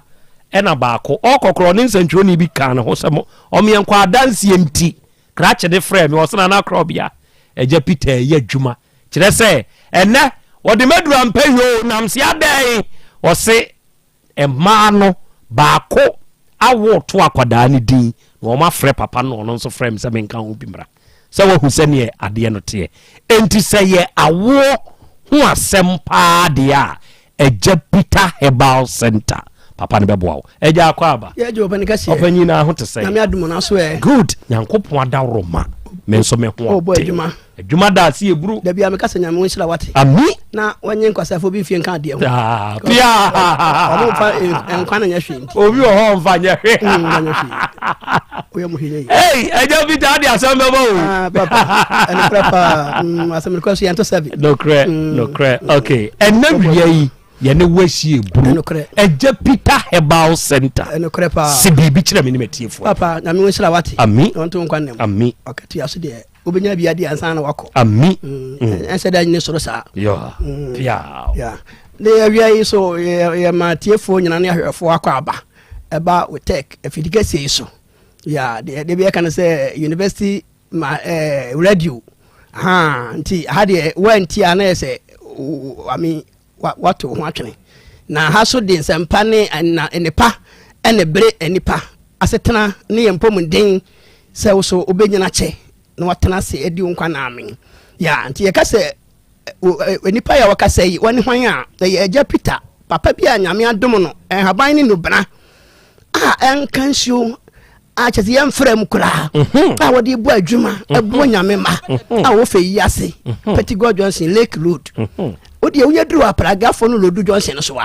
ɛna baako ɔɔkɔ korɔ ɔne nsɛntwerɛni bi kaa ne ho sɛ mo ɔmeɛnkɔ adanseɛ nti Krakye de frɛɛ me, ɔse Nana Korɔbea, Agya Peter ɛyɛ adwuma. Kyerɛ sɛ, ɛnnɛ wɔde m'aduru ampɛ yoo, nam se adɛn? Ɔse mmaa no baako awo to akwadaa no din na wɔn afrɛ papa no na ɔno nso frɛ me sɛ menka ho bi mmra. Sɛ wahu sɛdeɛ adeɛ no teɛ. Enti sɛ yɛ awoɔ ho asɛm paa deɛ a, Agya Peter Herbal Center papa no bɛboa wo. Agya akɔ aba. Yɛ agya ɔpɛni kɛseɛ. Ɔpanyin na ho te sɛ. Nyame adum na so ɛ. Good. Nyankopɔn adaworo ma. Me nso me ho ɔden. Ɔbɔ adwuma. Adwuma da ase eburu. Dabi a meka sɛ Nyame wo nhyira wate. Ami. Na wɔnye nkwasafo bi mfie nka adeɛ ho. Ah, pia. Ɔmo nfa nkwa na nyɛ hwee nti. Obi wɔ hɔ nfa nyɛ hwee. Nfa nyɛ hwee. Oyɛ mo hwee nyɛ yie. Hey, agya Peter ade asɛm bɛbɔ o. Ah, papa. Ɛnokorɛ paa. Mm, asɛm nokorɛ so yɛnto sɛbe. Nokorɛ, mm. nokorɛ. Okay. Ɛnɛ wia yi, yɛne wo asi eburu. Ɛnokorɛ. Agya Peter Herbal Center. Ɛnokorɛ paa. Se biribi kyerɛ me ne m'atiefoɔ. Papa, nyame wo nhyira wate. Ami. Na ɔnto nkwa nnam. Ami. Ɔkatua so deɛ wobɛnya bi adi ansa na wakɔ. Ami. Mm. Ɛnsɛ dɛ nyine soro saa. Yo. Pia. Ya. Ne awia yi so yɛma atiefoɔ nyina ne ahwɛfoɔ akɔ aba. Ɛba WOTEC afidi kɛseɛ yi so. Ya deɛ de bi ɛka no sɛ university ma ɛɛ eh, radio. Ahaa nti ha deɛ wanti a na yɛ sɛ I mean wato ho atwene. Na ha so de nsɛmpa ne na nnepa ɛna bere nnipa asetena ne yɛn mpɔmuden sɛ wo so wobɛnyina kyɛ na watena ase adi wo nkwa na amen. Ya nti yɛka sɛ Nnipa yi a wɔkasa yi, wɔne hwan a? Ɛyɛ Agya Peter, papa bi a Nyame adom no, nhaban ne nnubena a ɛnka nsuo a kyɛ sɛ yɛmfrɛ mu koraa mhm. a wɔde bɔ adwuma mhm. ɛboɔ Nyame ma mhm. a wɔfɛ yi ase Pettigrew Johnson Lake Road wodeɛ wonya duru apragafoɔ no Lodu Johnson no so a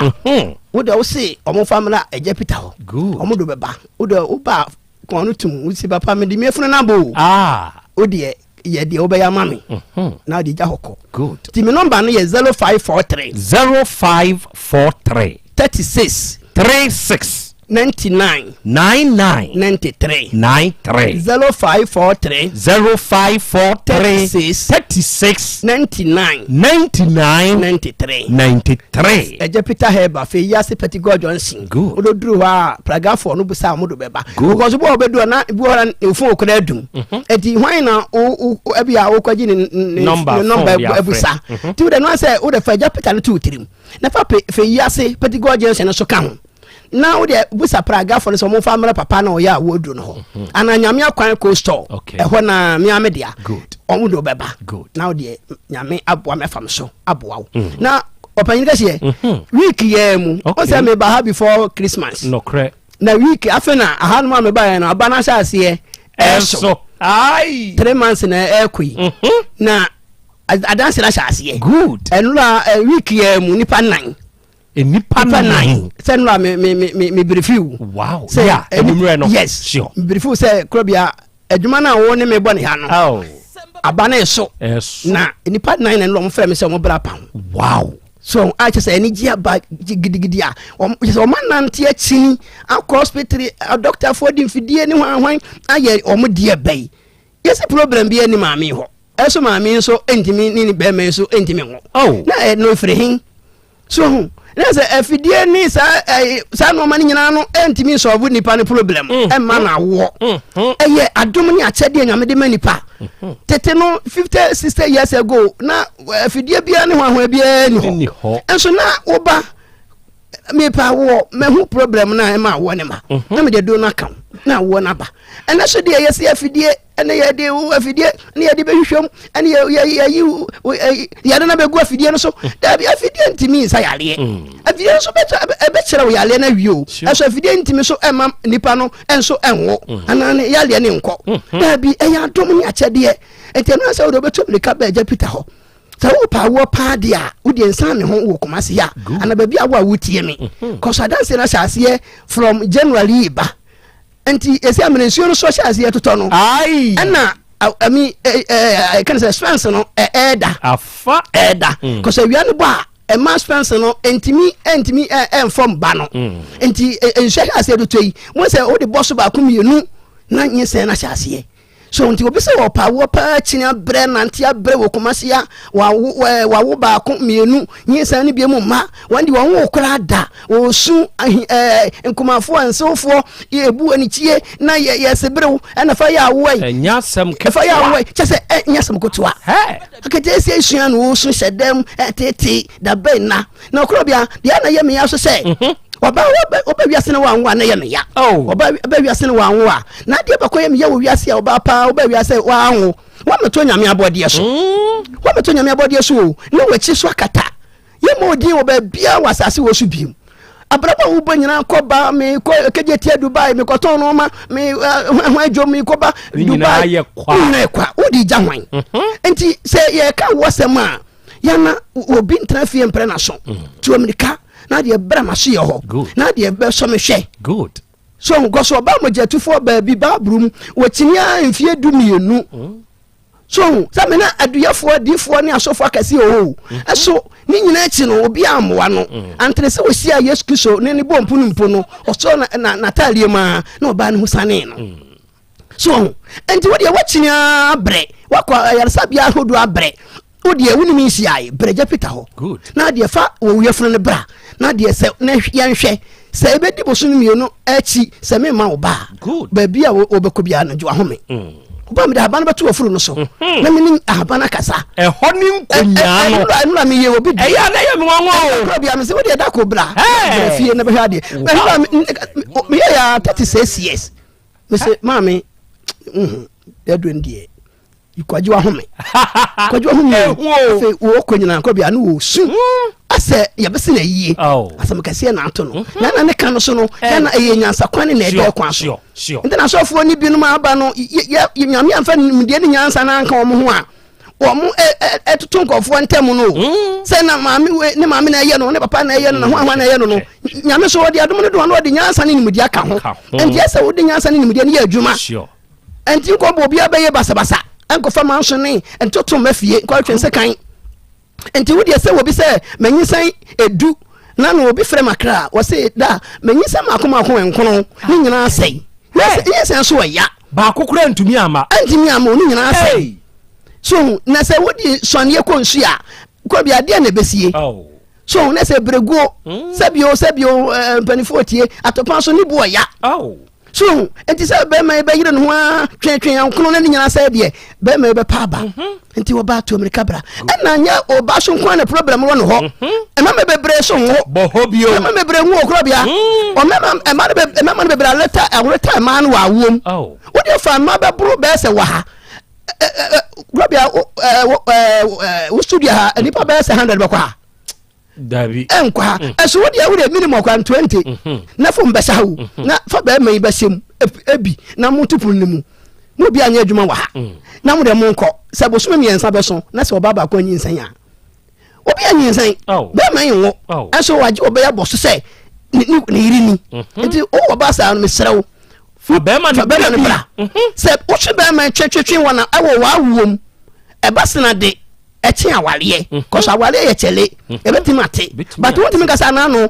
wodeɛ wo se ɔmomfa mmra Agya Peter hɔ ɔmo do bɛba wodeɛ woba kɔn no tum wosi papa mede miafunu no abɔ o ah. wodeɛ yɛ deɛ wobɛyɛ ama me mhm. na wode gya hɔ kɔ good nti me nɔmba no yɛ 0543 0543 36 36 99 99 93 93 0543 0543 36 36 99 99 93 93 ɛgya Peter Heber fɛ yi ase Pettigrew Johnson good wododuru hɔ a pragafoɔ no busa wɔn do bɛba because bi wɔ bɛdu na bi wɔ na ofon okura adum eti hwan na o o ebi a okɔgye ne ne nɔmba abusa ti wo de no asɛ wo de fa gya Peter no to tirim na fa pe fɛ yi ase Pettigrew Johnson no so ka ho na wo de busa pragafoɔ no sɛ wɔn fa mmerɛ papa na ɔyɛ a wɔduru no hɔ ana nyame akwan ko store ɛhɔ na mmea me dea wɔn de bɛba na wo deɛ nyame aboa mɛfa me so aboa wo mm. na ɔpanyin kɛseɛ mhm. week yɛ mu o sɛ meba ha before christmas nokorɛ na week afei na ahanom a meba yɛ no aba no ahyɛ aseɛ ɛso three months na ɛɛkɔ yi mhm. na adanse no ahyɛ aseɛ good ɛnora eh, week yɛ mu nipa nan nipa nan sɛ nora me me me me birifiw wow sɛ yeah, no yes sure birifiw sɛ kurɔbea Adwuma no a wo ne me bɔ ne ha no, oh. aba no eso. Ɛso. Na nnipa nan na ɛnna wɔn frɛ me sɛ wɔn bra pa ho. Wow. So a kyerɛ sɛ anigye aba gidigidi a wɔn kyerɛ sɛ wɔn anante akyini akɔ hospital adɔktafoɔ de mfidie ne hwan hwan ayɛ wɔn deɛ bɛyi yɛsɛ problem bi ani maame hɔ ɛso maame nso ntumi ne ne bɛrima nso ntumi nwo oh. na ɛno efiri hin so ho na sɛ afidie ne saa ɛɛ saa nneɛma no nyinaa no ntumi nsɔlvo nipa no problem mm. ɛmma no awoɔ mm. mm. ɛyɛ adom ne akyɛdeɛ nyame de ma nipa mm-hmm. tete no 50 60 years ago na afidie biara ne hwanhwan biara ni hɔ nso na woba mepa awoɔ mahu problem no a ɛma awoɔ ne ma mhm. na mede aduro no aka wo na awoɔ no aba ɛnɛ so deɛ yɛsi afidie ɛne yɛde wo afidie ne yɛde bɛhwehwɛ mu ɛne yɛyi yɛde no bɛgu afidie no so mm. daabi afidie ntumi nsa yareɛ mm. afidie nso ɛbɛkyerɛ wo yareɛ no awie o ɛso afidie ntumi so ɛma nipa no ɛnso ɛnwo mm. anaa ne yareɛ ne nkɔ mm-hmm. daabi ɛyɛ adom ne akyɛdeɛ nti ɛno sɛ wode wobɛtu mirika bɛɛ agya Peter hɔ sɛ wopɛ awoɔ paa deɛ a wodeɛ nsan me ho wɔ Kumasi a ana baabi a wo a wotie me mhm. kɔsɔ adanseɛ no ahyɛ aseɛ from January yi ba nti ɛsɛ amena nsuo no so hyɛ aseɛ totɔ no ɛna ɛmi ɛɛ ɛka sɛ spɛns no ɛɛda afa ɛɛda mm. kɔsɔ awia no bɔ a ɛma spɛns no ntumi ntumi ɛnfɔm ba no mm. nti nsuo hyɛ aseɛ totɔ yi mo sɛ wode bɔ so baako mmienu na nyinsɛn no ahyɛ aseɛ So nti obi sɛ ɔpɛ awoɔ paa kyini abrɛ nante abrɛ wɔ Kumasi a wawo ɛɛ wawo baako mmienu nyinsɛn no bi mu mma wɔn de wɔn wo koraa da wɔsu ahi ɛɛ nkumafoɔ nsewfoɔ ebu anikyie na yɛ yɛseberew ɛna fa yɛ awoɔ yi ɛnyɛ asɛm ketewa ɛfa yɛ awoɔ yi kyɛ sɛ ɛnyɛ asɛm ketewa aketeesia esua na wɔsu hyɛ dɛm ɛtete dabɛn na na ɔkorɔ bia deɛ na yɛ mmea so sɛ mhm. ɔba ɔba wiase no wanwo a na yɛ meya oh. ɔba ɔba wiase no wanwo a na adeɛ bɛkɔ yɛ meya wɔ wiase a ɔba paa ɔba wiase wanwo wɔmɛtɔ nyame abɔdeɛ so mm. wɔmɛtɔ nyame abɔdeɛ so o ne wɔakyi so akata yɛ ma odin wɔ baabiara wɔ asase wɔ so bio abrabɔ a wobɔ nyinaa kɔ ba mekɔ kegye tia dubai mekɔtɔn nɔɔma me ho adwom mekɔ ba dubai nyinaa yɛ kwa wode gya hwan mhm. nti sɛ yɛka wɔ sɛm a yana obi ntena fie mprɛ n'aso mm. tu amirika na adeɛ brɛ m'aso yɛ hɔ na adeɛ bɛsɔ me hwɛ good so nkɔso ɔbaa mogyatufoɔ baabi baaburu mu wɔkyini a mfie du mmienu mm. so sɛ me na aduyɛfoɔ adiifoɔ ne asɔfoɔ akɛse oo mm-hmm. ɛso ne nyinaa akyi no obi ammoa no mm. antere sɛ wɔhyia yesu kristo ne ne bɔ mpo no mpo no ɔsɔ n'ataadeɛ mu a na ɔbaa no ho sanee no mm. so ɔho nti wodeɛ woakyini ara brɛ woakɔ ayaresabea ahodoɔ abrɛ wodeɛ wonim nhyiae brɛ gya peter hɔ na deɛ fa wɔ yɛfunu no bra na deɛ sɛ na yɛnhwɛ sɛ ɛbɛdi bosome mmienu akyi sɛ memma wo ba a baabi a wɔbɛkɔ biara no gye wahome mm. woba mede ahaban no bɛto wafuru no so mhm. na mene ahaban no akasa ɛhɔ ne nkonyaa no ɛnora meyɛ obi ɛyɛ a na yɛ mewanwa o ɛkora bia mesɛ wodeɛ da ko bra bra fie na bɛhwɛ adeɛ ɛnora meyɛ yɛ 36 years mese maame nhu aduro no deɛ kwagye wahome kwagye wahome afei wɔkɔ nyinaa kɔ bia ne wɔsu hmm. asɛ yɛbɛsɛ na ayie asɛm kɛseɛ na ato no hmm. na na ne ka no so no eh. na ɛyɛ nyansa kwan ne na ɛdɛ kwan so nti na asɔfoɔ ne binom aba no nyame amfa nimdeɛ ne nyansa no anka wɔn ho a wɔn ɛtoto nkurɔfoɔ ntɛm no mm. sɛ na maame we ne maame na ɛyɛ no ne papa na ɛyɛ no na ho ahoa na ɛyɛ no no nyame so ɔde adom no do ano ɔde nyansa ne nimdeɛ aka ho nti ɛsɛ wode nyansa ne nimdeɛ no yɛ adwuma nti nkɔbɔ obiara bɛyɛ basabasa nkɔfa manso ne ntoto mma fie nkɔtwe nsekan Nti wo deɛ sɛ obi sɛ manyinsɛn edu na na obi frɛ makra a wɔse da manyinsɛn maako maako nkono ne nyinaa sɛe nyinsɛn so ɛya baako koraa ntumi ama ntumi ama ne nyinaa sɛe so na sɛ wode sɔneɛ kɔ nsu a kɔ bi adeɛ na ɛbɛsie oh. so na sɛ bereguo hmm. sɛbio sɛbio eh, mpanimfoɔ tie atɔpa so ne bu ɔya oh. So ohu? Enti sɛ bɛrima yi bɛyere ne ho ara twetwe nkono na ne nyinaa sɛ deɛ bɛrima yi bɛpa aba. Mhm. Nti wɔba to mmirika bra. Ɛna nyɛ ɔba so nko na problem wɔ ne hɔ. Mhm. Mmarima bebree so nwo. Bɔ hɔ bio. Mmarima bebree nwo okoro bia. Mm. Ɔmmarima mmarima no mmarima no bebree aleta awoleta mmaa no wɔ awoom. Oh. Wode fa mmaa bɛboro bɛyɛ sɛ wɔ ha. Kuro bia wo studio ha nnipa bɛyɛ sɛ 100 bɛkɔ ha. Dabi. Ɛnkɔ ha. Mm. Ɛso wo deɛ wo deɛ minimum kwan 20. Mm-hmm. Na fom bɛsa ha o. Mm-hmm. Na fa bɛrima yi bɛhyɛ mu ebi na mo to pono no mu. Mo bi anyɛ adwuma wɔ ha. Mm. Na mo deɛ mo nkɔ. Sɛ bosome mmiɛnsa bɛso na sɛ ɔbaa baako anyinsɛn a. Obi anyinsɛn. Oh. Bɛrima yi nwo. Oh. Ɛso wagye ɔbɛyɛ bɔ so sɛ ne ne yere ni. Mm-hmm. Nti wowɔ ba saa no mesrɛ wo. Fa bɛrima no bra. Sɛ wotwe bɛrima twetwetwe wɔn a ɛwɔ w'awoɔ mu ɛba sena de. Ɛkye awareɛ mhm. kɔsɔ awareɛ yɛ kyɛle mhm. ɛbɛtumi ate but wontumi nkasa na ano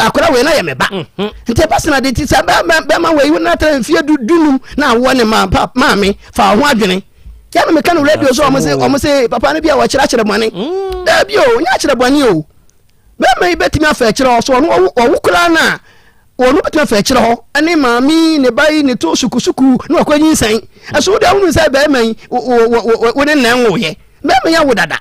akora wei na yɛ me ba mhm. nti ɛba sena de ti sɛ bɛma wei wo natara mfie dunum na awoɔ ne ma maame fa wo ho adwene yɛna meka no radio so ɔmo se ɔmo se papa no bi a wɔkyerɛkyerɛ bɔne mm. daabi o nyɛ akyerɛ bɔne o bɛma yi bɛtumi afa akyerɛ hɔ so ɔno ɔwo koraa no a Wɔn bɛtumi afa akyire hɔ ne maame yi ne ba yi ne to sukusuku na wakɔ nyinsɛn. Ɛso wode ahunu sɛ bɛrima yi wo ne nnan woyɛ. Bɛrima yi awo dada.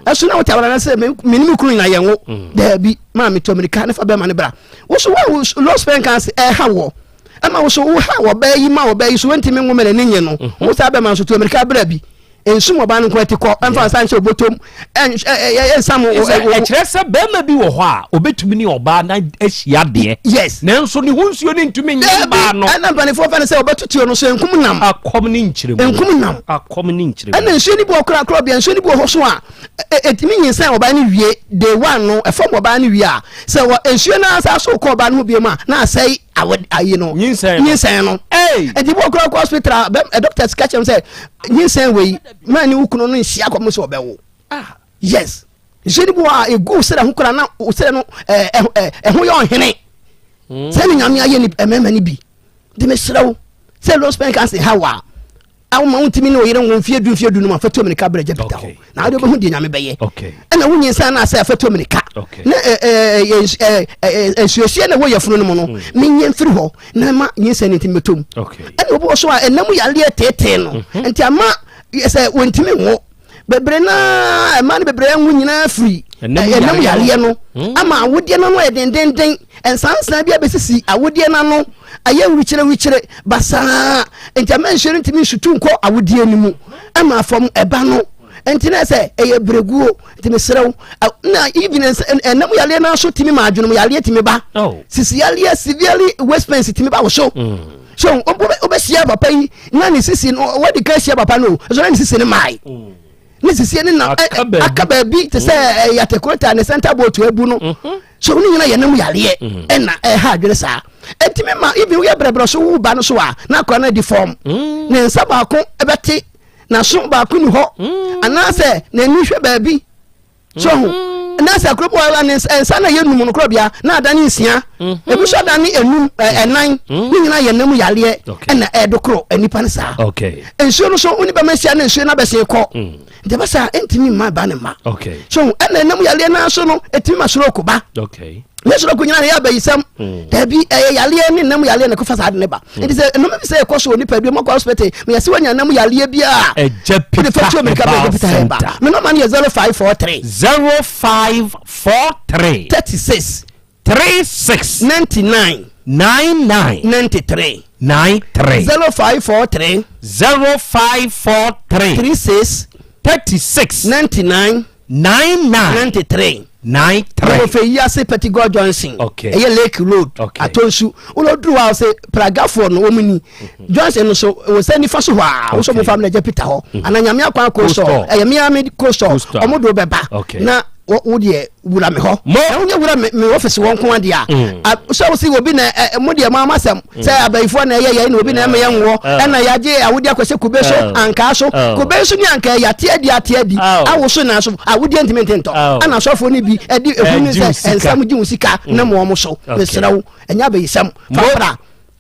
Ɛso na wote awara no sɛ me ne me kunu nyina yɛn wo. Daabi, maame tu amirika ne fa bɛrima no bra. Wo so wo low sperm count ɛha wɔ. Ɛma wo so wo ha ɔbaa yi ma ɔbaa yi so wɔntumi nwo ma n'ani nye no. Wo saa bɛrima nso tu amirika bra bi. Nsum ɔbaa no nko ati kɔ, ɛmfa nsa nhyɛ obotom, ɛnsa mo. Ɛkyerɛ sɛ bɛrima bi wɔ hɔ a obetumi ne ɔbaa no ahyia deɛ. Yes. Nanso ne ho nsuo no ntumi nyɛ mmaa no. Ɛna mpanimfoɔ fɛ no sɛ ɔbɛtutuo no so nkum nam. Akɔm ne nkyerɛmu. Nkum nam. Akɔm ne nkyerɛmu. Ɛna nsuo no bi wɔ koraa koraa bia nsuo no bi wɔ hɔ so a ɛtumi nyinsɛn ɔbaa no wie day one no ɛfam ɔbaa no wie a sɛ wɔ nsuo no asa so kɔ ɔbaa no ho bio mu a na asɛe awɔ ayi no. Nyinsɛn no. Nyinsɛn no. Ɛnti bi wɔ koraa kɔ hospital a bɛ doctors ka kyerɛ sɛ nyinsɛn wei maa ne wo kunu no nhyia kɔm sɛ ɔbɛwo ah yes nsuo no bi wɔ a ɛgu serɛ ho koraa na wo serɛ no ɛho yɛ ɔhene hmm. sɛ ne nyame ayɛ mmarima no bi nti mesrɛ wo sɛ low sperm cancer ha wɔ a awoma wontumi ne ɔyere wo mfeɛ du mfeɛ du no mu afatuo mirika berɛ gya pita hɔ na wode wobɛhu deɛ nyame bɛyɛ ɛna wo nyinsa no asɛ afatuo mirika na nsuosuo na ɛwɔ yɛfunu no mu no hmm. menyɛ mfiri hɔ na ma nyinsɛn no ntumi bɛtɔ mu ɛna obi wɔ so a ɛnam yareɛ teetee no mhm. nti ama sɛ wɔntumi nwo bebree naa ɛma no bebree nwo nyinaa firi ɛnam yareɛ no hmm. ama awodeɛ no ano yɛ dendenden nsansan bi abɛsisi awodeɛ no ano ayɛ wikyere wikyere basaa nti ama nsuo no ntumi nsutu nkɔ awodeɛ no mu ama fam ɛba no nti na sɛ ɛyɛ bereguo nti mesrɛ wo na even ɛnam yareɛ no nso tumi ma adwenom yareɛ tumi ba oh. sisi yareɛ severely waist pains tumi ba wo so mm. so wobɛhyia papa yi na ne sisi no wadi ka hyia papa no so na ne sisi no mae mm. ne sisi no na aka baabi te sɛ mm. yɛatekorota ne center boat abu no mm-hmm. so ne nyina yɛnam yareɛ ɛna ɛha adwene saa ɛtumi ma even woyɛ brɛbrɛ so wo ba no so a na akora no adi fam ne nsa baako bɛte n'aso baako ni hɔ mm. anaasɛ n'ani hwɛ baabi so ho mm. anaasɛ kuro bi wɔ ne nsa na yɛ num no korɔ bia na adane nsia mm-hmm. ebi nso adane enum ɛnan mm. ne nyinaa yɛ nam yareɛ ɛna ɛdo korɔ nipa no saa nsuo no so wo ne bɛma nsia na nsuo no abɛsen kɔ nti ɛbɛ saa ɛntumi mma ba ne mma so ɛna ɛnam yareɛ no so no ɛtumi ma stroke ba ne stroke nyina yɛ abayisɛm mm. daabi ɛyɛ yareɛ ne nam yareɛ na ɛkɔfa saa de ne ba mm. nti sɛ ɛnoma bi sɛ ɛkɔ so wɔ nipa bi mɔkɔ hospital meyɛ sɛ wanya nam yareɛ bi a ɛgya wode fa tuo mirika bɛ ɛgya pita hɛba me nɔma no yɛ 0543 0543 36 36 99 99 93 93 0543 0543 36 36 99 99 93 93. Wɔ fɛ yi ase Petit Johnson. Okay. Ɛyɛ Lake Road. Okay. Atonsu. Wọ́n duru hɔ a sɛ Pragafoɔ no wɔn ni. Mhm. Johnson no so wɔ sɛ nifa so hɔ a wosɔ mo fa mi na ɛgya Peter hɔ. Mhm. Ana nyame akwan Coastal. Ɛyɛ Miami Coastal. Ɔmo do bɛba. Okay. Na wo deɛ wura me hɔ. Mo. Na wonyɛ wura me me ɔfisi wɔn nko adeɛ a. Mm. Sɛ wosi obi na ɛ mo deɛ mo ama sɛm. Mm. Sɛ abayifoɔ na ɛyɛ yɛn na obi na ɛmɛ yɛn nwɔ. Ɛna yagye awodi akɔhyɛ kube so ankaa so. Kube nso ne ankaa yate adi ate adi. Awoso na so awodeɛ ntumi nte ntɔ. Ɛna asɔfoɔ no bi ɛdi ehu ne sɛ nsɛm gye wo sika na mo wɔn so. Mesrɛ wo ɛnyɛ abayisɛm. Fapra.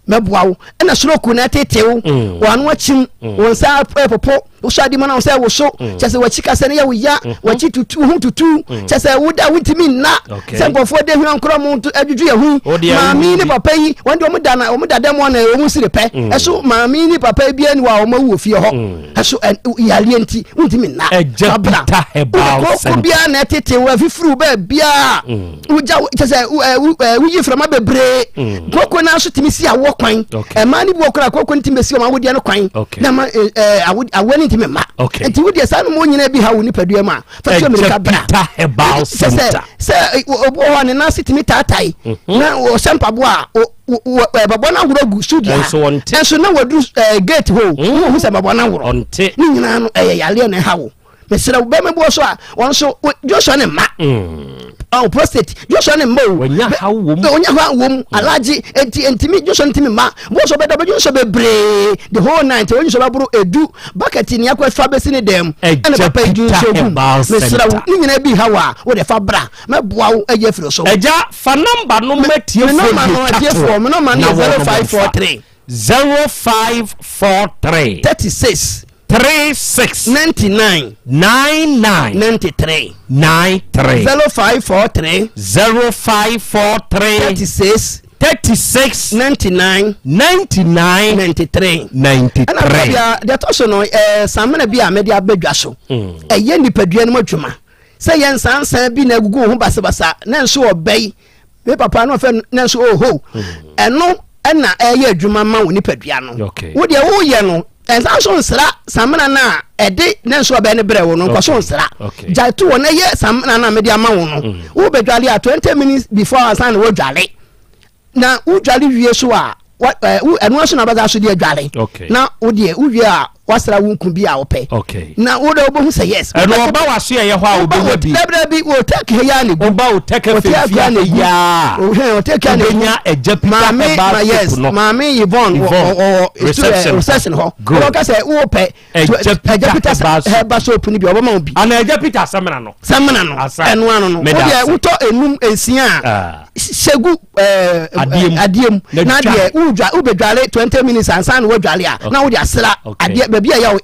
mɛboa wo ɛna stroke na ɛtete wo mm. wɔn ano akyim mm. wɔn nsa ɛpopo wosɔ adi mu na wɔn sɛ woso mm. kyɛ sɛ wɔakyi kasa no yɛ wo ya mm-hmm. wɔakyi tutu ho tutu kyɛ sɛ woda wontumi nna sɛ nkurɔfoɔ de hwena nkorɔ mo adwudwu yɛ ho maame ne papa yi wɔn de wɔn da na wɔn da dɛm wɔn na wɔn siri pɛ ɛso maame ne papa yi bi ani wɔ a wɔn awu wɔ fie hɔ ɛso yareɛ nti wontumi nna ɛgya Peter Herbal Center koko biara na ɛtete wo afifiri wo bɛɛ biara wogya kyɛ sɛ woyi mframa bebree mm. koko no nso tumi si awoɔ kwan ɛmaa no bi wɔ koraa koko no tumi bɛsi wɔn awodeɛ no kwan na ma awoɔ no ntumi mma nti wodeɛ saa nom nyinaa bi ha wo nipadua mu a fa tuo mmirika bra kyɛ sɛ sɛ obi wɔ hɔ a ne nan ase tumi taatae mhm. na ɔhyɛ mpaboa a ɛbɛbɔ no aworɔ gu studio ha ɛnso na wɔduru gate hɔ na wɔhu sɛ ɛbɛbɔ no aworɔ ne nyinaa no ɛyɛ yareɛ na ɛha wo. Mesrɛ wo, bɛrima bi wɔ so a wɔn nso Joshua ne mma. Ɔn prostate Joshua ne mma o. Wɔnya haw wɔ mu. Wɔnya haw wɔ mu. Alagye enti ntumi Joshua ntumi mma. Wɔn nso bɛda bɛdwo nso bebree the whole night wɔn nso bɛboro edu bucket ni akɔ fa bɛsi ne dɛm. Ɛna papa yi nso gu. Mesrɛ wo ne nyinaa bi haw a wo de fa bra mɛboa wo ayi afiri so. Agya fa nɔmba no ma tiefoɔ de twa toɔ na wɔn mfa. 0543. 36. 36. 99. 99. 93. 93. 0543. 0543. 36. 36. 99. 99. 93. 93. Ɛna bia deɛ ɛtɔ so no ɛɛ samina bi a mɛde abɛdwa so. Ɛyɛ nipadua no mu adwuma sɛ yɛ nsansan bi na agugu ho basabasa na nso ɔbɛyi me papa no ɔfɛ na nso oho ɛno ɛna ɛyɛ adwuma ma wo nipadua no wo deɛ woyɛ no ɛnsa so nsra samina no a ɛde ne nso ɔbɛn no brɛ wo no nkɔ so nsra gyae to wɔ na yɛ samina no a mede ama wo no mm. wobɛdwale a 20 minutes before ansa na wodwale na wodwale wie so a ɛno nso na bɛda so de adwale na wodeɛ wowie a wasra wo nku bi a wopɛ na wode wobɛhu sɛ yes ɛno ɔba waso ɛyɛ hɔ a wobɛnya bi dabidabi wɔ tɛk ha yia ne gu woba wo tɛk afɛfia ha yia wɔ tɛk ha ne gu wobɛnya agya pita maame yes maame Yvonne wɔ reception hɔ wɔka sɛ wopɛ Agya Peter herbal soap no bi ɔbɛma wo bi. Ana Agya Peter samina no. Samina no ɛno ano no. Wodeɛ wotɔ enum nsia a ah. hyɛ gu adeɛ mu na deɛ wodwa wobɛdwale 20 minutes ansa na wodwale a na wode asra adeɛ baabi a yɛ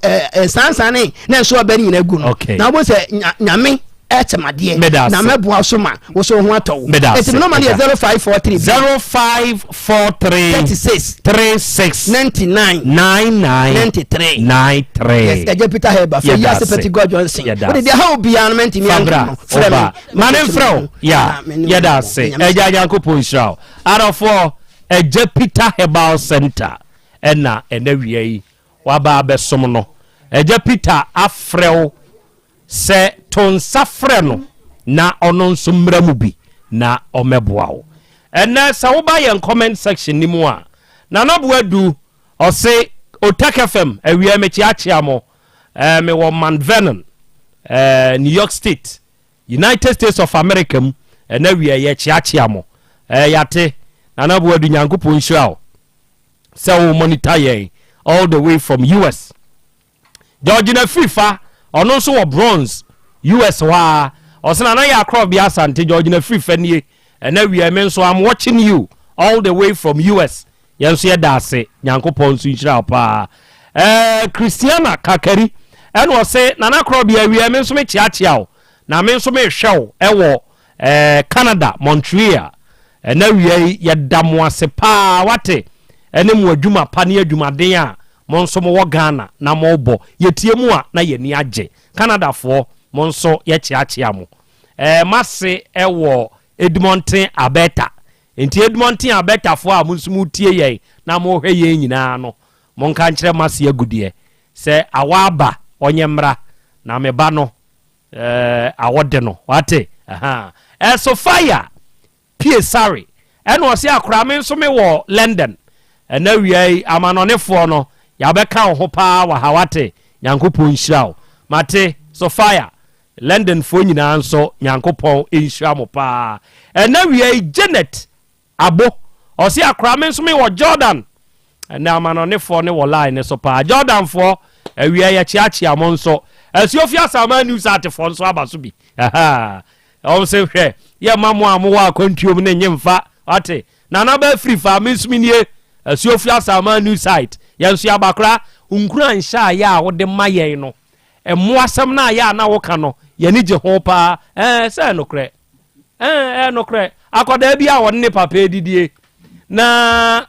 nsansan ne na nso ɔbɛ ne nyinaa gu no na wobɛhu sɛ nyame ɛkyɛm adeɛ na mɛboa so ma wo so ho atɔ wo ɛti me nɔma no yɛ 0543 0543 36 36 99 99 93 93 yes ɛgye Peter Heber fɛ yi ase Petty God Johnson wode deɛ ha obiara no mɛntumi anka no frɛ me ma ne mfrɛ wo ya yɛda ase ɛgya Nyankopɔn nhyira wo adɔfoɔ ɛgya Peter Herbal Center ɛna ɛna wia yi waba abɛsom no ɛgya Peter afrɛ wo Sɛ to nsa frɛ no na ɔno nso mmra mu bi na ɔmmɛboa wo. Ɛnnɛ sɛ woba yɛn comment section no mu a, Nana Boadu ɔse Otak FM awia mekyeakyea mo. Eh, mewɔ Mount Vernon, eh, New York State, United States of America mu. Ɛnɛ awia yɛkyeakyea mo. Eh, yɛate. Nana Boadu Nyankopɔn nhyira wo sɛ wo monitor yɛn all the way from US. Georgina Firifa, ɔno nso wɔ Bronx, US hɔ ara. Ɔse Nana Yaa Krɔbea Asante, Georgina Firifa nie. Ɛnɛ awia me nso I'm watching you all the way from US. Yɛn nso yɛda ase. Nyankopɔn nso nhyira wo paa. Eh, Christiana Kakari, ɛna ɔse Nana Krɔbea awia me nso me kyeakyea wo. Na me nso mehwɛ wo ɛwɔ eh, Canada, Montreal. Ɛnɛ awia yi yɛda mo ase paa wate ɛne mo adwuma pa ne adwumaden a Mo nso mowɔ Ghana na mobɔ. Yɛtie mo a na yɛn ani agye. Canada foɔ mo nso yɛkyeakyea mo. Ɛɛ m'ase wɔ Edmonton Alberta. Nti Edmonton Alberta foɔ a mo nso motie yɛn na mohwɛ yɛn nyinaa no, monka nkyerɛ m'ase agudeɛ sɛ awɔ aba ɔnyɛ mmra na me ba no ɛɛ awɔ de no. Wate? Ahaa. Ɛɛ Sophia Pie sare ɛna ɔse akora me nso me wɔ London ɛna awia yi amanɔnefoɔ no yabɛka wo ho paa wɔ ha wate Nyankopɔn nhyira wo mate Sophia London foɔ nyinaa nso Nyankopɔn nhyira mo paa ɛna awia yi Janet Abo ɔse akora me nso me wɔ Jordan Ɛnɛ amanɔnefoɔ no wɔ line no so paa. Jordanfoɔ, awia yɛkyeakyea mo nso. Asuofi Asaman News Atefoɔ nso aba so bi. Ahaa. Wɔn se hwɛ, yɛmma mo a mowɔ akwantuo mu no nye mfa. Wate? Nana ba afiri fa, me nso menie. Asuofi Asaman News Site. Yɛn nso yɛaba koraa. Nkuranhyɛ a yɛ a wode ma yɛn no, mmoasɛm no a yɛ a na woka no, yɛn ani gye ho paa. Ɛɛ, sɛ ɛyɛ nokorɛ. Ɛɛ, ɛyɛ nokorɛ. Akwadaa bi a ɔne ne papa redidie, na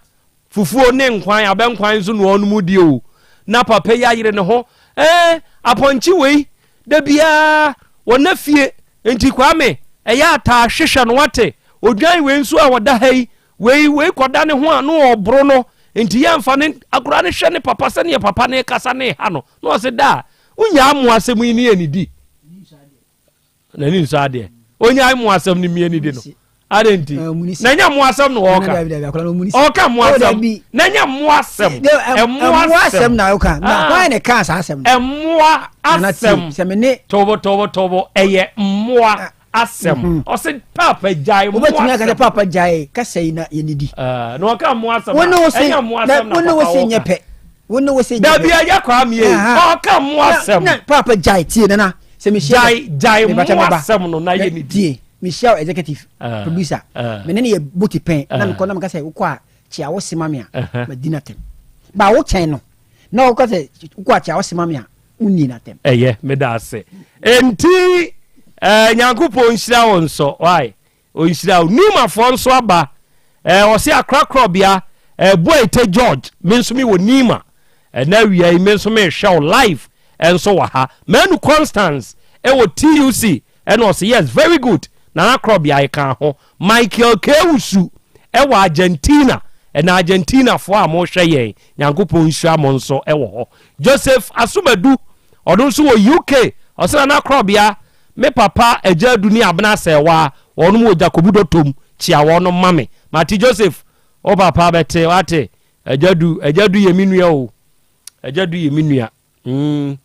Fufuo ne nkwan, abɛnkwan nso na ɔnom die o. Na papa yi ayere ne ho. Ɛɛ, apɔnkye wei, da biara wɔna fie. Nti Kwame, ɛyɛ ataa hwehwɛ no wate. Odwan wei nso a ɔda ha yi, wei, wei kɔda ne ho a na ɔboro no. Nti yɛmfa ne, akwadaa no hwɛ ne papa sɛdeɛ papa no rekasa ne ha no. Na ɔse daa, wonyaa mmoa asɛm yi ne yɛnidi. N'ani nsɔ adeɛ. Onyae mmoa asɛm no mmie ne di no. Adɛn nti? Na ɛnyɛ mmoa asɛm na wɔka. Ɔka mmoa oh, asɛm. Na ɛnyɛ mmoa asɛm. Mmoa asɛm na ɔka. Na ah. hwan na ɛka saa asɛm no? Mmoa asɛm. Tobo tobo tobo ɛyɛ mmoa ah. asɛm. Mm-hmm. Ɔsɛ paapa gyae mmoa asɛm. Wobɛtumi aka sɛ paapa gyae kasa yi na yɛnidi. Ah, na ɔka mmoa asɛm. Ɛnyɛ mmoa asɛm na papa wɔka. Wo ne wo se nyɛ pɛ. Dabi ɛyɛ kwaa mie. Ɔka mmoa asɛm. Paapa gyae tie nana. Sɛ mehyia. Gyae gyae mmoa asɛm no na yɛnidi. Tie mehyia executive ah, producer ah. me ne ne yɛ boti pɛn na mekɔ na meka sɛ wokɔ a kyea wo se ma me a uh-huh. madi no atɛm ba wo kyɛn no na wokɔ sɛ wokɔ a kyea wo se ma me a wonni no atɛm. Ɛyɛ meda ase enti eh, nyankopɔn nhyira wo nso why ɔnhyira wo nimafoɔ nso aba eh, ɔse akorakorɔbea eh, Boaite George me nso mewɔ nima ɛna awia yi me nso mehwɛ wo live ɛnso wɔ ha Manu Constance ɛwɔ TUC Ɛna ɔse yes very good Nana Krɔbea yɛkaa ho Michael Kewusu ɛwɔ Argentina ɛna Argentina foɔ a mohwɛ yɛn Nyankopɔn nhyira mo nso ɛwɔ hɔ Joseph Asumadu ɔno nso wɔ UK ɔse Nana Krɔbea me papa Agya Adu ne Abena Asɛɛwaa wɔnom wɔ Jakobu Dɔtɔm kyia wɔnom ma me Mate Joseph wo papa bɛte wate Agya Du Agya Du yɛ me nua o Agya Du yɛ me nua Mm,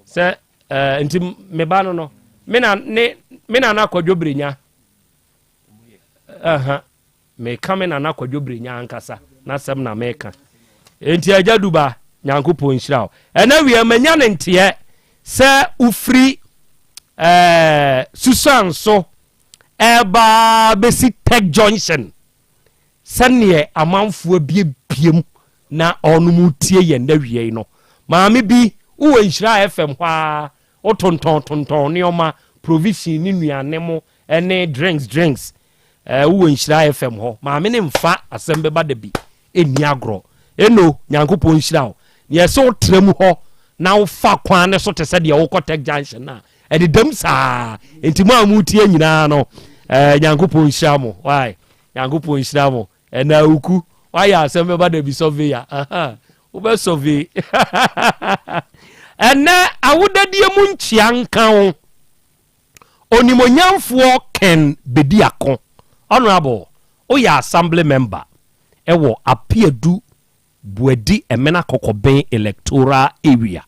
sɛ eh, nti me ba no no, me na ne me nana Kwadwo Brenya. Aha, meka me nana Kwadwo Brenya ankasa n'asɛm na meka. Nti agya Duba, Nyankopɔn nhyira wo. Ɛna wie manya ne nteɛ sɛ wofiri eh, Susan so ɛba bɛsi Tech Junction. Sɛdeɛ amanfoɔ abiebie mu na ɔnom retie yɛn nnɛ wia yi no, maame bi, wowɔ Nhyira FM hɔ ara, wotontɔn tontɔn nneɛma, provision ne nnuane mo ne drinks drinks, eh, wowɔ Nhyira FM hɔ. Maame no mfa asɛm bɛba da bi, ɛnni agorɔ. Eno, Nyankopɔn nhyira wo. Neɛ ɛsɛ wotra mu hɔ na wofa kwan no so te sɛ deɛ wokɔ Tech Junction no a, ɛdedam saa. Enti mo a motie nyinaa no, eh, Nyankopɔn nhyira mo. Why? Nyankopɔn nhyira mo. Ɛna awuku, wayɛ asɛm bɛba da bi surveyor. Aha, wobɛ survey. Ɛnɛ awodadie mu nkyea nka wo. Onimonyamfoɔ Ken Bediako, Honourable, woyɛ Assembly member ɛwɔ Apeadu Buadi Emena Kɔkɔben Electoral Area.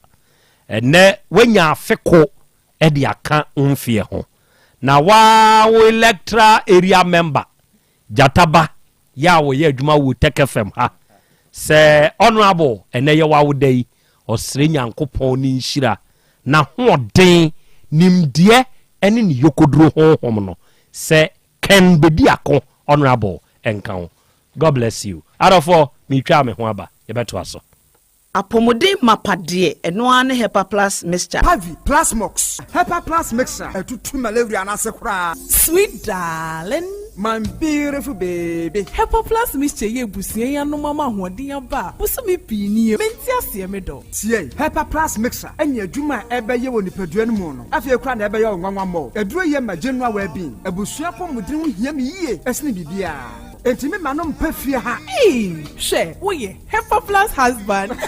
Ɛnɛ woanya afe ko de aka wo mfeɛ ho. Na waa wo Electoral Area Member, Gyata Ba, yɛ a wɔyɛ adwuma wɔ Tech FM ha. Sɛ Honourable, ɛnɛ yɛ w'awoda yi, ɔsrɛ Nyankopɔn ne nhyira, n'ahoɔden, nimdeɛ ne ne yokoduro honhom no sɛ Ken Bediako Honourable nka wo. God bless you. Adɔfoɔ, meretwa me ho aba. Yɛbɛtoa so. Apɔmuden mapa deɛ, ɛno ara ne Hepa Plus Mixture. Pavi, Plasmox, Hepa Plus Mixture, ɛtutu malaria no ase koraa. Sweet darling. My beautiful baby. Hepa Plus Mixture yi abusua yi anom ama ahoɔden aba a bosome pii nie. Mente aseɛ me dɔ. Tie! Hepa Plus Mixture ne adwuma a ɛbɛyɛ wɔ nipadua no mu no, afei koraa na ɛbɛyɛ wo nwanwa mmɔ. Aduro yi ma general well-being. Abusua apɔmuden ho hia me yie sene biribiara. Enti me ma no mpa fie ha. Eii hwɛ woyɛ Hepa plus husband.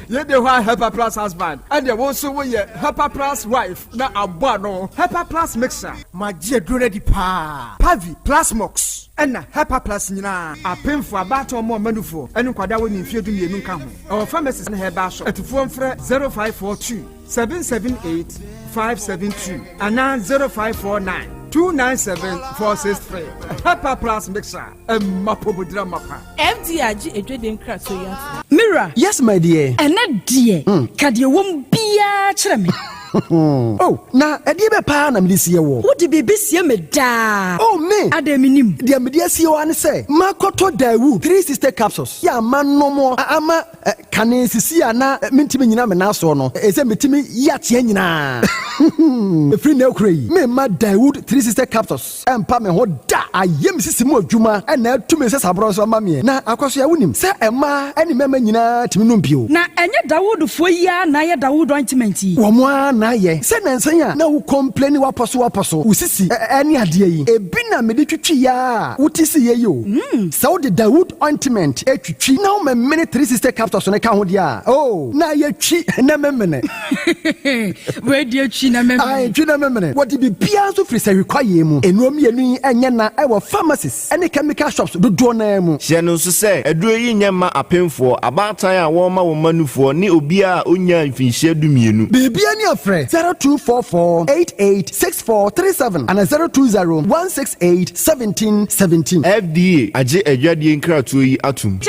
Yei de hɔ a Hepa plus husband ɛneɛ wo nso woyɛ Hepa plus wife na abɔ ano. Hepa plus mixer. Magye aduro no adi paa. Pavi, Plasmox ɛna Hepa plus nyinaa. Apemfoɔ, abaatan ɔmo ɔma nufoɔ ɛne nkwadaa a wɔnni mfeɛ 12 nka ho. Ɛwɔ pharmacies ne herbal shop. Atufoɔ mfrɛ 0542 778 572 anaa 0549 297 463. Hepa Plus Mixer, ɛma pomodira mapa. FDA agye adwadie nkratoɔ yi atom. Me wura. Yes my dear. Ɛnnɛ deɛ, ka deɛ ɛwɔ mu biara kyerɛ me. Oh, na ɛdeɛ bɛ paa na mede sie woɔ? Wode biribi sie me daa. Oh, me! Adɛn mennim? Deɛ mede asie wo ara ne sɛ, makɔtɔ Daewoo 360 capsules yɛ a manom a ama Kane sisi a na mentumi nnyina me nan soɔ no, ɛsɛ metumi yi ateɛ nyinaa. Ɛfiri nnɛ rekora yi, meremma Daewoo 360 capsules mpa me ho da. Ayɛ me sisi mu adwuma na atu me nsasaborɔ nso ama meɛ. Na Akwasoa, wonim sɛ mmaa ne mmarima nyinaa tumi nom bio? Na ɛnyɛ Dawoodfoɔ yi ara na ayɛ Dawood ointment yi? Wɔn ara na ayɛ. Sɛ nnansa yi a na wo complaini w'apɔ so w'apɔ so, wo sisi ne adeɛ yi, ebi na mede twitwiiɛ ara a wote siiɛ yi o. Sɛ wode Dawood ointment twitwi na womemene 360 capsules no ka ho deɛ a, oh, na ayɛ twi na memene. Wei deɛ twi. na memene. Ae, twi na memene. Wɔde biribiara nso firi sahwi kwaeɛ mu. Nnuro mmienu yi nyɛ na wɔ pharmacies ne chemical shops dodoɔ no ara mu. Hyɛ no nso sɛ, aduro yi nyɛ mma apemfoɔ, abaatan a wɔrema wɔn mma nufoɔ ne obiara a ɔnnyaa mfinhyia dumienu. Biribiara ni a frɛ 0244 88 6437 anaa 020 168 17 17. FDA agye adwadie nkratoɔ yi atom.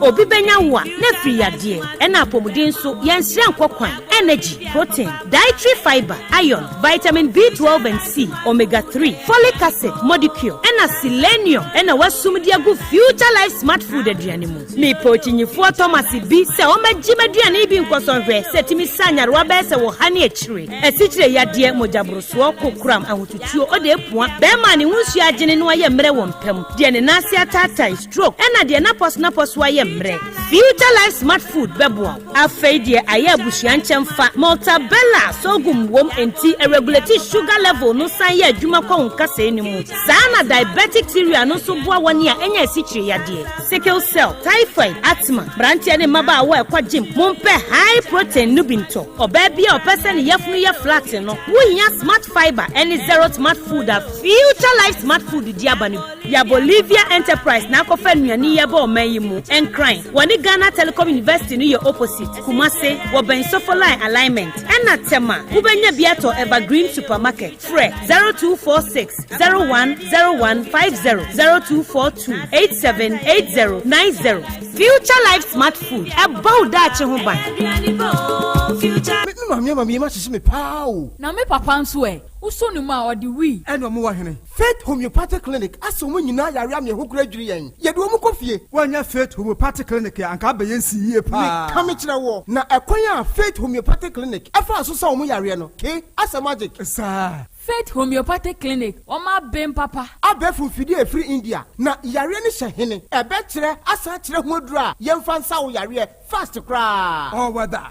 Obi bɛnya wo a, na afiri yadeɛ, ɛna apɔmuden nso, yɛnsrɛ nkɔ kwan, energy, protein, dietary fibre, iron, vitamin B12 and C, omega 3, folic acid, modicure, ɛna selenium ɛna wasum de agu Future Life Smart Food aduane mu. Mepɛ okyinyifoɔ Thomas bi sɛ ɔmmɛgye m'aduane yi bi nkɔsɔ nhwɛ sɛ ɛtumi sa nyarewa bɛyɛ sɛ ɔha ne akyire, asikyire yadeɛ, mogyaborosoɔ, kokoram, ahotutuo, ɔde apua, bɛrima a ne ho nsuo agyene no ayɛ mmerɛ wɔ mpa mu, deɛ ne nan ase ataatae, stroke, ɛna deɛ n'apɔso-n'apɔso ayɛ mmerɛ. Future Life Smart Food bɛboa wo. Afei deɛ ayɛ abusua nkyɛmfa, Maltabella sorghum wom enti ɛregulate sugar level no san yɛ adwuma kɔ wo nkasɛɛ no mu. Saa na diabetic cereal no nso boa wɔn a anya asikyire yadeɛ, sickle cell, typhoid, asthma. Mmeranteɛ ne mmabaawa a ɛkɔ gym, mompɛ high protein no bi ntɔ. Ɔbaa bi a ɔpɛ sɛ ne yafunu yɛ flat no, wohia Smart Fibre ne Zero Smart Food a Future Life Smart Food de aba no bi. Ya Bolivia Enterprise na akɔfa nnuane yi aba ɔman yi mu. Nkran, wɔne Ghana Telecom University no yɛ opposite. Kumase, wɔbɛn Sofoline Alignment. Ɛna Tema, wobɛnya bi atɔ Evergreen Supermarket. Frɛ 0246 01 01 50, 0242 87 80 90. Future Life Smart Food, ɛbɔ wo daakye ho ban. Me maame ama me yam ahyehye me paa o. Na me papa nso ɛ? Wosɔ ne mu a, ɔde wii. Ɛna ɔmo wɔ hene? Faith Homeopathic Clinic asa wɔn nyinaa yare ama ɛho kora dwiri yɛn. Yɛde wɔn kɔ fie. Woannya Faith Homeopathic Clinic a, anka abɛyɛ nsi yie paa. Meka mekyerɛ woɔ, na ɛkwan a Faith Homeopathic Clinic faa so sa wɔn yareɛ no, ke, asɛ magic. Saa. Faith Homeopathic Clinic, wɔn aben papa. Abɛɛfo mfidie a ɛfiri India, na yareɛ no hyɛ hene? Ɛbɛkyerɛ asan akyerɛ ho aduro a yɛmfa nsa wo yareɛ fast koraa. All weather.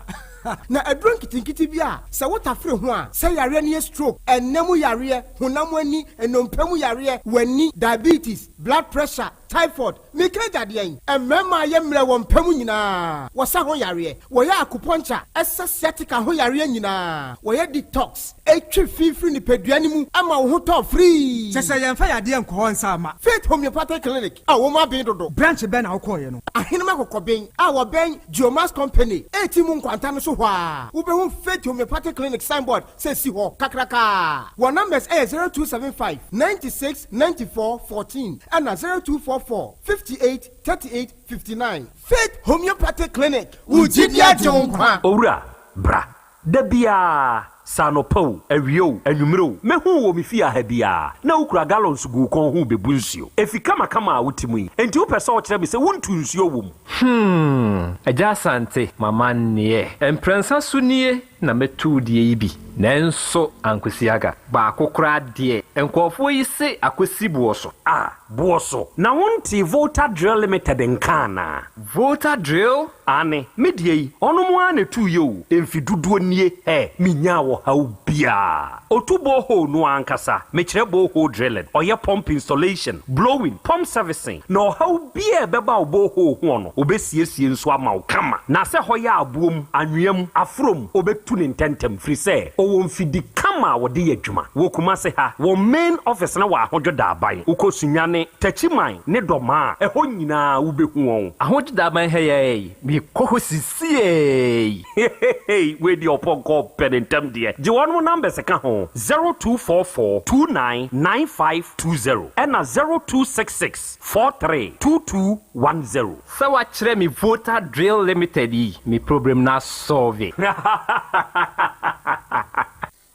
Na aduro nketenkete bi a sɛ wotafere ho a, sɛ yareɛ no yɛ stroke, ɛnna mu yareɛ, honam ani, nnompe mu yareɛ, w'ani, diabetes, blood pressure, typhoid, meka agya deɛn? Mmarima a yɛ mmerɛ wɔ mpa mu nyinaa, wɔsa ho yareɛ, wɔyɛ acupuncture, ɛsa sciatica ho yareɛ nyinaa, wɔyɛ detox, ɛtwe fi firi nipadua no mu ma wo ho tɔ firii. Kyerɛ sɛ yɛmfa yadeɛ nkɔ hɔ nsa mma. Faith Homeopathic Clinic a wɔn aben dodo. Branch bɛn na wokɔeɛ no? Ahenem Akokɔben a wɔbɛn Geomax Company reti mu nkwanta no so hɔ ara, wobɛhu Faith Homeopathic Clinic signboard sɛ si hɔ kakrakaa. Wɔn numbers yɛ 0275 96 94 14 ɛna 0244 58 38 59. Faith Homeopathic Clinic, wo gyidi agye wo nkwa. Owura, bra. Da biara, sɛ anɔpa o, awia o, anwummere o, mɛhu wo wɔ me fie ha biara, na wokura gallons gu wo kɔn ho rebebu nsuo. Efi kamakama a wote mu yi, enti wopɛ sɛ wokyerɛ me sɛ wontu nsuo wɔ mu? Hmm, Agya Asante, m'amanneɛ. Mprɛnsa so nie na mɛtu wo deɛ yi bi, nanso ankosi aga. Baako koraa deɛ, nkurɔfoɔ yi se akɔsi boɔ so. Ah, boɔ so. Na wontee Volta Drill Limited nka anaa? Volta Drill? Aane, me deɛ yi, ɔnom ara na ɛtuiɛ o, mfe dodoɔ nie, hɛ, menyaa ɔhaw biara. Ɔtu borehole no ara ankasa, mekyerɛ borehole drilling, ɔyɛ pump installation, blowing, pump servicing, na ɔhaw biara a ɛbɛba wo borehole hoɔ no, ɔbɛsiesie nso ama wo kama. Na sɛ hɔ yɛ aboɔ mu, anwea mu, aforɔ mu, ɔbɛtu no ntɛntɛm, firi sɛ ɔwɔ mfidi kama a wɔde yɛ adwuma. Wɔ Kumase ha, wɔn main office no wɔ Ahodwo Daaban. Wokɔ Sunyani, Techiman ne Dɔmaa a, ɛhɔ nyinaa wobɛhu wɔn. Ahodwo Daaban ha yi ara yi, mekɔ hɔ sisiei. Hehehe wei deɛ ɔpɔnkɔ ɔpɛ ne ntɛm deɛ. Gye wɔnom numbers ka ho, 0244 29 9520 ɛna 0266 43 2210. Sɛ wakyerɛ me Volta Drill Limited yi, me problem no asɔlve.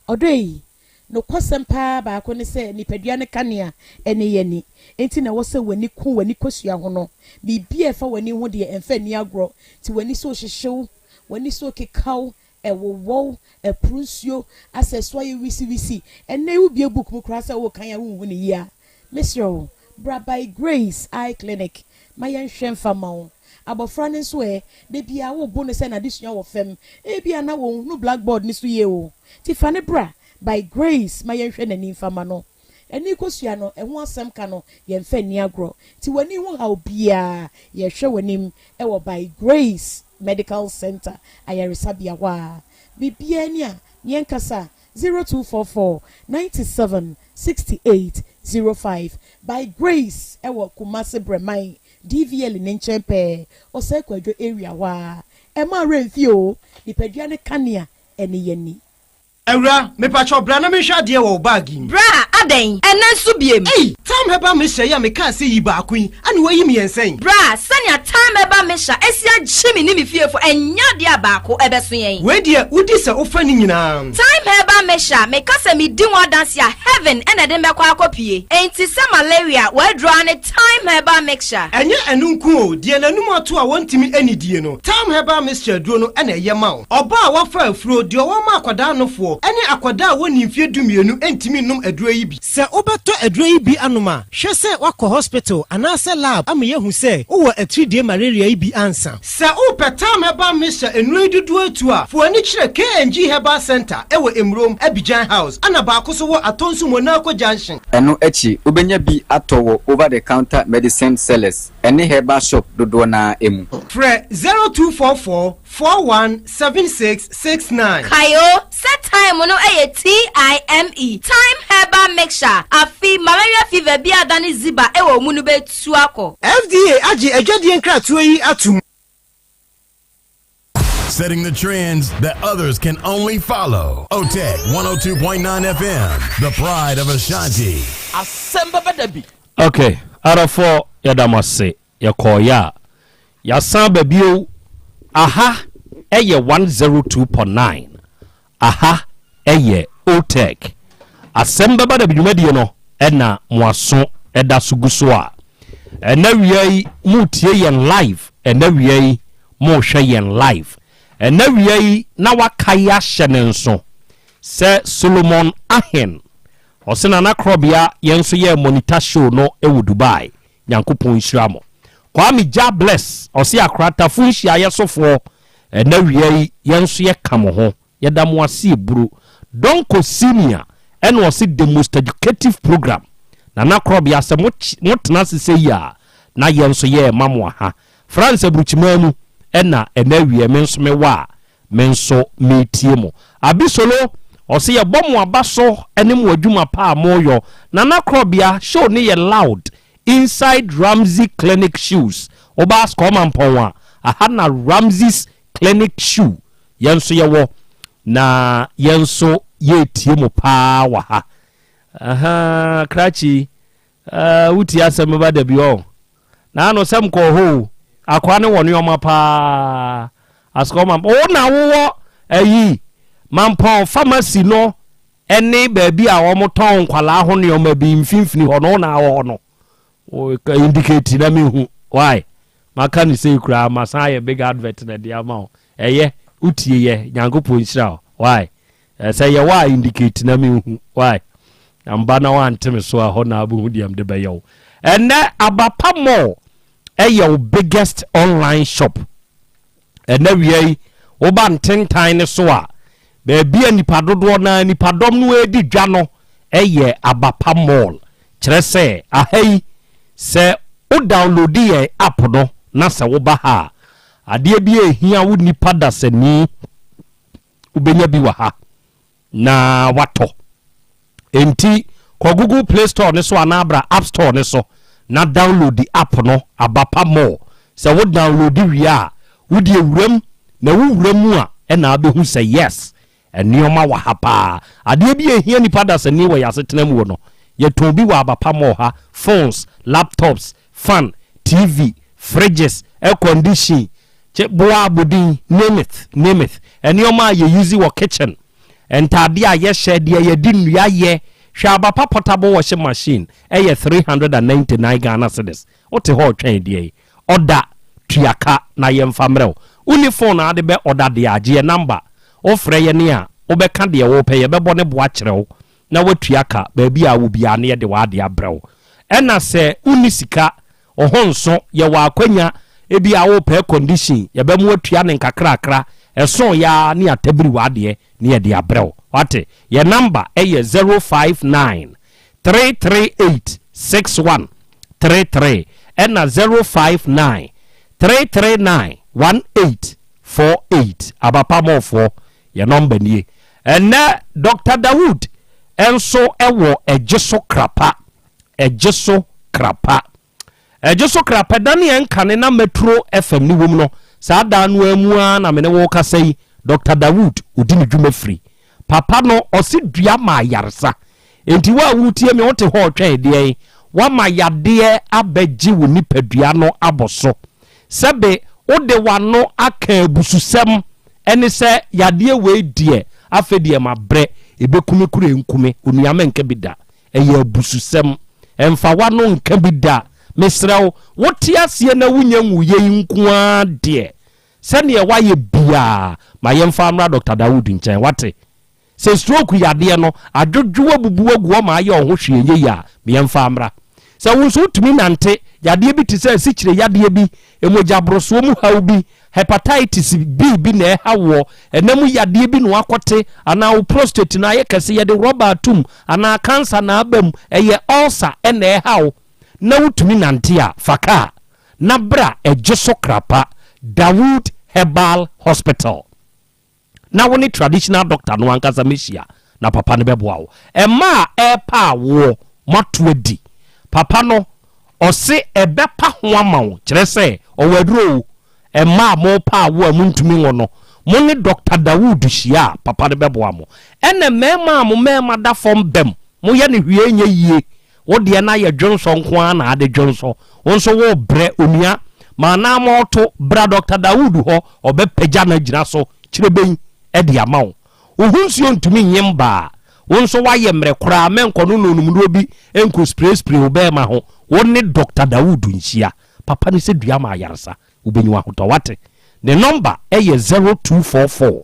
Ɔdɔ yi, nokwasɛm paa baako ne sɛ nipadua no kanea ne yɛn ani. Enti na ɛwɔ sɛ w'ani ku w'ani kosua ho no. Biribi a ɛfa w'ani ho deɛ, ɛmfa nni agorɔ. Nti w'ani so rehyehye wo, w'ani so rekeka wo, ɛwowɔ wo, ɛporo nsuo, asɛ ɛso ayɛ wisiwisi. Ɛnnɛ yi wobue book mu koraa sɛ worekan a wonhu no yie a, mesrɛ wo, bra By Grace Eye Clinic ma yɛnhwɛ mfa mma wo. Abɔfra no nso ɛ? Da biara wobo no sɛ n'adesua wɔ fam. Ebia na onhunu blackboard no so yie o. Nti fa no bra By Grace ma yɛnhwɛ n'ani mfa mma no. Ani kosua no, ɛho asɛm ka no, yɛmfa nni agorɔ. Nti w'ani ho haw biara, yɛhwɛ w'anim wɔ By Grace Medical Center ayaresabea hɔ a. Biribiara ni a, yɛnkasa 0244 97 68 05. By Grace wɔ Kumasi Brɛman DVL ne nkyɛn pɛɛ, Osei Kwadwo area hɔ ara. Ɛmma wo werɛ mfi oo, nipadua no kanea ne yɛn ani. Awura, mepakyɛw bra na menhwɛ adeɛ wɔ wo bag yi mu. Bra, adɛn? Ɛnnɛ nso biem? Ei! Tam Herbal Mixture yi a mekaa sɛ yi baako yi, ɛna woayi mmiɛnsa yi? Bra, sɛnea Tam Herbal Mixture asi agye me ne me fiefo, ɛnyɛ adeɛ a baako ɛbɛso yɛn. Wei deɛ, wodi sɛ wofa ne nyinaa. Thyme Herbal Mixture, meka sɛ medi ho adanse a, heaven na ɛde me bɛkɔ akɔpue. Enti sɛ malaria, w'aduro ara ne Thyme Herbal Mixture. Ɛnyɛ ɛno nko o, deɛ n'anum ato a wɔntumi nnidie no, Thyme Herbal Mixture aduro no na ɛyɛ ma wo. Ɔbaa a wafa afuro, deɛ ɔwɔ ma akwadaa nofoɔ, ne akwadaa a wɔnnii mfeɛ dumienu ntumi nnom aduro yi bi. Sɛ wobɛtɔ aduro yi bi anom a, hwɛ sɛ woakɔ hospital anaasɛ lab ama yɛahu sɛ wowɔ atiridie malaria yi bi ansa. Sɛ wopɛ Thyme Herbal Mixture nnuro yi dodoɔ atu a, fa w'ani kyerɛ KNG Herbal Centre wɔ Emurom, Abidjan House, ɛna baako nso wɔ Atonsu Monaco Junction. Ɛno akyi, wobɛnya bi atɔ wɔ over-the-counter medicine sellers ne herbal shop dodoɔ no ara mu. Frɛ 0244 417669. Kae o, sɛ thyme no yɛ TIME, Thyme Herbal Mixture, afe malaria fever bi a adane ziba wɔ wo mu no bɛtu akɔ. FDA agye adwadie nkratoɔ yi atom. Setting the trends that others can only follow. OTEC 102.9 FM, the pride of Ashanti. Asɛm bɛba da bi. Ok, adɔfoɔ yɛda mo ase. Yɛkɔɔeɛ a, yɛasan aba bio. Aha yɛ 102.9, aha yɛ OTEC. Asɛm bɛba da bi dwumadie no na mo aso da so gu so a. Ɛnɛ wia yi moretie yɛn live, ɛnɛ wia yi morehwɛ yɛn live. Ɛnɛ wia yi na wakae ahyɛ ne nso sɛ Solomon Ahen, ɔse Nana Korɔbea yɛn nso yɛɛ monitor show no wɔ Dubai. Nyankopɔn nhyira mo. Kwame Jah Bless ɔse Akoratafo nhyiaeɛ sofoɔ ɛnɛ awia yi yɛn nso yɛka mo ho yɛda mo ase eburo. Donko Senior ɛna ɔse the most educative program Nana Korɔbea sɛ mo mo tena ase sɛyi a na yɛn nso yɛɛma mo aha. France aburukyimaa mu ɛna ɛnɛ awia me nso mewɔ a Me nso meretie mo. Abisolo, ɔse yɛbɔ mo aba so ne mo adwuma pa a moyɔ. Nana Korɔbea, show no yɛ loud inside Ramsey Clinic Shoes. Woba Askɔmampɔn a, aha na Ramsey's Clinic Shoe yɛn nso yɛwɔ. Na yɛn nso yɛretie mo paa wɔ ha. Ahaa, Krakye, uh, wotie asɛm bɛba da bi ɔ. Naano sɛ mkɔɔ hɔ o, akoa no wɔ nnoɔma paa. Asukɔ ma wo na wowɔ ayi Mampɔn pharmacy no ɛne baabi a wɔn tɔn nkwalaa ho nnoɔma bi mfimfini hɔ no wo na wɔ hɔ no. Wo indicate na me hu why. Maka ne sei koraa masan ayɛ big advert na de ama wo. Ɛyɛ wotie yɛ Nyankopɔn nhyira wo why. Sɛ yɛ wɔ a indicate na me hu why. Na mba na wante me so a hɔ na abɛhu deɛ mede bɛyɛ wo. Ɛnɛ Abapa Mall ɛyɛ wo biggest online shop. Ɛnɛ wia yi woba ntentan ne so a baabi a nipa dodoɔ na nipadɔm no redi dwa no ɛyɛ Abapa Mall. Kyerɛ sɛ aha yi sɛ wo download yɛn app no na sɛ woba ha a adeɛ bi a ɛhia wo nipa dasani wobɛnya bi wɔ ha na watɔ. Enti kɔ Google Play Store no so anaa bra App Store no so na download app no, Abapa More. Sɛ wo download wie a, wode awura mu na wo wura mu a ɛna abɛhu sɛ yes, nneɛma wɔ ha paa. Adeɛ bi a ɛhia nipa dasani wɔ yɛn asetena mu no, yɛtɔn bi wɔ Abapa More ha, phones, laptops, fan, TV, fridges, air condition, kye boa abodin, name it, name it. Nneɛma a yɛ use wɔ kitchen, ntaade a yɛhyɛ, deɛ yɛde nnua yɛ. Hwɛ Abapa portable washing machine ɛyɛ 399 Ghana cedis. Wote hɔ retwɛn deɛ yi? Ɔda, tua ka na yɛmfa mmerɛ wo. Wonni phone a wode bɛ ɔda deɛ a, gye yɛn number. Wofrɛ yɛn a, wobɛka deɛ wopɛ, yɛbɛbɔ ne bo akyerɛ wo na woatua ka baabi a wɔ biara na yɛde w'adeɛ abrɛ wo. Ɛna sɛ wonni sika, wo ho nso, yɛwɔ akwanya, ebia worepɛ air condition, yɛbɛma woatua no nkakrakra, ɛso yɛ ara ne yɛatabiri w'adeɛ na yɛde abrɛ wo. Woate? Yɛn number yɛ 059 338 6133 ɛna 059 339 1848. Abapamɔfoɔ. Yɛ nɔmba nie. Ɛnnɛ Doctor Dawood nso wɔ Ɛgyeso Krapa. Ɛgyeso Krapa. Ɛgyeso Krapa, da ne ɛnkane na Metro FM ne wom no, saa da no ara mu ara na me ne wo rekasa yi, Doctor Dawood ɔdi ne dwuma firi. Papa no, ɔse dua ma ayaresa. Enti wo a woretie me, wote hɔ retwɛn deɛn? Woama yadeɛ abɛgye wo nipadua no abɔ so. Sɛbe wode w'ano aka abususɛm, ɛne sɛ yadeɛ wei deɛ, afei deɛ mabrɛ, ɛbɛku me kora ɛnku me, onua menka bi da. Ɛyɛ abususɛm. Ɛmfa w'ano nka bi da. Mesrɛ wo, wote aseɛ na wonya nwuiɛ yi nko ara deɛ, sɛdeɛ woayɛ biara, ma yɛmfa mmra Dɔkta Dawood nkyɛn, woate? Sɛ stroke yadeɛ no adwodwo abubu agu hɔ ma ayɛ wo ho hwee nyɛ yie a, meɛmfa mmra. Sɛ wo nso wotumi nante, yadeɛ bi te sɛ asikyire yadeɛ bi, mogyaborosoɔ mu haw bi, hepatitis B bi na ɛha woɔ, ɛna mu yadeɛ bi na woakɔte, anaa wo prostate no ayɛ kɛse, yɛde rɔba atom, anaa cancer na aba mu, ɛyɛ ulcer na ɛha wo, na wotumi nante a, fa kaa na bra Ɛgyeso Krapa, Dawood Herbal Hospital. na wo ne traditional doctor no ankasa mɛhyia na papa no bɛboa wo. Ɛma a ɛrepa awoɔ moato adi. Papa no ɔse ɛbɛpa ho ama wo kyerɛ sɛ ɔwɔ aduro o. Ɛma a morepa awoɔ a montumi nwo no mo ne Doctor Dawood hyia a papa no bɛboa mo. Ɛna mmarima a mo mmarima da fam bɛm moyɛ no hwee nyɛ yie Wo deɛ na yɛ dwonsɔ nko ara na ade dwonsɔ. Wo nso wo brɛ onua. Ma anammɔn to bra Doctor Dawood hɔ ɔbɛ pagya no agyina so kyirebenn de ama wo. Wo ho nsuo ntumi nye mbaa. Wo nso woayɛ mmerɛ koraa mɛnkɔ no nonumnoɔ bi nko spray spray wo bɛɛma ho. Wo ne Doctor Dawood nhyia. Papa no sɛ dua ma ayaresa. Wobɛnya w'ahotɔ wate. Ne number yɛ 0244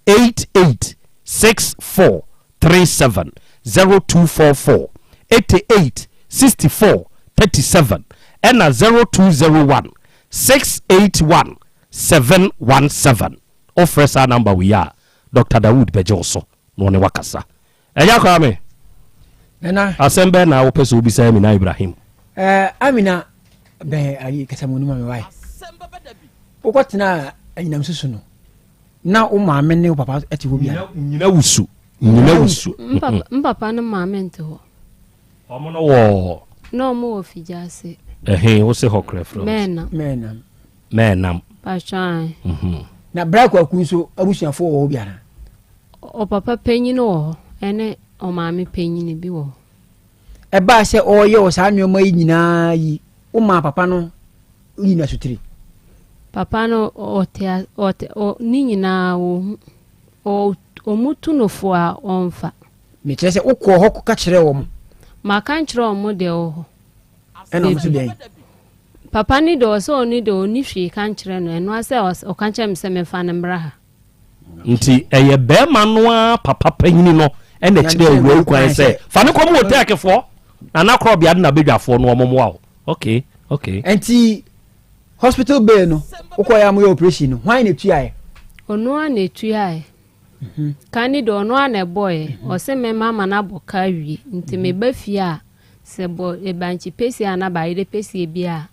88 64 37 0244 88 64 37 ɛna 0201 681 717. Wofrɛ saa number wei a, Doctor Dawood bɛgye wo so na ɔne wo akasa. Agya Kwame, Nana. Asɛm bɛn na wopɛ sɛ wobisa Amina Ibrahim? Eh, Amina bɛn ayi kasamunu ma me wae. Wokɔtena anyinam susu no. Na wo maame ne wo papa te hɔ bi ana? Nyina wusu, nyina wusu. Mpapa no maame nte hɔ. Ɔmo no wɔ. Na ɔmo wɔ Figyase. Ɛhe, wo se hɔ korɛ frɛ? Mɛɛnam. Mɛɛnam. Mɛɛnam. Patwan. Mhm. Na Bra Kwaku nso abusuafoɔ wɔ hɔ bi ana? Ɔpapa panyin wɔ hɔ ɛne ɔmaame panyin bi wɔ hɔ. Ɛbaa sɛ ɔreyɛ wɔ saa nneɛma yi nyinaa yi, womaa papa no yi no asotire? Papa no ɔte ɔte ɔ ne nyinaa ɔhu. Ɔ wɔtu no fo a ɔmfa. Mekyerɛ sɛ wokɔɔ hɔ kɔka kyerɛɛ wɔn? Maka nkyerɛ wɔn deɛ ɛwɔ hɔ. Ɛna wɔn nso deɛn? Papa no deɛ ɔsɛ ɔno deɛ ɔnni hwee ka nkyerɛ no ɛno ara sɛ ɔka kyerɛ me sɛ memfa no mmra ha. Nti ɛyɛ bɛrima no ara papa panyini no ɛna kyerɛ awurai kwan sɛ fa no kɔma otɛɛkefoɔ na n'akorɔbea de n'abadwafoɔ no wɔn mmoa wo. Okay, okay. Nti hospital bill no wokɔ yɛ a moyɛ operation no hwan na etuaeɛ? Ɔno ara na etuaeɛ. Mhm. Ka ne deɛ ɔno ara na ɛbɔeɛ. Mhm. Ɔse mɛma ama no abɔ ka awie. Nti mhm. meba fie a sɛ bɔ ebankye pesie anaa bayerɛ pesie bi a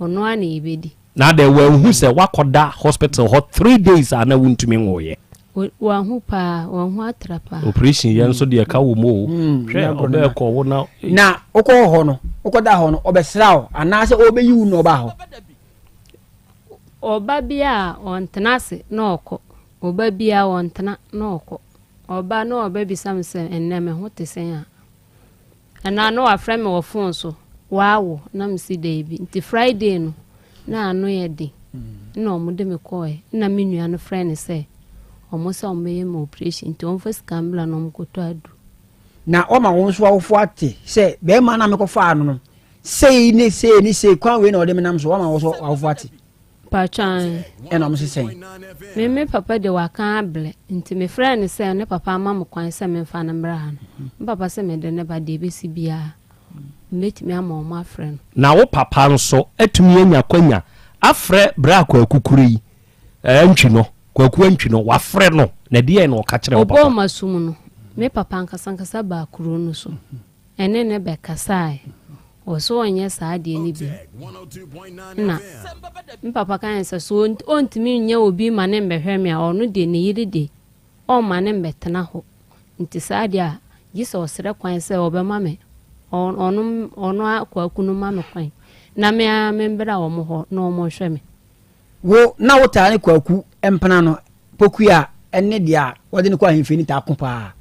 ɔno ara na yɛbɛdi. Na adɛn wanhu sɛ woakɔda hospital hɔ thre days a na wontumi nwoeɛ? Wahu paa, wahu atra paa. Operation yɛ nso deɛ ɛka wɔ mu o. Hwɛ ɔbɛɛ kɔ wo na. Na wokɔ hɔ no, wokɔda hɔ no, ɔbɛsra wo anaasɛ ɔbɛyi wo na ɔbaa hɔ? Ɔba bi a ɔntena ase na ɔkɔ. Ɔba bi a ɔntena na ɔkɔ. Ɔba na ɔbɛbisa me sɛ ɛnnɛ me ho te sɛn a. Anaa na wafrɛ me wɔ phone so, Woawo? Na mese daabi. Nti Friday no, na ano yɛ den. Nna wɔde me kɔɔɛ. Nna me nua no frɛ no sɛ, wɔn sɛ wɔbɛyɛ me operation nti wɔmfa sika mbra na wɔnkɔtɔ aduru. Na wama wo nso awofo ate sɛ barima no a mekɔfaa no no, sei ne sei ne sei, kwan wei na ɔde me nam so, wama wo nso awofo ate. Mpakyɛ ae. Ɛna ɔmo se sɛn? Me me papa de waka ablɛ nti me frɛɛ no sɛ ne papa ama mo kwan sɛ me nfa no mmra ha no. Me papa se me de no ba deɛ ɛbɛsi biara mɛtumi ama ɔmo afrɛ no. Na wo papa nso atumi anya kwanya afrɛ bra Kwaku koro yi Antwi no, Kwaku Antwi no, wafrɛ no na ɛdeɛn na ɔka kyerɛɛ wo papa? Ɔbɔɔ m'asom no, me papa ankasa ankasa baa kuro no so. Ɛne no bɛkasae. Ɔse ɔnyɛ saa adeɛ no bio. Na me papa ka yɛn sɛ, so ɔntumi nyɛ obi ma ne mbɛhwɛ me a, ɔno deɛ ne yere deɛ. ɔmma no mmɛtena hɔ. Nti saa deɛ a, gye sɛ ɔsrɛ kwan sɛ ɔbɛma me, ɔno ɔno ara Kwaku no ma me kwan na me ara membra wɔn hɔ na wɔnhwɛ me. Wo na wotaa ne Kwaku mpena no, Pokuya ne deɛ a wɔde no kɔ ahemfie no taa ko paa.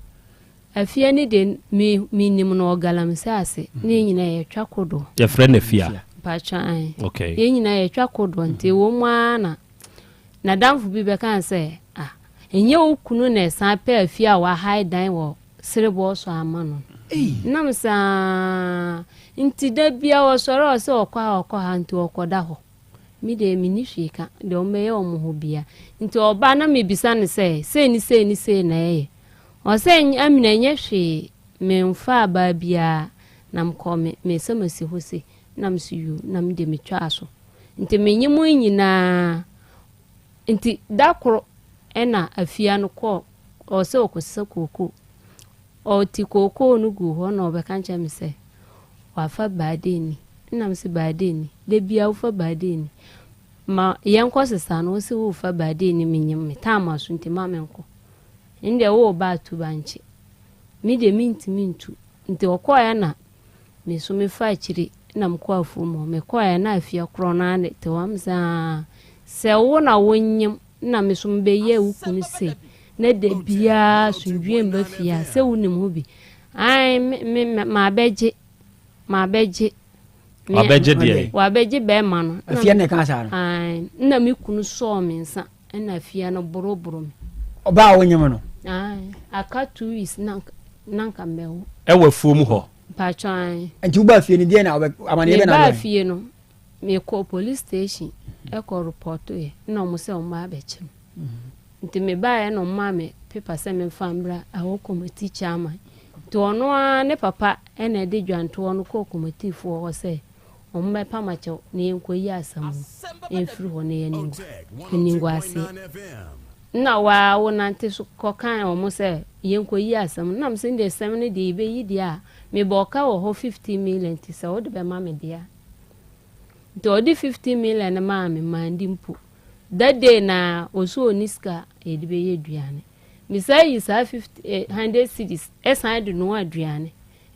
Afia no deɛ me menim no wɔ galamsey ase na yɛn nyinaa yɛtwa kodoɔ. Yɛfrɛ no Afia? Mpakyɛ ae. Okay. Yɛn nyinaa yɛtwa kodoɔ nti ɛwɔ mu ara na n'adamfo bi bɛkaa sɛ ah ɛnyɛ wo kunu na ɛsan pɛ afia a wahae dan wɔ sereboɔ so ama no. Nam sɛ aa nti da biara ɔsɔre a ɔsɛ ɔkɔ ha ɔkɔ ha nti ɔkɔda hɔ. Me deɛ menni hwee ka, deɛ wɔbɛyɛ wɔn ho bia. Nti ɔba na mebisa no sɛ sei ne sei ne sei na ɛyɛ. Ɔsɛ Amina ɛnyɛ hwee menfaa baa biaa na mekɔɔ me me sɛ masi hɔ sei na mese yoo na me deɛ metwaa so nti menye mo nyinaa nti da koro ɛna afia no kɔɔ ɔsɛ ɔkɔsesa kookoo ɔte kookoo no guu hɔ na ɔbɛka nkyerɛ me sɛ wafa baadeni na mese baadeni da biaa wofa baadeni ma yɛnkɔ sesa no wose wofa baadeni menyim me taama so nti ma menkɔ Ndeɛ wo ba atu bankye, me deɛ mentumi ntu. Nti ɔkɔeɛ na me nso mefaa akyire na mekɔɔ afuom hɔ. Mekɔeɛ na afie korɔ no ara na ɛte hɔ. Mesɛ aa, sɛ wo na wonyem na me nso mebɛyɛɛ wo kunu sei na da biara asomdwoeɛ mma fie a, sɛ wonim ho bi? Ae, me, me, mabɛgye, mabɛgye. Wabɛgye deɛ? Wabɛgye bɛrima no. Afie na ɛka saa no? Ae, na me kunu sɔɔ me nsa. Ɛna afia no boroboro me. Ɔbaa a wonyem no. Ae, aka 2 weeks na na nka mɛwo. Ɛwɔ afuom hɔ. Mpatsɔ ae. Nti wobaa fie no deɛ na wobɛ amaneɛ bɛ na Mebaa fie no, mekɔɔ police station ɛkɔ report yɛ na ɔmo sɛ ɔmo abɛkye me. Nti mebaeɛ na ɔmo maa me paper sɛ memfa mbra awɔ committee chairman. Nti ɔno ara ne papa ɛna ɛde dwantoɔ no kɔɔ committee foɔ hɔ sɛ Wɔmmɛpam akyɛw na yɛnkɔyi asɛm no mfiri hɔ na yɛn animguaseɛ. Nna wo ara wonante so kɔkaa wɔn sɛ yɛnkɔyi asɛm no. Nam sɛ deɛ asɛm no deɛ yɛbɛyi deɛ a, mebɔɔ ka wɔ hɔ 15 million nti sɛ wode bɛma me deɛ a. Nti ɔde 15 million no maa me, mandi mpo. That day na ɔsɛ ɔnni sika a yɛde bɛyɛ aduane. Mesan yi saa 50, eh, 100 cedis ɛsan de noa aduane.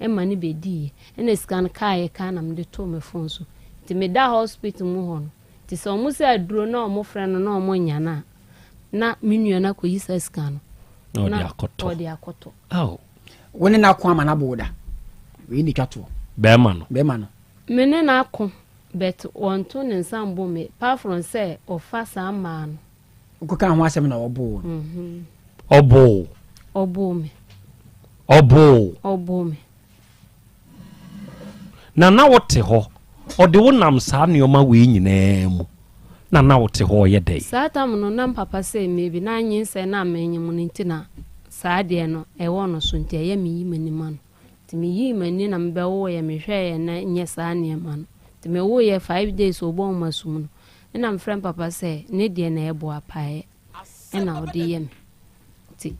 ma no bɛdiiɛ ɛna sika no kaeɛ kaa na mede too me phone so nti meda hospital mu hɔ no nti sɛ ɔmo sɛ aduro na ɔmo frɛ no na ɔmo nnya no a na me nua no akɔyi saa sika no na ɔde akɔtɔ. Ao. Wo ne no ako ama no abo wo da? Wei na ɛtwa toɔ. Bɛɛma no. Bɛɛma no. Me ne no ako but ɔnto ne nsa mbo me apart from sɛ ɔfa saa mmaa no. Wokɔkaa ho asɛm na ɔboo no. Ɔboo. Ɔboo me. Ɔboo. Ɔboo me. Na na wote hɔ, ɔde wo nam saa nneɛma wei nyinaa mu, na na wote hɔ ɔyɛ dɛn? Saa tam no na mpapa sɛ maybe na nyinsɛn no a menyem no nti na saa adeɛ no ɛwɔ no so nti ɛyɛ meyi m'ani ma no. Nti meyii m'ani na mebɛwoeɛ, mehwɛeɛ na nyɛ saa nneɛma no. Nti mewoeɛ 5 days ɔbɔɔ m'asom no, ɛna mefrɛ mpapa sɛ ne deɛ na ɛboa paeɛ ɛna ɔde yɛ me. Nti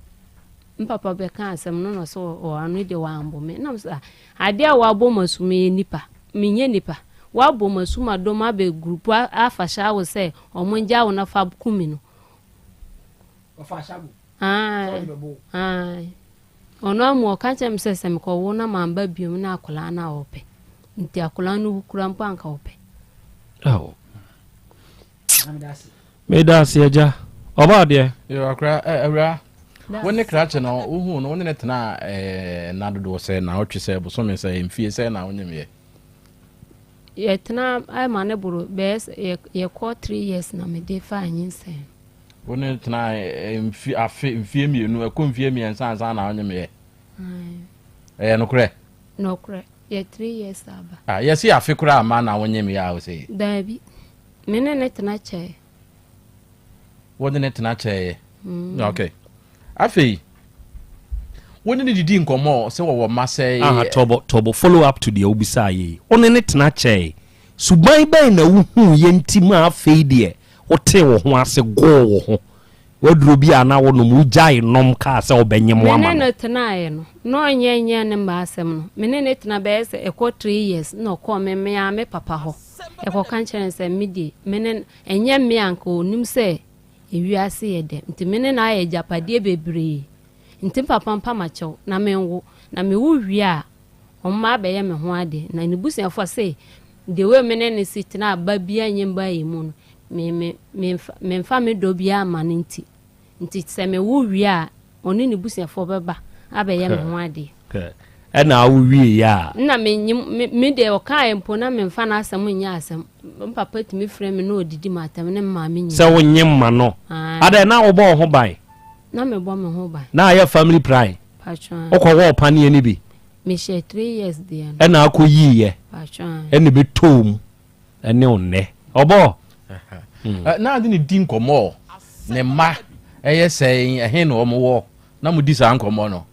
mpapa bɛka asɛm no na ɔsɛ ɔano deɛ wambɔ me. Ɛna mesɛ adeɛ a wabɔ m'asom yɛ nipa, menyɛ nipa. Wabɔ m'asom adɔm abɛ group afa hyɛ wo sɛ ɔmo ngya wo na fa ku me no. Ɔfa ahyɛ wo? Ae, ae. Ɔno amu ɔka kyerɛ me sɛ sɛ mekɔwo na mamba biom na akwadaa no a ɔpɛ. Nti akwadaa no wu koraa mpo anka ɔpɛ. Aw. Meda ase agya. Ɔbaa deɛ. Yo akora eh, awura. Wo ne krakye no wohu no wo ne ne tena eh, nna dodoɔ sɛ na ɔtwe sɛ bosome sɛ mfie sɛ na wonyemyɛ. Yɛtena ɛma ne boro bɛyɛ sɛ yɛkɔ 3 years na mede faa nyinsɛn. Wo ne tena mfi afe mfie mmienu ɛkɔ mfie mmiɛnsa ansa na wonyemyɛ. Ɛyɛ nokorɛ? Nokorɛ. Yɛ 3 years aba. Ah, yɛsi afe koraa ama na wonyemyɛ a wosɛ. Daabi. Me ne ne tena kyɛɛ. Wo ne ne tena kyɛɛ. Okay. Afei wo ne ne didi nkɔmmɔ sɛ wɔwɔ mma sɛ. Aha, tɔbɔ tɔbɔ follow up to deɛ wobisaa yɛ yi. Wo ne ne tena kyɛɛ. Suban bɛn na wohuu yɛ nti ma afei deɛ wotee wo ho ase goo wo ho? Waduro bi a na wonom wogyae nom kaa sɛ wobɛnyem Me ama ne no. no tenaeɛ no, na ɔnyɛ nyɛ ne mma asɛm no. Me ne no tena bɛyɛ sɛ ɛkɔ 3 years na ɔkɔɔ me me ara me papa hɔ ɛkɔka kyerɛ no sɛ me deɛ me ne no ɛnyɛ me a anka ɔnim sɛ. Ewiase yɛ dɛ. Nti me ne no ayɛ agyapadeɛ bebree. Nti me papa mpa m'akyɛw na menwo. Na mewo wie a, ɔmma abɛyɛ me ho ade. Na ne busuafoɔ se, the way me ne no si tena a ba biara nyɛ mmaa yɛn mu no, me, me, memfa, memfa me dɔ biara mma no nti. Nti sɛ mewo wie a, ɔne ne busuafoɔ bɛba abɛyɛ me ho adeɛ. Ɛna awo wie yɛ a. Nna menyim, me, me deɛ ɔkaeɛ mpo na memfa n'asɛm nyɛ asɛm. Me papa tumi frɛ me na ɔdidi m'atɛm ne me maame nyinaa. Sɛ wonyem ma no. Ae. Adɛn, na wobɔ wo ho ban? Na mebɔ me ho ban. Na ayɛ family plan? Patro ae. Wokɔ wɔɔ paneɛ no bi? Mehyɛ 3 years deɛ no. Ɛna akɔ yiiɛ? Patro ae. Ɛna ɛbɛtɔɔ mu ɛne wo nnɛ. Ɔbɔ? Na ade ne di nkɔmmɔ ne mma ɛyɛ sɛn, ɛhe na wɔn wɔ, na mo di saa nkɔmmɔ no?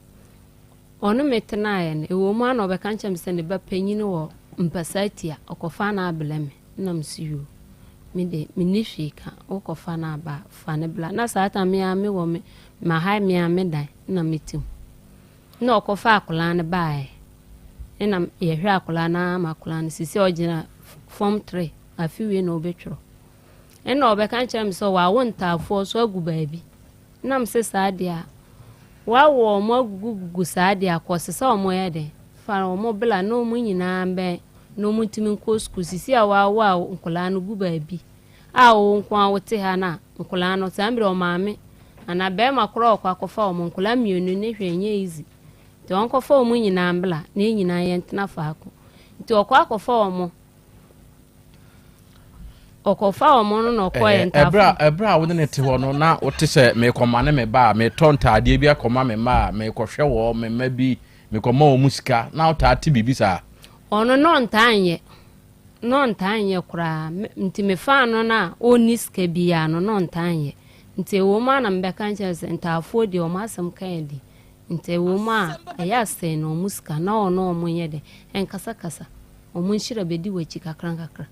Ɔne me tenaeɛ no, ɛwɔ mu ara na ɔbɛka kyerɛ me sɛ ne ba panyin wɔ mpasatia, ɔkɔfa no abrɛ me. Nna mese yoo, me de menni hwee ka, wokɔfa no aba a, fa no bra. Na saa time me ara mewɔ me, mahae me ara me dan na mete mu. Nna ɔkɔfaa akwadaa no baeɛ, nna yɛhwɛ akwadaa no ara ma akwadaa no, seesei ɔgyina form 3, afe wei na ɔbɛtwerɛ. Nna ɔbɛka kyerɛ me sɛ wawo ntaafoɔ so agu baabi. Na mese saa deɛ a, woawo wɔn agugugugu saa deɛ a, kɔse sɛ wɔn yɛ dɛn? Fa wɔn bla na wɔn nyinaa mbɛn na wɔn ntumi nkɔ sukuu. Sisi a woawo a nkwadaa no gu baabi a wo nko ara wote ha no a, nkwadaa no saa mmerɛ ɔmaame anaa bɛrima koraa ɔkɔ akɔfa wɔn nkwadaa mmienu ne hwɛ ɛnyɛ easy. Nti wɔnkɔfa wɔn nyinaa mbla na yɛn nyinaa yɛntena faako. Nti ɔkɔ akɔfa wɔn. Ɔkɔfa wɔn no na ɔkɔɛ ntaafo. Ɛberɛ a wode ne te hɔ no na wote sɛ mekɔma ne me ba a metɔ ntaadeɛ bi akɔma me mma a mekɔhwɛ wɔ me mma bi mekɔma wɔn mu sika na wotaa te biribi saa. Ɔno na ɔntaa nyɛ na ɔntaa nyɛ koraa nti mefaa no no a ɔnni sika biara no na ɔntaa nyɛ nti ɛwɔ mu a na mebɛka nkyerɛ sɛ ntaafoɔ deɛ wɔn asɛm ka yɛ den nti ɛwɔ mu a ɛyɛ asɛn na wɔn sika na ɔno wɔn nyɛ dɛ ɛnkasakasa wɔn nhyira bɛdi w'akyi kakra nkakra.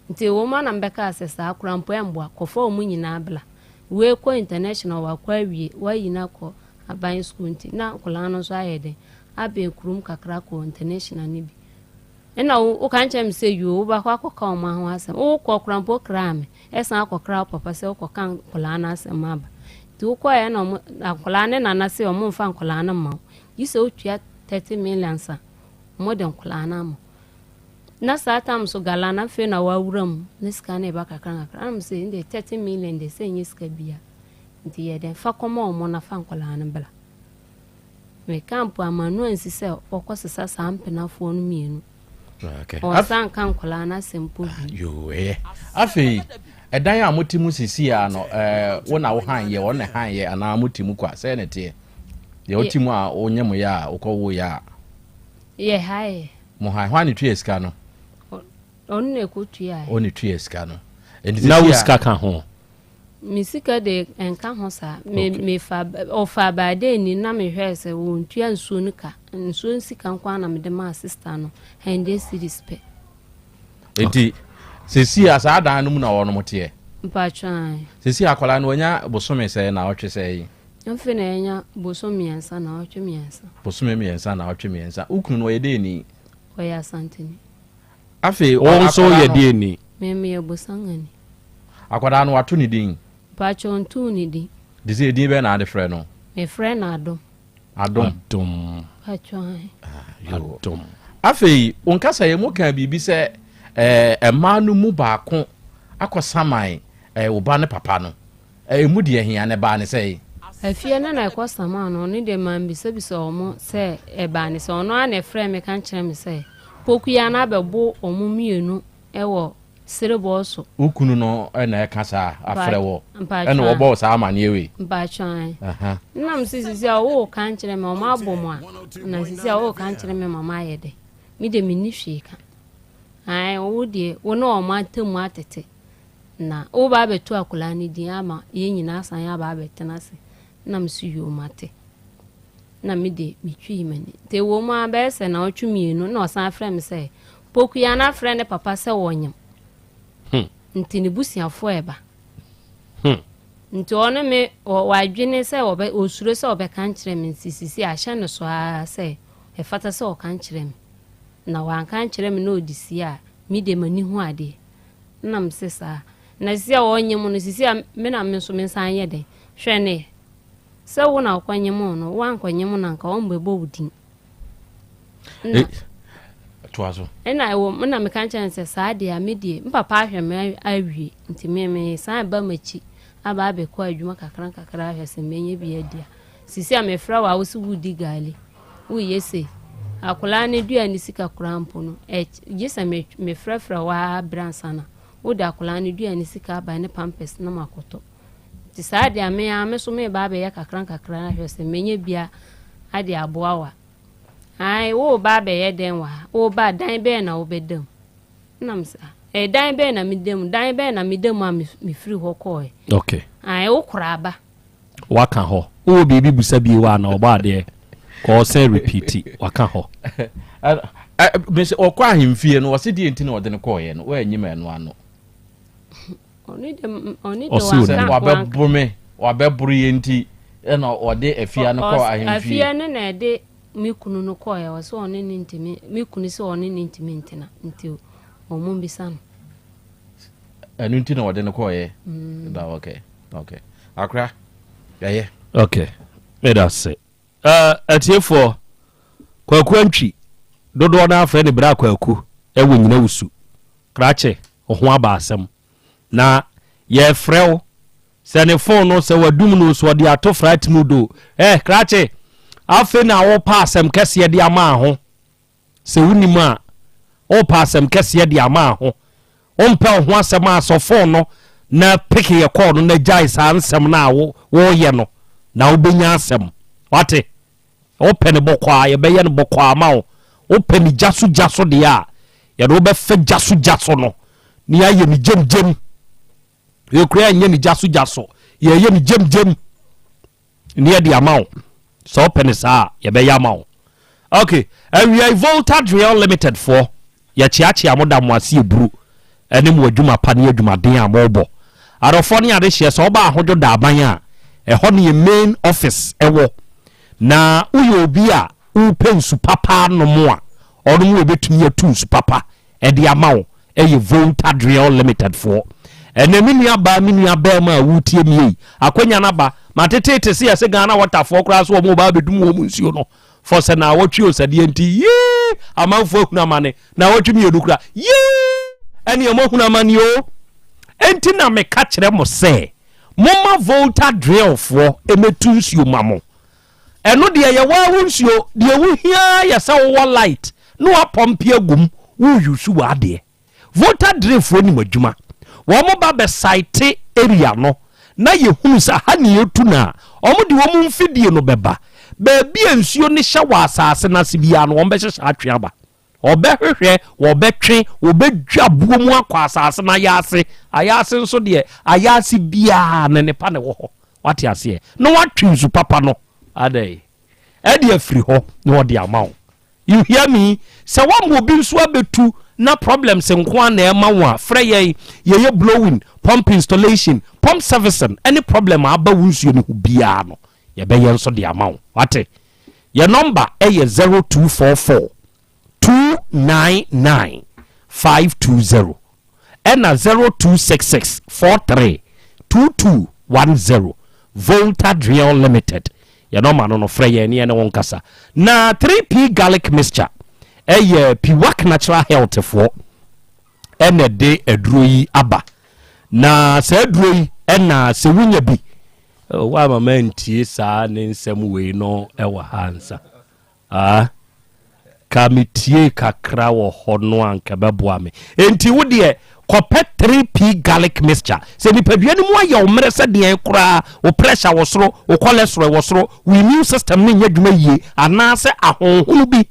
Nti ɛwɔ mu a na mebɛkaa sɛ saa koraa mpo ɛmboa, kɔfa wɔn nyinaa bla. Wei kɔ international wakɔ awie, wayi no akɔ aban sukuu nti na nkwadaa no nso ayɛ dɛn abɛn kurom kakra kɔ international no bi. Ɛna woka nkyerɛ me sɛ yoo wobɛkɔ akɔka wɔn ho asɛm. Wokɔ koraa mpo kraa me, ɛsan akɔkra wo papa sɛ wokɔka nkwadaa no asɛm aba. Nti wokɔɛ na wɔn nkwadaa ne nana sɛ wɔn mfa nkwadaa no mma wo. Gye sɛ wotua 30 million ansa wɔde nkwadaa no ama wo. Na saa tam so gala no afei na wawura mu ne sika no reba kakra nkakra na mese ndeɛ 30 million deɛ sɛ nyɛ sika bia nti yɛ dɛn fa kɔma wɔn na fa nkwadaa no bra. Meka mpo ama no ansi sɛ ɔkɔ sesa saa mpenafoɔ no mmienu. Okay. Ɔnsa nka nkwadaa no asɛm mpo bi. Yoo ɛyɛ. Afei ɛdan a mote mu sisi a no ɛɛ wo na wo han yɛ wɔn na han yɛ anaa mote mu kwa sɛ na ɛteɛ. Deɛ wote mu a wonyɛ mo yɛ a wokɔ wo yɛ a. Yɛ ha yɛ. Mo han, hwan na etua sika no? Ɔno na ɛkɔtuaeɛ. Ɔno na etua sika no. Na wo sika ka ho? Me sika de ɛnka ho saa. Me mefa ɔfa baade ni na mehwɛɛ sɛ wɔntua nsuo no ka. Nsuo no sika nko ara na mede maa sista no hundred cedis pɛ. Nti sisi a saa dan no mu na wɔnom teɛ? Mpatsɔ ae. Sisi akwadaa no wanya bosome sɛɛ na ɔtwe sɛɛ yi? Afei na yɛanya bosome mmiɛnsa, naawɔtwe mmiɛnsa. Bosome mmiɛnsa, naawɔtwe mmiɛnsa. Wo kunu no ɔyɛ dɛn ni? Ɔyɛ Asanteni. Afei Wo nso woyɛ akwadaa no. deɛn ni? Me meyɛ Bosangani. Akwadaa no wato ne din? Mpakyɛ ɔntoo ne din. Te sɛ edin bɛn na ade frɛ no? Mefrɛ no Adom. Adom. Adom. Mpakyɛ ahe. Ah, yoo. Adom. Afei wo nkasa mu kaa biribi sɛ ɛɛ mmaa no mu baako akɔsaman ɛɛ wo ba ne papa no. Emu deɛ hia na ɛbaa ne sɛn? Afie no na ɛkɔ samaa no, ɔno deɛ mambisabisa wɔn sɛ ɛbaa ne sɛn. Ɔno ara na ɛfrɛɛ me ka kyerɛɛ me sɛ Pokuya no abɛbo wɔn mmienu wɔ serebɔɔ so. Wo kunu no na ɛka saa afrɛ wo Mpakyɛ ɛna ɔbɔ wo saa amaneɛ wei? Mpakyɛ ae. Aha. Nna mese sisi a woka nkyerɛ me wɔn abɔ mo a, na sisi a woka nkyerɛ me ma mayɛ dɛ? Me deɛ menni hwee ka. Ae, wo deɛ wo ne wɔn atam atete. Na woreba abɛto akwadaa no din ama yɛn nyinaa asan aba abɛtena ase. Na me so yoo mate. Na me de metwii m'ani. Nti ɛwɔ mu ara bɛyɛ sɛ naawɔtwe mmienu na ɔsan frɛ me sɛ Pokuya no afrɛ ne papa sɛ wɔnyem. Hmm. Nti ne busuafoɔ ɛba. Hmm. Nti ɔne me wadwene sɛ ɔbɛ ɔsuro sɛ ɔbɛka nkyerɛ me nti sisi ahyɛ no so ara sɛ ɛfata sɛ ɔka nkyerɛ me. Na wanka nkyerɛ me na ɔde sie a me de m'ani hu adeɛ. Nna mese saa. Na sisi a ɔnyem no, sisi a me na me nso me nsan yɛ dɛn? Hwɛ ne, sɛ wo na wokɔnyem no, woankɔnyem no anka ɔmbɛbɔ wo din. Na, eh, toa so. Ɛna ɛwɔ mu na meka kyerɛ no sɛ saa deɛ a me deɛ me papa ahwɛ me awie nti me me san ba m'akyi aba abɛkɔ adwuma kakra nkakra ahwɛ sɛ mɛnya bi adi a sisi a mefrɛ wo a wo se wodi gaali woyɛ sei akwadaa no dua ne sika koraa mpo no gye sɛ mefrɛfrɛ wo ara berɛ ansa na wode akwadaa no dua ne sika aba ne pampers na makɔtɔ nti saa deɛ a me ara me so meba abɛyɛ kakra nkakra ahwɛ sɛ mɛnya bi a ade aboa wo a Ae, woreba abɛyɛ dɛn wɔ ha? Woreba a, dan bɛn na wobɛda mu? Ɛna me sɛ, ah, ɛyɛ dan bɛn na meda mu? Dan bɛn na meda mu a mefiri hɔ kɔɔɛ? Okay. Ae, wokora aba. Waka hɔ. Wowɔ biribi busa bio a na ɔbɔ adeɛ. Kɔɔ sɛ repeat. Waka hɔ. Mese ɔkɔ ahemfie no, ɔse deɛ nti na ɔde no kɔɔyɛ no, woanyi ma ɛno ano. Ɔse onim. Wabɛboro me, wabɛboro yɛ nti ɛna ɔde afia no kɔɔ ahemfie. Afia no na ɛde me kunu no kɔɔɛ, ɔse ɔne ne ntumi, me kunu sɛ ɔne ne ntumi ntena, nti ɔmo mbisa no. Ɛno nti na ɔde no kɔɔyɛ? Mm. Da, okay, okay. Akora, yɛyɛ. Okay, meda ase. Uh, atiefoɔ, Kwaku Antwi, dodoɔ no afrɛ ne bra Kwaku ɛwɔ nyina wusu. Krakye, wo ho aba asɛm. Na yɛrefrɛ wo sɛ ne phone no sɛ wadum no so ɔde ato flight mode o. Eh, Krakye, afei na wopa asɛm kɛseɛ de ama ho. Sɛ wonim a, wopa asɛm kɛseɛ de ama ho. Wompɛ wo ho asɛm a sɔ phone no na pick yɛ call no na gyae saa nsɛm no a wo woyɛ no na wobɛnya asɛm. Wate? Wopɛ no bɔkɔɔ a, yɛbɛyɛ no bɔkɔɔ ama wo. Wopɛ no gya so gya so deɛ a, yɛde wo bɛfa gya so gya so no na yɛayɛ no gyamgyam. Yɛkura yɛnyɛ no gya so gya so, yɛyɛ no gyamgyam na yɛde ama wo. Sɛ wopɛ no saa a, yɛbɛyɛ ama wo. Ok, awia yi Volta Driel Limited foɔ, Yɛkyeakyea mo da mo ase aburu ne mo adwuma pa ne adwumaden a mobɔ. Adɔfoɔ ne adehyeɛ, sɛ woba Ahodwo Daaban a, ɛhɔ ne yɛn main office wɔ. Na woyɛ obi a wopɛ nsu papa anom a, ɔnom a ɛbɛtumi atu nsu papa de ama wo yɛ Volta Driel Limited foɔ. Ɛnɛ me nua baa, me nua barima a woretie me ei, akwanya no aba. Mateteete se yɛse Ghana Water foɔ koraa so wɔn reba abɛdum wɔn nsuo no. Fɔ sɛ naawɔtwe o sɛdeɛ nti yii amanfoɔ ahunu amane naawɔtwe mmienu kora yii ɛneɛ mo ahunu amane o enti na meka kyerɛ mo sɛ moma Volta drill foɔ ɛmɛtu nsuo ma mo ɛno deɛ yɛ waa wo nsuo deɛ wohia yɛ sɛ wowɔ light na wapɔmpe agum wo yusu w'adeɛ Volta Drain foɔ nim adwuma. Wɔn ba bɛ site area no na yɛ hunu sɛ ha ne yɛtu no a, wɔn de wɔn mfidie no bɛba. Baabi a nsuo no hyɛ wɔ asaase no ase biara no wɔn bɛhyehyɛ atwe aba. Wɔbɛhwehwɛ, wɔbɛtwe, wɔbɛdwa buo mu akɔ asaase no ayaase. Ayaase nso deɛ, ayaase biara no nnepa na ɛwɔ hɔ. Wate aseɛ? Na wɔatwe nsu papa no adɛn? Ɛde afiri hɔ na wɔde ama wo. You hear me? Sɛ woama obi nso abɛtu na problems nko ara na ɛma wo a, frɛ yɛn. Yɛyɛ blowing, pump installation, pump servicing ɛne problem a aba wo nsuo no ho biara no, yɛbɛyɛ nso de ama wo. Wate? Yɛn nɔmba yɛ 0244 299 520. ɛna 0266 43 2210 Volta Driel Limited yɛ nɔma no no frɛ yɛn ne yɛne wo nkasa. Na 3P Garlic Mixture ɛyɛ Piwak Natural Health foɔ ɛna ɛde aduro yi aba na saa aduro yi ɛna sɛ wonya bi woama mantie saa ne nsɛm wei no ɛwɔ ha nsa Ah, ka metiee kakra wɔ hɔ no a anka ɛbɛboa me. Enti wo deɛ, kɔpɛ 3P garlic mixture. Sɛ nipadua no mu ayɛ wo mmerɛ sɛ deɛn koraa, wo pressure wɔ soro, wo cholesterol wɔ soro, wo immune system no nyɛ adwuma yie, anaasɛ ahonhono bi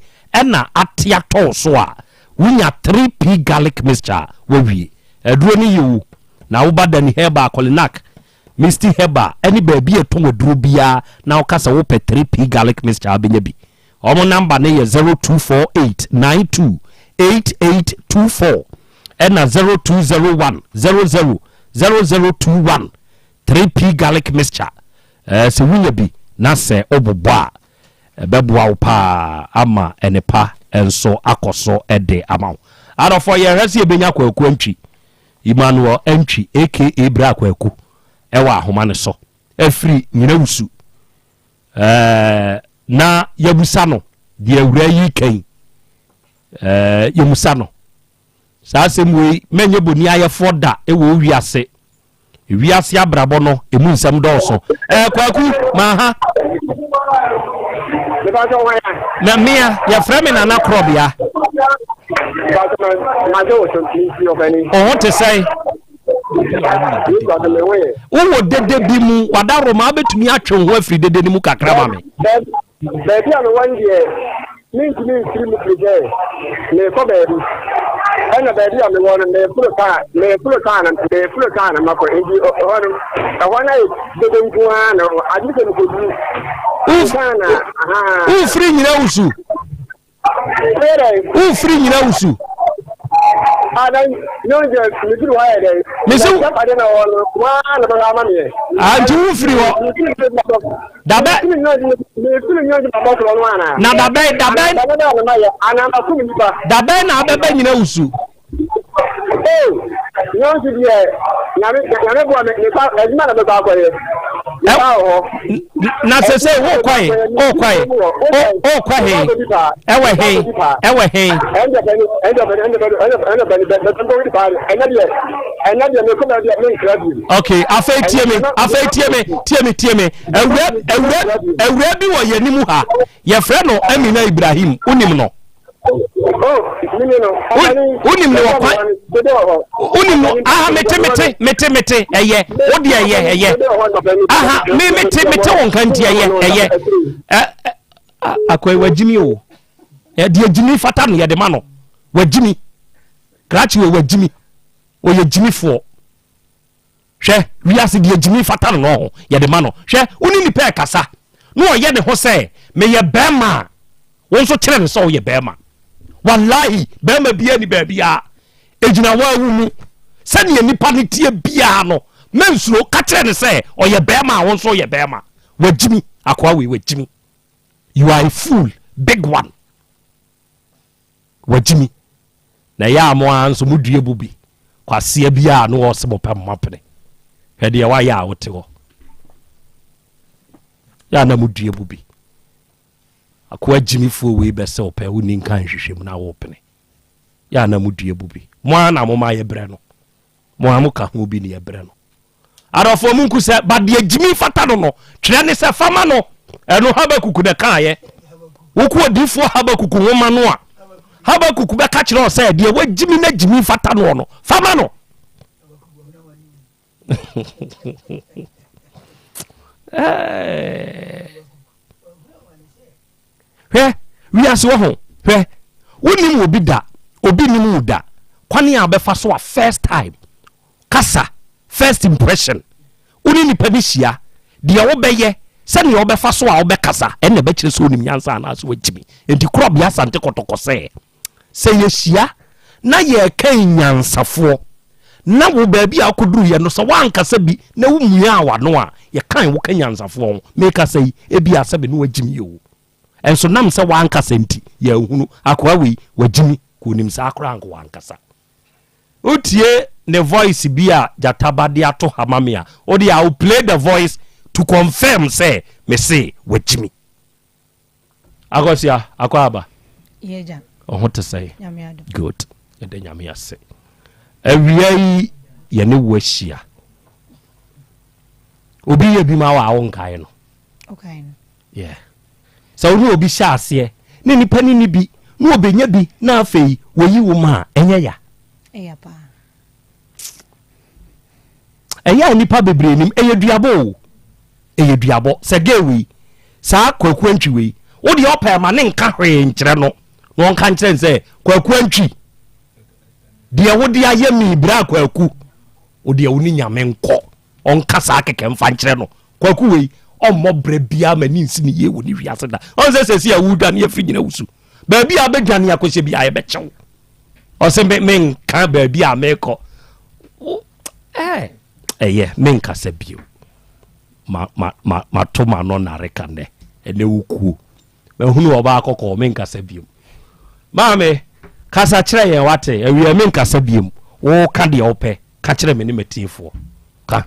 na ate atɔ wo so a, wonya 3P garlic mixture a, woawie. Aduro no yɛ o, na woba Danny Herbal, Kolinak, Misty Herbal ne baabi a ɛtɔn aduro biara na woka sɛ wopɛ 3P garlic mixture a wobɛnya bi. Wɔn namba no yɛ 0248928824 ɛna 0201 00 0021. 3P garlic mixture ɛɛ sɛ wonya bi na sɛ wobobɔ a ɛbɛboa wo paa ama nnepa nso akɔ so de ama wo. Adɔfoɔ yɛhwɛ sɛ yɛbɛnya Kwaku Antwi. Emmanuel Antwi aka Bra Kwaku ɛwɔ ahoma no so afiri Nyinawusu. Ɛɛ na yɛbusa no deɛ awura yi kan. Ɛɛ yɛmusa no. Saa asɛm wei mɛnyɛ boni ayɛfoɔ da ɛwɔ wiase. Wiase abrabɔ no emu nsɛm dɔɔso. Ɛɛ Kwaku ma ha. Na mmea yɛfrɛ me Nana Korɔbea. Ɔho te sɛn? Wowɔ dede bi mu wadaroma wobɛtumi atwe wo ho afiri dede no mu kakra ma me. Baabi a mewɔ no deɛ, mentumi mfiri mu firi sɛ merekɔ baabi. Ɛna baabi a mewɔ no, mereforo kaa, mereforo kaa na mereforo kaa na makɔ. Nti ɛhɔ no, ɛhɔ no ayɛ dede nko ara na ɛwɔ. Agye sɛ mekɔduru kaa na ahaa. Wofiri nyina wusu. Wofiri nyina wusu. Mese anti wofiri hɔ dabɛ na dabɛ dabɛ dabɛ na abɛbɛ nyina wusu. Nyɔnsi deɛ nyame nyame boa me me ba adwuma na mekɔ akɔyɛ. Na sɛ sɛ wokɔ he wokɔ he wokɔ he ɛwɔ he ɛwɔ he. Ok afei tie me afei tie me tie me tie me awura awura awura bi wɔ yɛn anim ha yɛfrɛ no Amina Ibrahim wonim no. Wonim no wɔ kwan wonim no aha mete mete mete mete ɛyɛ wo deɛ ɛyɛ ɛyɛ aha me mete mete wo nka nti ɛyɛ ɛyɛ ɛ akɔyi wagyimi o ɛdeɛ gyimi fata no yɛde ma no wagyimi krakye wɔ wagyimi ɔyɛ gyimifoɔ Hwɛ, wiase deɛ gyimi fata no no ho, yɛde ma no. Hwɛ, wo ne nipa ɛkasa, na ɔyɛ ne ho sɛ, meyɛ bɛrima a, wo nso kyerɛ no sɛ woyɛ bɛrima. Wallahi, bɛrima biara ni baabiara. Ɛgyina wo awu mu. Sɛdeɛ nipa no teɛ biara no, mɛnsuro, ka kyerɛ no sɛ ɔyɛ bɛrima a, wo nso woyɛ bɛrima. Wagyimi, akoa wei wagyimi. You are a fool, big one. Wagyimi. Na ɛyɛ a mo ara nso mo dua bu bi. Kwasea bi a na ɔse mo pɛ mo apene. Hwɛ deɛ wayɛ a wote hɔ. Yɛ a na mo dua bu bi. Akoa gyimifoɔ wei bɛsɛ wo pɛ wonni nka nhwehwɛ mu na wopene. Yɛ a na mo dua bu bi. Mo ara na mo ma yɛbrɛ no. Mo ara mo ka ho bi ne yɛbrɛ no. Adɔfoɔ mo nku sɛ ba deɛ gyimi fata no no twerɛ ne sɛ fama no ɛno Habakuku na ɛkaayɛ wokɔ odiifoɔ Habakuku nwoma no a Habakuku bɛka kyerɛ wo sɛ deɛ wagyimi na gyimi fata noɔ no fama no hwɛ wiase wɔ ho hwɛ wonim obi da obi nim wo da kwane a wobɛfa so a first time Kasa, first impression, Wo ne nipa no hyia, deɛ wobɛyɛ, sɛdeɛ wobɛfa so a wobɛkasa, ɛnna ɛbɛkyerɛ sɛ wonim nyansa anaasɛ woagyimi. Enti Korɔbea Asante Kɔtɔkɔ sɛ, sɛ yɛhyia na yɛreka nyansafoɔ, na wo baabi a wokɔduruiɛ no, sɛ woankasa bi na womuaa w'ano a, yɛkan wo ka nyansafoɔ ho. Mekasa yi, ebia sɛbe na woagyimi o. Nso nam sɛ woankasa nti, yɛanhunu. Akoa wei, wagyimi, ka ɔnim saa koraa anka wankasa. Wotie ne voice bi a Gyata ba de ato ha ma me a, wo deɛ I will play the voice to confirm sɛ me se wagyimi. Akɔsia, akɔ aba. Yɛgya. Ɔho te sɛn? Nyame adom. Good. Yɛda Nyame ase. Awia yi yɛne wo ahyia. Obi yɛ bi ma wo a wonkae no. Wokae no. Yeah. Sɛ wo ne obi hyɛ aseɛ na nipa no nni bi na ɔbɛnya bi na afei wɔyi wo ma a, ɛnyɛ ya? Ɛya paa. Ɛyɛ a nipa bebree nim, ɛyɛ duabɔ o. Ɛyɛ duabɔ. Sɛ gay wei, saa Kwaku Antwi wei, wo deɛ ɔpɛ ma ne nka hwee nkyerɛ no na ɔnka nkyerɛ no sɛ Kwaku Antwi, deɛ wode ayɛ mi bra Kwaku, wo deɛ wo ne Nyame nkɔ. Ɔnka saa kɛkɛ mfa nkyerɛ no. Kwaku wei ɔmmɔ brɛ biara ma ne nsi ne yie wɔ ne wiase da. Ɔn sɛ sɛsi a wodwane afiri nyina wusu. Baabi a wobɛdwane akɔhyɛ biara yɛbɛkyɛw. Ɔsɛ me menka baabi a mekɔ. Ɛɛ ɛyɛ menkasa bio. Ma ma ma mato m'ano nareka nnɛ. Ɛnɛ wokuo. Mahunu ɔbaa kɔkɔɔ menkasa bio. Maame kasa kyerɛ yɛn wate. Awia menkasa bio. Woka deɛ wopɛ. Ka kyerɛ me ne m'atiefoɔ. Ka.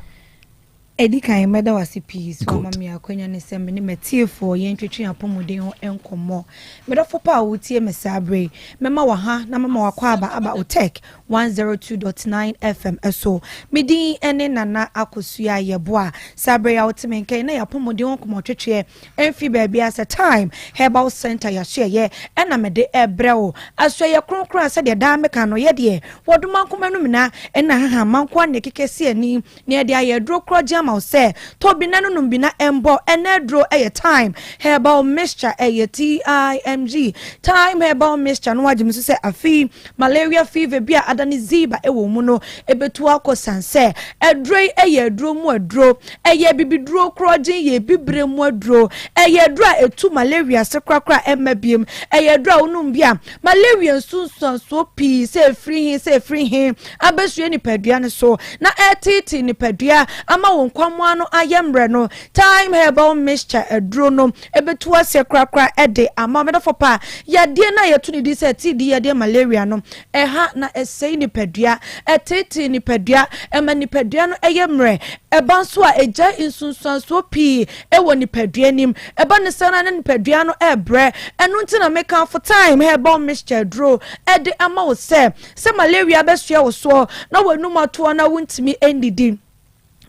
Ɛdi kan, mɛda wo ase pii sɛ woama me akwanya ne sɛ me ne m'atiefoɔ yɛntwetwe apɔmuden ho nkɔmmɔ. Me dɔfo pa a wotie me saa berɛ yi, mɛma wo ha na mama w'akwaaba aba Otec 102.9 FM so. Me din ne Nana Akosua Yeboah. Saa berɛ yi a wote me nka yi, na yɛn apɔmuden ho nkɔmmɔtwetweɛ mfiri baabiara sɛ Thyme Herbal Centre yɛasoɛeɛ na mede rebrɛ wo. Asoɛeɛ kronkron a sɛdeɛ daa meka no, yɛ deɛ wɔdoma nkoma no mina na nhahamma nko ara na ɛkeka si ani na yɛde ayɛ aduro korɔgye ama wo sɛ tɔ bi na nonom bi na ɛmbɔ. Ɛnɛ aduro yɛ Thyme Herbal Mixture, ɛyɛ TIMG, Thyme Herbal Mixture no agye me so sɛ afei Malaria fever bi a adane ziba wɔ wo mu no bɛtu akɔ sane sɛ aduro yi yɛ aduro mu aduro. Ɛyɛ abibiduro korɔgyen, yɛ abibire mu aduro. Ɛyɛ aduro a ɛtu malaria ase korakora a ɛmma biom. Ɛyɛ aduro a wonom bi a malaria nsunsuansoɔ pii sɛ ɛfiri he sɛ ɛfiri he abɛsue nipadua no so na ɛreteetee nipadua ama wo nkwammoa no ayɛ mmerɛ no. Thyme herbal mixture aduro no ɛbɛtu aseɛ korakora de ama wo. Me dɔfo pa, yadeɛ no a yɛto ne din sɛ TB yadeɛ malaria no, ɛha na ɛsɛe nipadua, ɛteetee nipadua, ɛma nipadua no yɛ mmerɛ, ɛba nso a ɛgyae nsunsuansoɔ pii wɔ nipadua anim, ɛba ne saa no a na nipadua no rebrɛ. Ɛno nti na mekamfo Thyme herbal mixture aduro de ama wo sɛ, sɛ malaria bɛsoɛ wo soɔ na w'anum atoɔ na wontumi nnidi.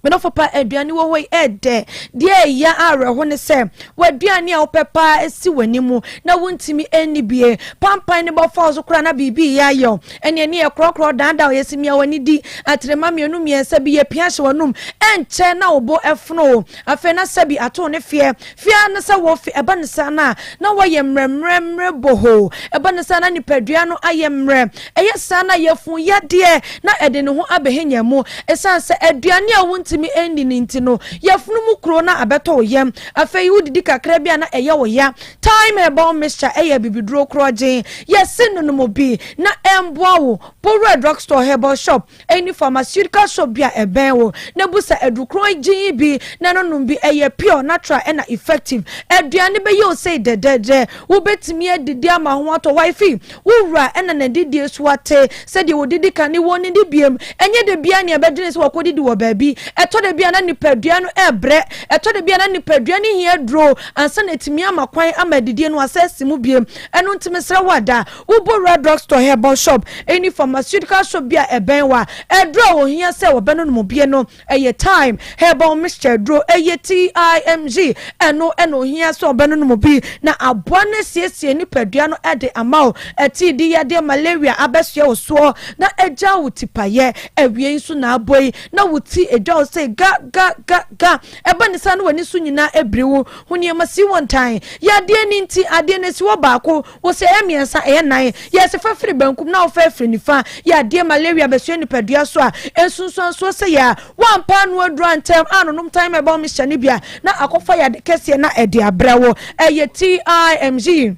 Me dɔfo pa, aduane wɔ hɔ yi ɛdɛ. Deɛ ɛya awerɛho ne sɛ, w'aduane a wopɛ paa si w'anim na wontumi nni bie. Pampan no bɔfa wo so koraa na biribi reyɛ ayɛ wo. Ɛne ɛne yɛ korɔkorɔ daadaa wo, yɛsi mia w'ani di. Atrema mmienu mmiɛnsa bi yɛpia hyɛ w'anum. Ɛnkyɛ na wo bo fono wo. Afei na sɛbi ato wo ne feɛ. Feɛ ara ne sɛ wofe. Ɛba ne saa no a, na woayɛ mmerɛmmerɛmmerɛ bohoo. Ɛba ne saa na nipadua no ayɛ mmerɛ. Ɛyɛ saa na yafunu yadeɛ na ɛde ne ho abɛhɛnya mu. Ɛsiane sɛ aduane a wontumi nni no nti no, yafunu mu kuro na abɛtɔ wo yam. Afei wodidi kakra bi a na ɛyɛ wo ya. Thyme herbal mixture yɛ abibiduro korɔgyenn. Yɛse nonom bi na ɛmmoa wo. Bɔ wura drugstore, herbal shop, ne pharmaceutical shop bi a ɛbɛn wo na busa aduru korɔgyenn yi bi na nonom bi. Ɛyɛ pure, natural ɛna effective. Aduane bɛyɛ wo sei dɛdɛɛdɛ. Wobɛtumi adidi ama ho atɔ wo. Afei Wo wura na n'adidie so ate, sɛdeɛ wɔdidi kane wɔnnidi biom. Ɛnyɛ da biara na yɛbɛdwene sɛ wɔakɔdidi wɔ baabi. Ɛtɔ da bi a na nipadua no rebrɛ. Ɛtɔ da bi a na nipadua no hia aduro ansa na atumi ama kwan ama adidie no asan asi mu biom. Ɛno nti mesrɛ wo ada, wobɔ wura drugstore, herbal shop, any pharmaceutical shop bi a ɛbɛn wo a, aduro a wɔhia sɛ wɔbɛnonom bie no, Ɛyɛ thyme herbal mixture aduro, ɛyɛ TIMG, ɛno na ohia sɛ ɔbɛnonom bi na aboa no asiesie nipadua no de ama wo. Atiridii yadeɛ, malaria abɛsoɛ wo soɔ na agya wo tipayɛ, awiei nso na abɔ yi na wo ti adwa wo sɛ ga ga ga ga. Ɛba ne saa na w'ani so nyinaa abiri wo ho nneɛma si wo ntan. Yadeɛ no nti adeɛ no asi hɔ baako Wo sɛ ɛyɛ mmiɛnsa, ɛyɛ nnan. Yɛ sɛ fa firi bankum na wofa firi nifa. Yɛ adeɛ malaria bɛsoɛ nipadua so a, nsunsuansoɔ sɛ yɛ a, woampa ano aduru antɛm annonom thyme herbal mixture no bi a, na akɔfa yade kɛseɛ na ɛde abrɛ wo. Ɛyɛ TIMG.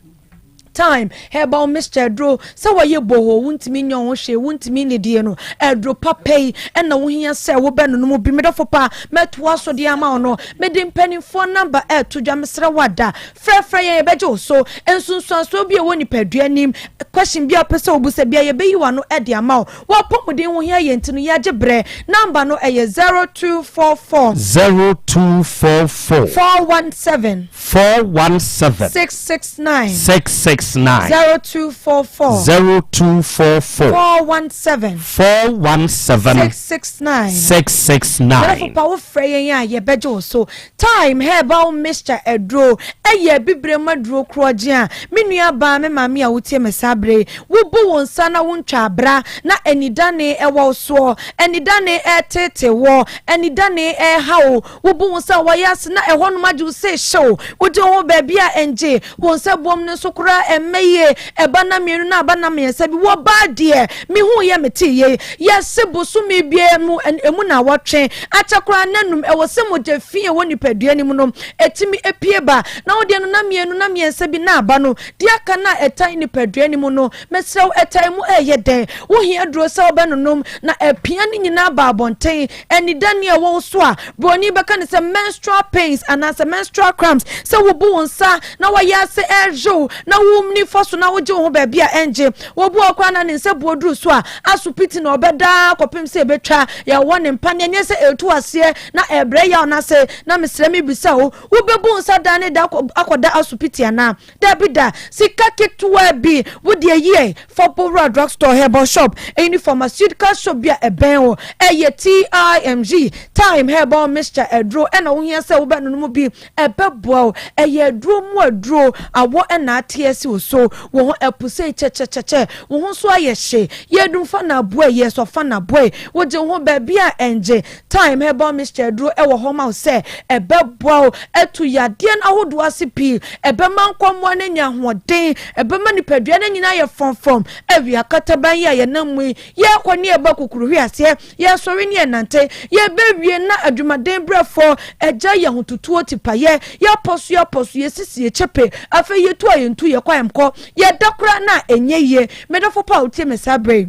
Thyme herbal mixture aduro sɛ wɔyɛ bohoo wontumi nyɛ ho hwee wontumi nnidie no aduro papa yi ɛna wohia sɛ wobɛnonom bi medɔfo pa mɛtoa so de ama wo no mede mpanimfoɔ namba ɛɛto dwa mesrɛ wo ada Frɛfrɛ yɛn yɛbɛgye wo so. Nsunsuansoɔ bi a ɛwɔ nipadua anim, question bi a wopɛ sɛ wobusa biara yɛbɛyi w'ano de ama wo. W'apɔmuden ho hia yɛn nti no yɛagye berɛ. Number no ɛyɛ 0244. 0244. 417. 417. 669. 669. 0244. 0244. 417. 417. 669. 669. Medɔfo pa wofrɛ yɛn a yɛbɛgye wo so. Thyme herbal mixture aduro yɛ abibirem aduro korɔgyen a me nua baa me maame a wotie me saa berɛ yi wobu wo nsa na wontwa abra na anidane wɔ wo soɔ anidane reteetee woɔ anidane reha wo wobu wo nsa a wɔyɛ ase na ɛhɔnom agye wo sɛ hyew wogye wo ho baabi a ɛngye wo nsa buom no nso koraa ɛmmɛ yie ɛba na mmienu na aba na mmiɛnsa bi wɔ baa deɛ mehu yɛ metee yei yɛse bosome biara mu emu naawɔtwe akyɛ koraa nnanum ɛwɔ sɛ mogya fi a ɛwɔ nipadua no mu no ɛtumi pue ba na wodeɛ no na mmienu na mmiɛnsa bi na aba no deɛ aka no a ɛtan nipadua no mu no mesrɛ wo ɛtan mu ɛyɛ dɛn wohia duro sɛ wobɛnonom na apia ne nyinaa ba abɔnten anidane a ɛwɔ wo so a broni bɛka ne sɛ menstrual pains anaasɛ menstrual cramps sɛ wobu wo nsa na wɔyɛ ase ɛhyew na wo Womini fa so na wogye wo ho baabi a ɛngye. Obi wɔ hɔ koraa na ne nsa buo duru so a, asopiti na ɔbɛda ara kɔpem sɛ ɛbɛtwa. Yɛwɔ ne mpaneɛ, nyɛ sɛ ɛretu aseɛ na ɛrebrɛ yaw no ase. Na mesrɛ mebisa o, wobɛbu wo nsa da ne da akɔda asopiti anaa? Dabi da, sika ketewaa bi, wo deɛ yie, fa bɔ wura drugstore, herbal shop, ɛne pharmaceutical shop bi a ɛbɛn wo. Ɛyɛ TIMG, Thyme Herbal Mixture aduro ɛna wohia sɛ wobɛnonom bi, ɛbɛboa wo. Ɛyɛ aduro mu aduro, awɔ na ate asi wo so, wo ho apusei kyɛkyɛkyɛkyɛ, wo ho nso ayɛ hye. Yɛdum fa na aboa yi, yɛsɔ fa na aboa yi, wogye wo ho baabi a ɛngye. Thyme herbal mixture aduro wɔ hɔ ma wo sɛ ɛbɛboa wo atu yadeɛ no ahodoɔ ase pii, ɛbɛma nkwammoa no anya ahoɔden, ɛbɛma nipadua no nyinaa ayɛ frɔmfrɔm. Awia kataban yi a yɛnam mu yi, yɛrekɔ ne yɛba kukuruhweaseɛ, yɛresɔre ne yɛnante, yɛrebɛwie na adwumaden brɛfoɔ agya yɛn ahotutuo tipayɛ, yɛapɔ so yɛapɔ so, yɛsisi yɛkyepe, afei yɛtu a yɛntu, yɛkɔ a yɛnkɔ, yɛda koraa na ɛnyɛ yie. Me dɔfo pa a wotie me saa berɛ yi,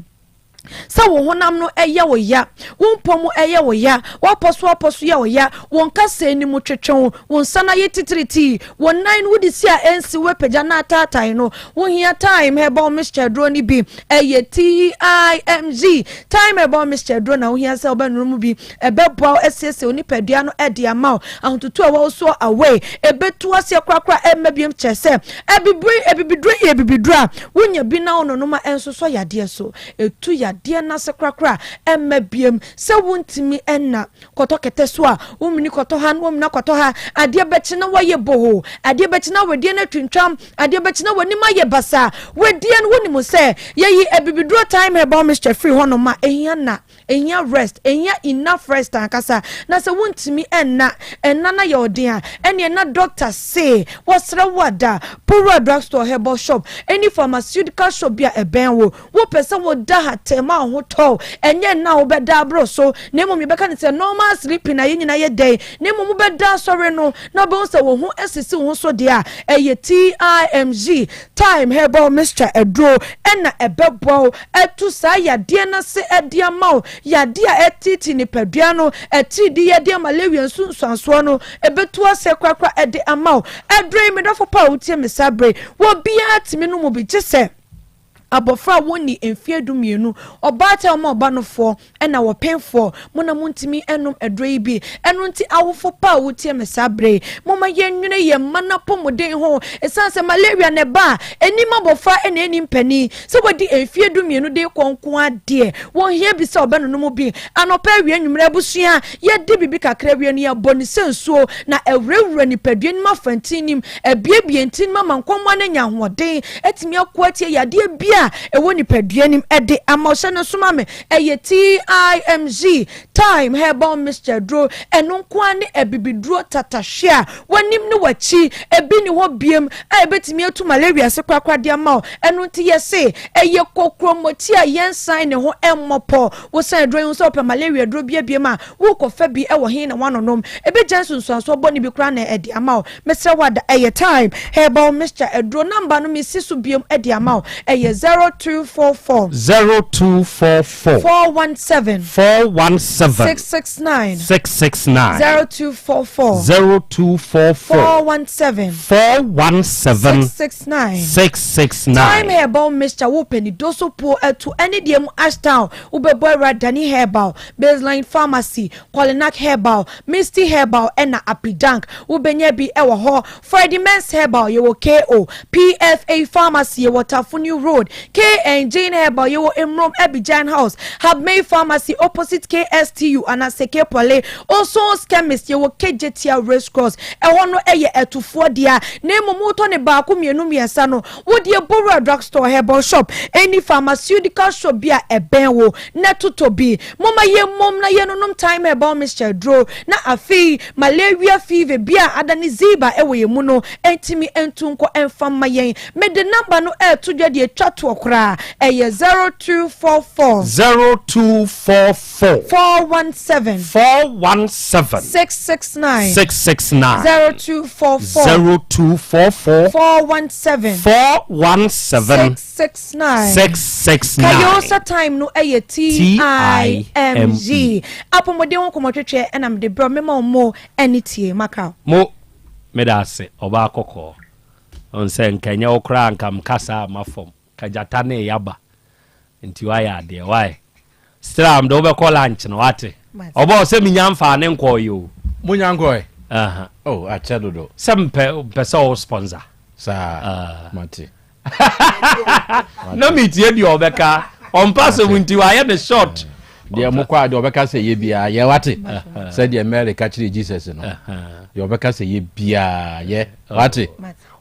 sɛ wo honam no yɛ wo ya, wo mpɔ mu yɛ wo ya, w'apɔso apɔso yɛ wo ya, wo nkasɛɛ no mu twetwe wo, wo nsa no ayɛ titiritii, wo nan no wode si a ɛnsi woapagya na ataatae no, wohia Thyme Herbal Mixture aduro no bi. Ɛyɛ TIMG, Thyme Herbal Mixture aduro na wohia sɛ wobɛnom mu bi. Ɛbɛboa wo asiesie wo nipadua no de ama wo ahototo a ɛwɔ wo soɔ away. Ɛbɛtu aseɛ korakora ɛmma biom kyerɛ sɛ abibire, abibiduro yɛ abibiduro a Wonya bi na wononom a ɛnsosɔ yadeɛ so. Ɛtu yadeɛ no ase korakora a ɛmma biam. Sɛ wontumi nna kɔtɔ kɛtɛ so a, womini kɔtɔ ha na womina kɔtɔ ha. Adeɛ bɛkye na woayɛ bohoo. Adeɛ bɛkye na wedeɛ no atwintwam. Adeɛ bɛkye na w'anim ayɛ basaa. Wedeɛ no wonim sɛ yɛyi abibiduro thyme herbal mixture firi hɔnom a, ɛhia nna. Ehia rest, ehia enough rest ankasa. Na sɛ wontumi nna, nna no ayɛ wo den a, ɛneɛ na doctor se wɔsrɛ wo ada. Powura drugstore, herbal shop, any pharmaceutical shop bi a ɛbɛn wo. Wopɛ sɛ woda hatee ma wo ho tɔ wo, ɛnyɛ nna a wobɛda aboro so, na mmom yɛbɛka no sɛ normal sleeping a yɛn nyinaa yɛ dɛn, na mmom wobɛda asɔre no na wobɛhu sɛ wo ho asisi wo ho so deɛ a, ɛyɛ TIMG, Thyme Herbal Mixture aduro na ɛbɛboa wo atu saa yadeɛ no ase de ama wo, yadeɛ a ɛteetee nipadua no, atiridii yadeɛ, malaria nsunsuansoɔ no, ɛbɛtu aseɛ korakora de ama wo. Aduro yi, me dɔfo pa a wotie me saa berɛ yi, obiara tumi nom bi gye sɛ abɔfra a wɔnni mfeɛ dummienu, ɔbaatan a ɔma ɔba nofoɔ, ɛna wɔpemfoɔ, mo na montumi nnom aduro yi bi. Ɛno nti awofo pa a wotie me saa berɛ yi, momma yɛnnwene yɛn mma no apɔmuden ho. Ɛsiane sɛ malaria na ɛba a, ɛnni mmabɔfra na ɛnni mpanin. Sɛ wadi mfeɛ dummienu de rekɔ nko ara deɛ, wɔnhia bi sɛ ɔbɛnonom bi. Anɔpa, awia, anwummerɛ, abusua, yɛdi biribi kakra wie no, yɛbɔ no sɛ nsuo na awurawura nipadua no mu afa ntinim, abuebue ntinim ama nkɔmmoa no anya ahoɔden atumi ako atia yadeɛ bi a ɛwɔ nipadua no mu de ama wo. Hyɛ no nso ma me. Ɛyɛ TIMZ, Thyme Herbal Mixture aduro. Ɛno nko ara ne abibiduro tatahwe a w'anim ne w'akyi ebi nni hɔ biom a ɛbɛtumi atu malaria ase korakora de ama wo. Ɛno nti yɛse ɛyɛ kokromoti a yɛnsan ne ho mmɔ pɔ. Wosan aduro yi ho sɛ wopɛ malaria aduro bi abiem a, worekɔfa bi wɔ he na woanonom? Ɛbɛgya nsunsuansoɔ bɔne bi koraa na ɛde ama wo. Mesrɛ wo ada, ɛyɛ Thyme Herbal Mixture aduro. Number no mesi so biom de ama wo, ɛyɛ 0244. 0244. 417. 417. 669. 669. 0244. 0244. 417. 417. 669. 669. Thyme Herbal Mixture wopɛ ne doso puo atu ɛne deɛ mu Ashtown wobɛbɔ awura Dani Herbal, Baseline Pharmacy, Kolinak Herbal, Misty Herbal ɛna Apidank. Wobɛnya bi wɔ hɔ. Fredimens Herbal yɛwɔ KO, PFA Pharmacy yɛwɔ Tafo New Road, KN Jane Herbal yɛwɔ Mmrom Abidjan House, Habmay Pharmacy opposite KSTU anaa Seke Pɔle, Osons Chemist yɛwɔ Kejetia Race Cross. Ɛhɔ no yɛ atufoɔ dea na mmom wotɔ no baako mmienu mmiɛnsa no wodeɛ bɔ wura drug store, herbal shop, any pharmaceutical shop bi a ɛbɛn wo na totɔ bi. Momma yɛmmom na yɛnnonom Thyme Herbal Mixture aduro na afei malaria fever bi a adane ziba wɔ yɛn mu no ntumi ntu nkɔ mfa mma yɛn. Mede number no reto dwa de atwa toɔ koraa. Ɛyɛ 0244. 0244. 417. 417. 669. 669. 0244. 0244. 417. 417. 669. 669. Kayosa time no ɛyɛ T-I-M-G. Apɔmuden ho nkɔmmɔtwetwe ɛna mede brɛ mema wo mo ɛne tie maka. Mo meda ase ɔbaa kɔkɔɔ. Ɔn sɛ nka ɛnyɛ wo koraa nka mka saa ma fam. Ka gyata ne yaba. Nti wayɛ adeɛ why? Still a mede wobɛkɔ lunch no wate? Ɔbɔ sɛ menya mfaa ne nkɔɔyɛ o. Monya nkɔɛ? Aha. Oh, akyɛ dodo. Sɛ mpɛ mpɛ sɛ wo sponsor. Saa, uh. mate. Na metie deɛ ɔbɛka. Ɔmpa asɛm nti wayɛ ne short. Deɛ mokɔ a deɛ ɔbɛka sɛ yɛ biara yɛ wate. Sɛdeɛ Mary ka kyerɛ Jesus no. Deɛ ɔbɛka sɛ yɛ biara yɛ wate.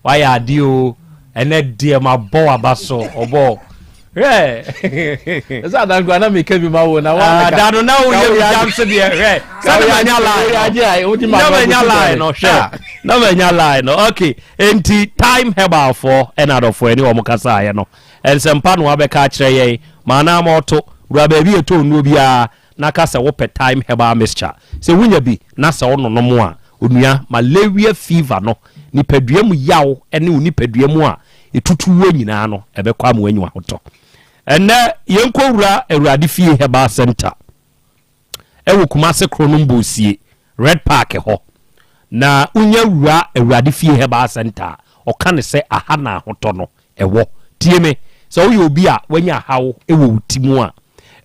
Wayɛ adeɛ o ɛnɛ deɛ mabɔ waba so ɔbɔ hwɛ. Ɛsɛ adanko ana meka bi ma wo na wa ah, da no na woyɛ bi jam so deɛ hwɛ sɛ na manya line no na manya line no hwɛ na manya line no okay enti time herbal foɔ ɛna adɔfoɔ ɛne wɔn kasaeɛ no nsɛmpa no wabɛka akyerɛ yɛn maa na ama ɔto wura baabi ɛtɔ nnuo biara na ka sɛ wopɛ Thyme Herbal Mixture. Sɛ wunya bi na sɛ wononom a, onua, malaria fever no, nipadua mu yaw ne wo nipadua mu a etutu wuo nyinaa no, ɛbɛkɔ ama woanya ahotɔ. Ɛnnɛ, yɛnkɔwura Awurade Fie Herbal Centre ɛwɔ Kumase Kronom Bosie, Red Park hɔ. Na wonya wura Awurade Fie Herbal Centre a, ɔka ne sɛ aha na ahotɔ no Ɛwɔ. Tie me, sɛ woyɛ obi a wanya haw wɔ wo ti mu a,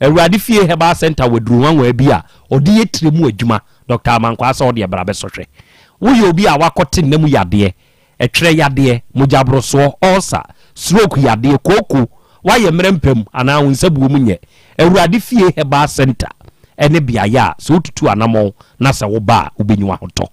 Awurade Fie Herbal Centre wɔ aduru nwanwaa bi a ɔde yɛ tire mu adwuma, Dɔkta Amankwaa sɛ ɔdeɛ bra bɛsɔ hwɛ. Woyɛ obi a wakɔte nna mu yadeɛ, ɛtwerɛ yadeɛ, mogyaborosoɔ, ulcer, stroke yadeɛ, kooko, woayɛ mmerɛ mpa mu anaa wo nsabuo mu nyɛ, Awurade Fie Herbal Centre ne beaeɛ a sɛ wotutu anamɔn na sɛ woba a wobɛnya w'ahotɔ.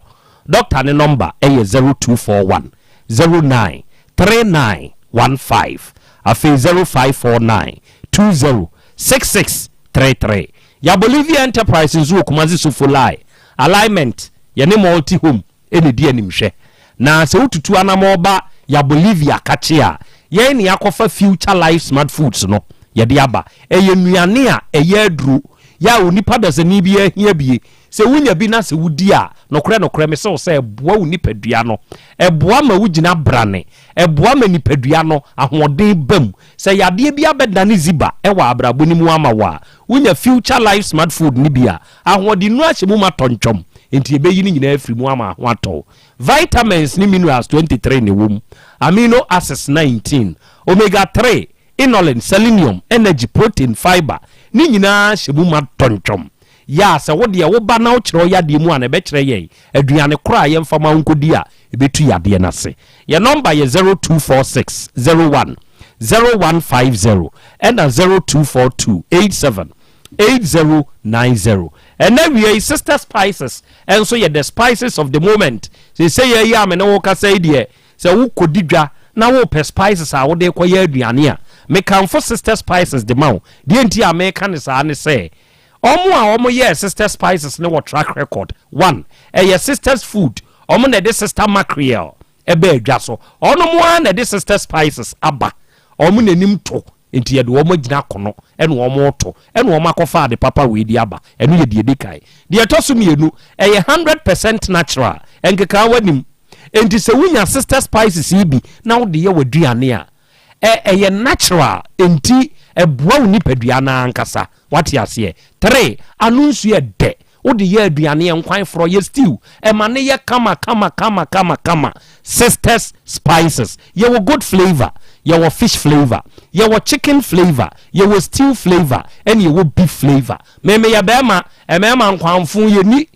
Dɔkta ne nɔmba yɛ 0241 09 3915, afei 0549 20 6633. Ya Bolivia Enterprise nso wɔ Kumasi Sofolai Alignment, yɛne Multi Home na ɛdi animhwɛ. Na sɛ wotutu anamɔn ba Ya Bolivia kakye a, yɛn na yɛakɔfa Future Life Smart Foods no yɛde aba. Ɛyɛ nnuane a ɛyɛ aduro, yɛ a onipa dasani biara hia bie. Sɛ wunya bi na sɛ wudi a, nokorɛ nokorɛ mese wo sɛ ɛboa wo nipadua no. Ɛboa ma wogyina brane. Ɛboa ma nipadua no ahoɔden ba mu. Sɛ yadeɛ bi abɛdane ziba wɔ abrabɔ no mu ama wo a, wonya Future Life Smart Food no bi a, ahoɔdennuro ahyɛ mu ma tɔntwɔm, enti ɛbɛyi ne nyinaa afiri mu ama ho atɔ wo. Vitamins ne minerals 23 na ɛwɔ mu, amino acids 19, omega 3, inulin, selenium, energy, protein, fibre, ne nyinaa hyɛ mu ma tɔntwɔm. Yɛ a sɛ wo deɛ wo ba na wokyerɛ wo yadeɛ mu a na ɛbɛkyerɛ yɛn aduane korɔ a yɛmfa ma wo nkɔdi a ɛbɛtu yadeɛ no ase. Yɛn nɔmba yɛ 0246 01 0150 ɛna 0242 87 8090. Ɛnɛ awia yi Sister Spices nso yɛ the spices of the moment. Seesei yɛ yi a me ne wo kasa yi deɛ sɛ wokɔdi dwa na wopɛ spices a wode rekɔyɛ aduane a, mekamfo Sister Spices de ma wo. Deɛ nti a meka ne saa ne sɛ, Wɔn a wɔn yɛɛ Sister Spices no wɔ track record. One, ɛyɛ Sisters Food, wɔn na ɛde Sister Mackerel ɛbaa dwa so. Wɔn ara na ɛde Sister Spices aba. Wɔn na anim to, nti yɛde wɔn agyina akono ɛna wɔn reto, ɛna wɔn akɔfa ade papa wei de aba. Ɛno yɛ deɛ ɛdi kan. Deɛ ɛtɔ so mmienu, ɛyɛ 100% natural, nkekaawa nim. Nti sɛ wonya Sister Spices yi bi na wode yɛ w'aduane a, Ɛ ɛyɛ natural enti ɛboa wo nipadua no ara ankasa. Wate aseɛ? Tre, ano nsuo yɛ dɛ. Wode yɛ aduane, nkwan, forɔeɛ, stew, ɛma no yɛ kama kama kama kama kama. Sisters Spices, yɛwɔ goat flavour, yɛwɔ fish flavour, yɛwɔ chicken flavour, yɛwɔ stew flavour, ɛne yɛwɔ beef flavour. Me meyɛ bɛrima, mmarima nkwanfo yɛnni.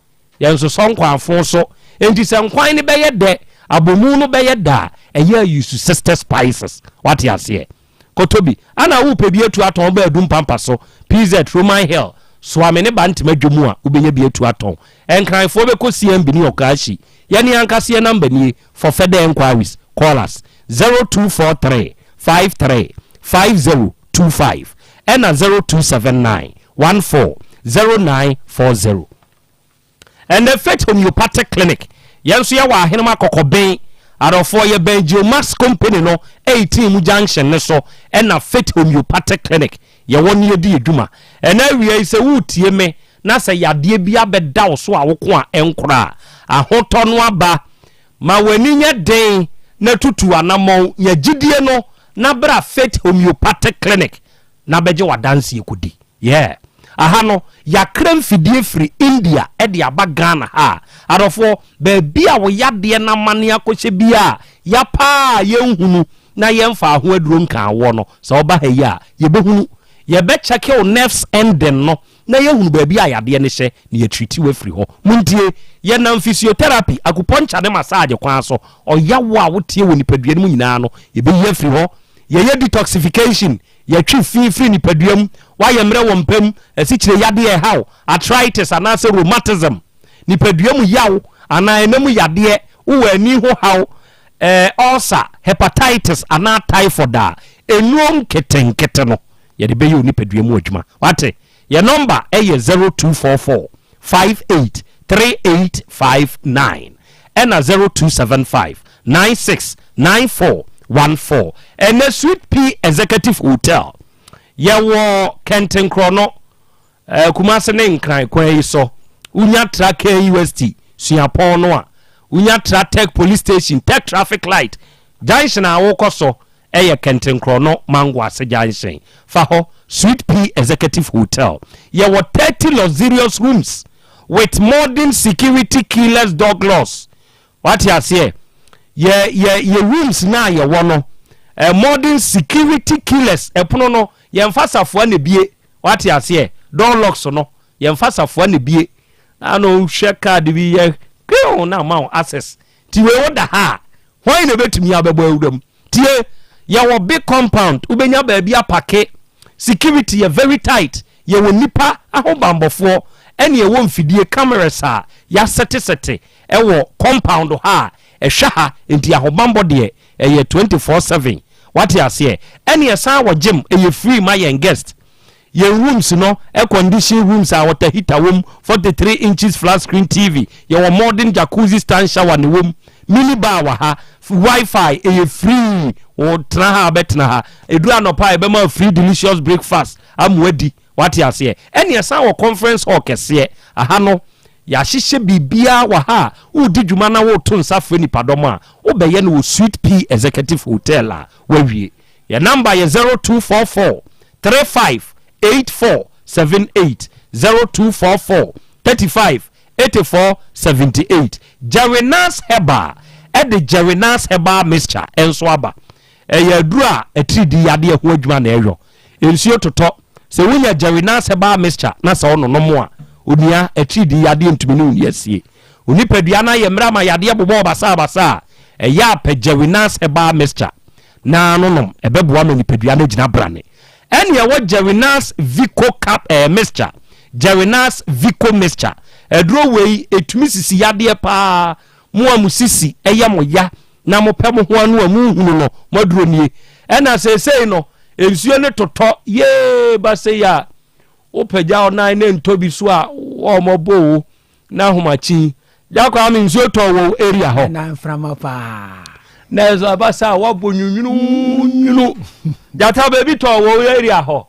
Yɛnsosɔ nkwanfo so. Enti sɛ nkwan no bɛyɛ dɛ, abomu no bɛyɛ dɛ a, ɛyɛ a use sister spices. Wate aseɛ? Kɔtɔ bi. Ana wopɛ bi atu atɔn ba Adum Pampa so, PZ, Roman Hill, Soame ne Bantama dwa mu a, wobɛnya bi atu atɔn. Nkranfoɔ bɛkɔ CMB ne Okaashie. Yɛne ankasa yɛn number nie, for further enquiries, call us, 0243 53 5025 ɛna 0279 14 0940. Ɛnnɛ Faith Homeopathic Clinic, yɛn nso yɛwɔ Ahenem Akɔkɔben, adɔfoɔ yɛbɛn Geomax Company no 18 mu junction no so ɛna Faith Homeopathic Clinic yɛwɔ ne yɛdi yɛ dwuma. Ɛnnɛ awia yi sɛ woretie me na sɛ yadeɛ bi abɛda wo so a woko a ɛnkora a, ahotɔ no aba. Ma w'ani nyɛ den na tutu anammɔn, nya gyidie no na bra Faith Homeopathic Clinic na bɛgye w'adanseɛ kɔdi. Yeah. Aha no, yɛakra mfidie firi India de aba Ghana ha a, adɔfoɔ, baabi a wo yadeɛ no amane akɔhyɛ biara a, ya paa a yɛnhunu na yɛmfaa ho aduro nkaa woɔ no, sɛ woba ha yi a, yɛbɛhunu. Yɛbɛkyɛke wo nerves ending no na yɛahunu baabi a yadeɛ no hyɛ na yɛatriti wo afiri hɔ. Montie, yɛnam physiotherapy, acupuncture ne massage kwan so, ɔyaw a woteɛ wɔ nipadua no mu nyinaa no, yɛbɛyi afiri hɔ. Yɛyɛ detoxification, yɛtwe fi firi nipadua mu, woayɛ mmerɛ wɔ mpa mu, asikyire yadeɛ ɛha wo, arthritis anaasɛ rheumatism, nipadua mu yaw anaa ɛna mu yadeɛ, wowɔ ani ho haw, eh, ulcer, hepatitis anaa typhoid a, nnuro nketenkete no, yɛde bɛyɛ wo nipadua mu adwuma. Wate? Yɛn nɔmba yɛ 0244 58 3859 ɛna 0275 96 94 14. Ɛnɛ Sweet Pea Executive Hotel, yɛwɔ Kɛntenkorɔno, eh, Kumase ne Nkran kwan yi so. Wonya tra KUST Suapɔn no a, wonya tra Tech Police Station, Tech Traffic Light, junction a wokɔ so Ɛyɛ Kɛntenkorɔno Mangoase Junction. Fa hɔ, Sweet Pea Executive Hotel. Yɛwɔ 30 luxurious rooms with modern security keyless dog locks. Wate aseɛ? Yɛ yɛ yɛ rooms no a yɛwɔ no, eh, modern security keyless ɛpono no, yɛmfa safoa na ebie. Wate aseɛ? Door locks no, yɛmfa safoa na ebie. Na no hwɛ card bi yɛ kwiw na ama wo access. Ti wei wo da ha a, Hwan na ebetumi abɛbɔ awura mu? Tie, yɛwɔ big compound, wobɛnya baabi apake, security yɛ very tight, yɛwɔ nnipa ahobanbɔfoɔ, ɛne ɛwɔ mfidie, cameras a yɛasɛtesɛte ɛwɔ compound ha a ɛhwɛ ha, nti ahobanbɔ deɛ ɛyɛ 24/7, wate aseɛ? Ɛne ɛsan wɔ gym, ɛyɛ free ma yɛn guest. Yɛn rooms no, air condition rooms a water heater wom, 43 inches flat screen TV, yɛwɔ modern jacuzzi stand shower na ɛwom, mini bar wɔ ha, Wi-Fi, ɛyɛ free, wo tena ha a bɛtena ha, ɛduru anɔpa a yɛbɛma wo free delicious breakfast ama woadi, wate aseɛ. Ɛne ɛsan wɔ conference hall kɛseɛ, aha no yɛahyehyɛ biribiara wɔ ha a woredi dwuma na woreto nsa frɛ nipadɔm a, wobɛyɛ no wɔ Sweet Pea Executive Hotel a woawie. Yɛn number yɛ 0244 35 84 78, 0244 35 84 78. Jerrynas Herbal de Jerrynas Herbal Mixture nso aba. Ɛyɛ aduru a atiridii yadeɛ ho adwuma na ɛyɔ. Nsuo totɔ. Sɛ wonya Jerrynas Herbal Mixture na sɛ wononom a, onua, atiridii yadeɛ ntumi ne wo nni asie. Wo nipadua no ayɛ mmerɛ ama yadeɛ bobɔ wo basabasa a, ɛyɛ a pɛ Jerrynas Herbal Mixture na no nom, ɛbɛboa ma nipadua no agyina brane. Ɛne ɛwɔ Jerrynas Vico cap eh, mixture, Jerrynas Vico mixture. Aduro wei ɛtumi sisi yadeɛ paa, mo a mo sisi ɛyɛ mo ya na mopɛ mo ho ano a monhunu no, mo aduro nie. Ɛna seesei no, nsuo no totɔ yee ba sei a, wopagya wo nan ne ntɔ bi so a, wɔmmɔbɔ o, Na ahomakye gya kwaa me nsuo tɔɔ wɔ area hɔ. Na mframa paa. Na ɛsɛ aba sɛ a wabɔ nwunwunu gyata baabi tɔɔ wɔ area hɔ.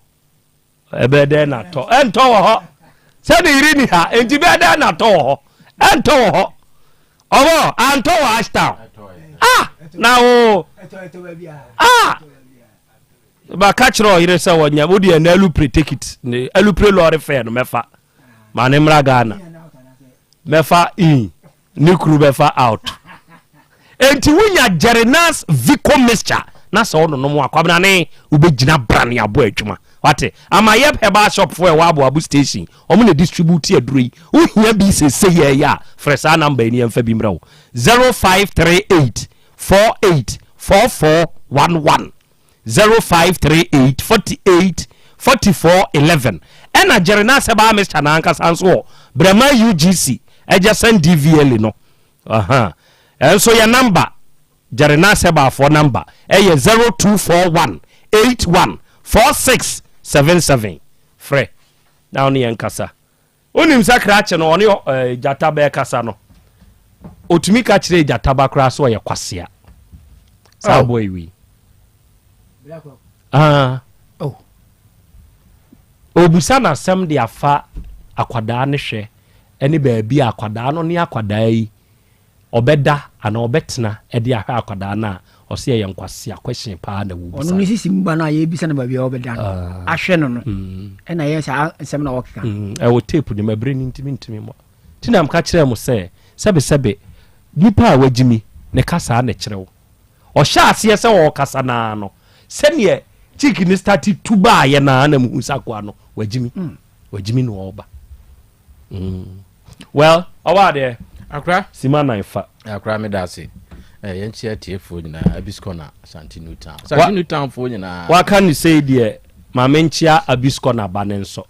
Ɛbɛyɛ dɛn na tɔ ɛntɔ wɔ hɔ sɛ ne yere ni ha enti bɛyɛ dɛn na tɔ wɔ hɔ ɛntɔ wɔ hɔ ɔbɔ antɔ wɔ Ashtown ah na o ah ba ka kyerɛ ɔyere sɛ wɔnyɛ wo deɛ na alupre take it ne alupre lɔre fɛ no mɛfa. Ma ne mmra Ghana. Mɛfa in, ne kuru bɛfa out. Enti wonya Jerenas Vico mixture na sɛ wononom a, Kwabena ne wobɛgyina brane abɔ adwuma. Wate? Amayɛb Herbal Shop foɔ ɛwɔ Aboabo Station, wɔn na distribute aduro yi. Wohia bi seesei yɛɛyɛ a, frɛ saa number yi na yɛmfa bi mmrɛ wo. 0538 48 4411. 0538 48 44 11 ɛna Jerry Naseba Mixture no ankasa nso wɔ Brɛma UGC adjacent DVLA no aha ɛnso yɛ number Jerry Naseba foɔ number ɛyɛ 0241 81 46 77 frɛ na wo ne yɛn kasa. Wonim sɛ krakye no ɔne gyata bɛkasa no, ɔtumi ka kyerɛ gyata ba koraa sɛ ɔyɛ kwasea. Saa aboa yi wei. Ah. Oh. Ɔbusa n'asɛm de afa akwadaa no hwɛ ne baabi a akwadaa no ne akwadaa yi ɔbɛda anaa ɔbɛtena de ahwɛ akwadaa no a Ɔse ɛyɛ nkwasea question paa na wobisa. Ɔno ne sisi mu ba no a yɛbisa no baabi a ɔbɛda no ah. ahwɛ no no ɛna ɛyɛ saa nsɛm na ɔkeka. Ɛwɔ tape no mu ɛberɛ no ntimi ntimi mmɔ. Nti na meka kyerɛɛ mo sɛ sɛbesɛbe nipa a wagyimi ne kasaa na ɛkyerɛ wo. Ɔhyɛ aseɛ sɛ ɔɔkasa no ara no sɛdeɛ chick no starte tu baayɛ no ara na mehu sɛ akoa no wagyimi. Wagyimi na ɔɔba. Mm. Well, ɔwɔ adeɛ. Akora. Sima nan fa. Akora me da ase. Eh, yɛn kyia tiefoɔ nyinaa, Abis Corner, Asante New Town. Asante New Town foɔ nyinaa. Waka ne sei deɛ, ma me nkyia Abis Corner ba ne nso.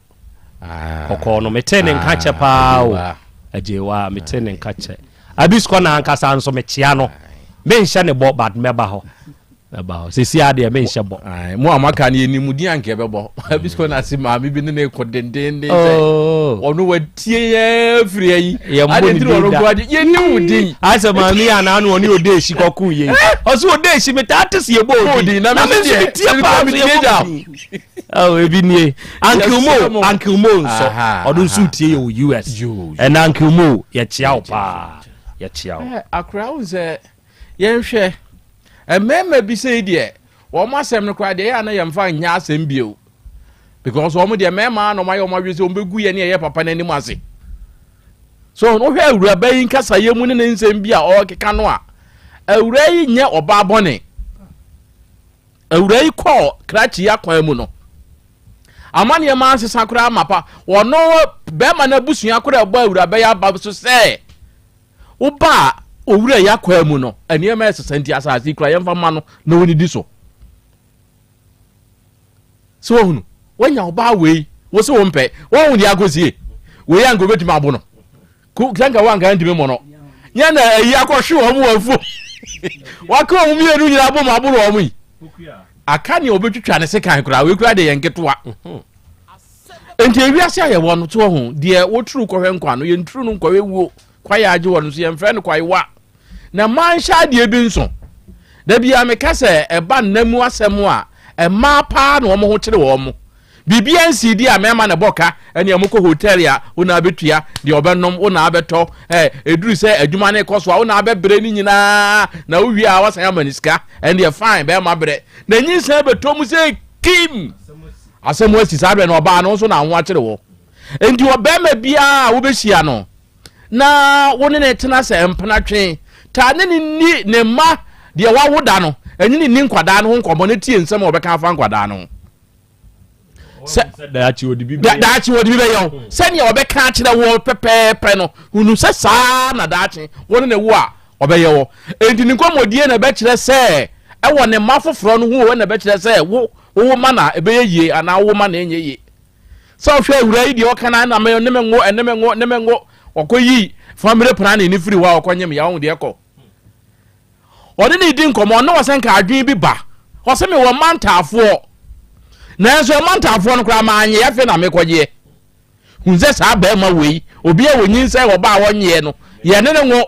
Ah. Kɔkɔɔ no, metee ne nka kyɛ paa o. Agyewa, metee ne nka kyɛ. Abis Corner ankasa nso mekyia no. Menhyɛ ne bɔ, but mɛba hɔ. Ɛba hɔ. Sɛsi ara deɛ menhyɛ bɔ. Mo a moaka no yɛnim mo din anka yɛbɛbɔ. Abisikɔ na ase maame bi ne ne kɔ dendenden sɛ oh. ɔno watie yɛn firi ayi. Yɛmmɔ ne din da. Yɛnim wo din. Ayɛ sɛ maame yi anaa no ɔne Odeehyi kɔko yei. Ɔse Odeehyi metaa te sɛ yɛbɔ odin. Na me nso metie paa so yɛbɔ odin. Oh, ebi nie. Uncle Mo, Uncle Mo nso. Ɔno nso tie yɛ wɔ US. Ɛna Uncle Mo yɛkyea wo paa. Yɛkyea wo. Akora wo sɛ Yɛnhwɛ, mmarima bi sei deɛ, wɔn asɛm no koraa deɛ ɛyɛ a na yɛmfa nyɛ asɛm bio. Because wɔn deɛ mmarima na wɔn ayɛ wɔn adwene sɛ wɔn bɛgu yɛn ne ɛyɛ papa no anim ase. So wohwɛ awuraba yi nkasayɛ mu ne ne nsɛm bi a ɔrekeka no a, awura yi nyɛ ɔbaa bɔne. Awura yi kɔɔ krakye yi akwan mu no, ama nneɛma ansesa koraa ma pa. Wɔno bɛrima no abusua koraa ɛbɔ awuraba yi aba so sɛ Wobaa owura yi akwaa mu no, nneɛma ɛsesa nti asase yi kura yɛmfa mma no na ɔnidi so. Sɛ wahunu, wanya ɔbaa wei, wo se wompɛ, wahu deɛ akɔsie. Wei anka obɛtumi abo no. Sɛ nka woanka ntumi mmɔ no. Nyɛ na ayi akɔhwe wɔn wɔ afuo. Waka wɔn mmienu nyinaa bom aboro wɔn yi. Aka nea obɛtwitwa ne sekan koraa, wei koraa deɛ yɛ nketewa. Enti ewiase a yɛwɔ no, so wahu, deɛ woturu kɔhwɛ nkwa no, yɛnturu no nkɔhwɛ wuo. Kwaeɛ a agye wɔ no nso, yɛmfrɛ no kwaewa. Na mmaa nhyɛ adeɛ bi nso. Da biara meka sɛ ɛba nna mu asɛm a, mmaa paa na wɔn ho kyere wɔn. Biribiara nsii deɛ a mmarima na ɛbɔ ka, ɛnea mokɔ hotel a, wo na abɛtua, deɛ ɔbɛnom, wo na abɛtɔ, ɛ, ɛduru sɛ adwuma no rekɔ so a, wo na abɛbrɛ ne nyinaa, na wowie a wasan ama no sika, ɛndeɛ fine, bɛrima brɛ. Na nyinsɛn bɛtɔ mu sɛ kim! Asɛm asi saa berɛ no ɔbaa no nso na ho akyere wɔ. Enti ɔbarima biara a wobɛhyia no na wo ne ne tena sɛ mpena twe taa ne ne nni ne mma deɛ wawo da no ɛne ne nni nkwadaa no ho nkɔmmɔ na tie nsɛm a ɔbɛka afa nkwadaa no ho. Sɛ daakye wɔde bi bɛyɛ wo sɛnea ɔbɛka akyerɛ wɔ pɛpɛɛpɛ no hunu sɛ saa na daakye wo ne ne wo a ɔbɛyɛ wɔ. Enti ne nkɔmmɔdie na ɛbɛkyerɛ sɛ ɛwɔ ne mma foforɔ no ho na ɛbɛkyerɛ sɛ wo Wowo ma na ɛbɛyɛ yie anaa wowo ma na ɛnyɛ yie. Sɛ wohwɛ awura yi deɛ ɔka na na me ne me ngo ɛne me ngo ne me ngo ɔkɔ yi family planning ne firi hɔ a ɔkɔ nyem ya ɔho deɛ ɛkɔ. Ɔne ne di nkɔmmɔ ɔne ɔsɛ nka adwene bi ba ɔsɛ me wɔ mma ntaafoɔ nanso ɛma ntaafoɔ no koraa maanyɛ afei na mekɔgyeɛ. Hu sɛ saa barima wei obi a wɔnyinsɛn ɔba a ɔnyeɛ no yɛne ne ngo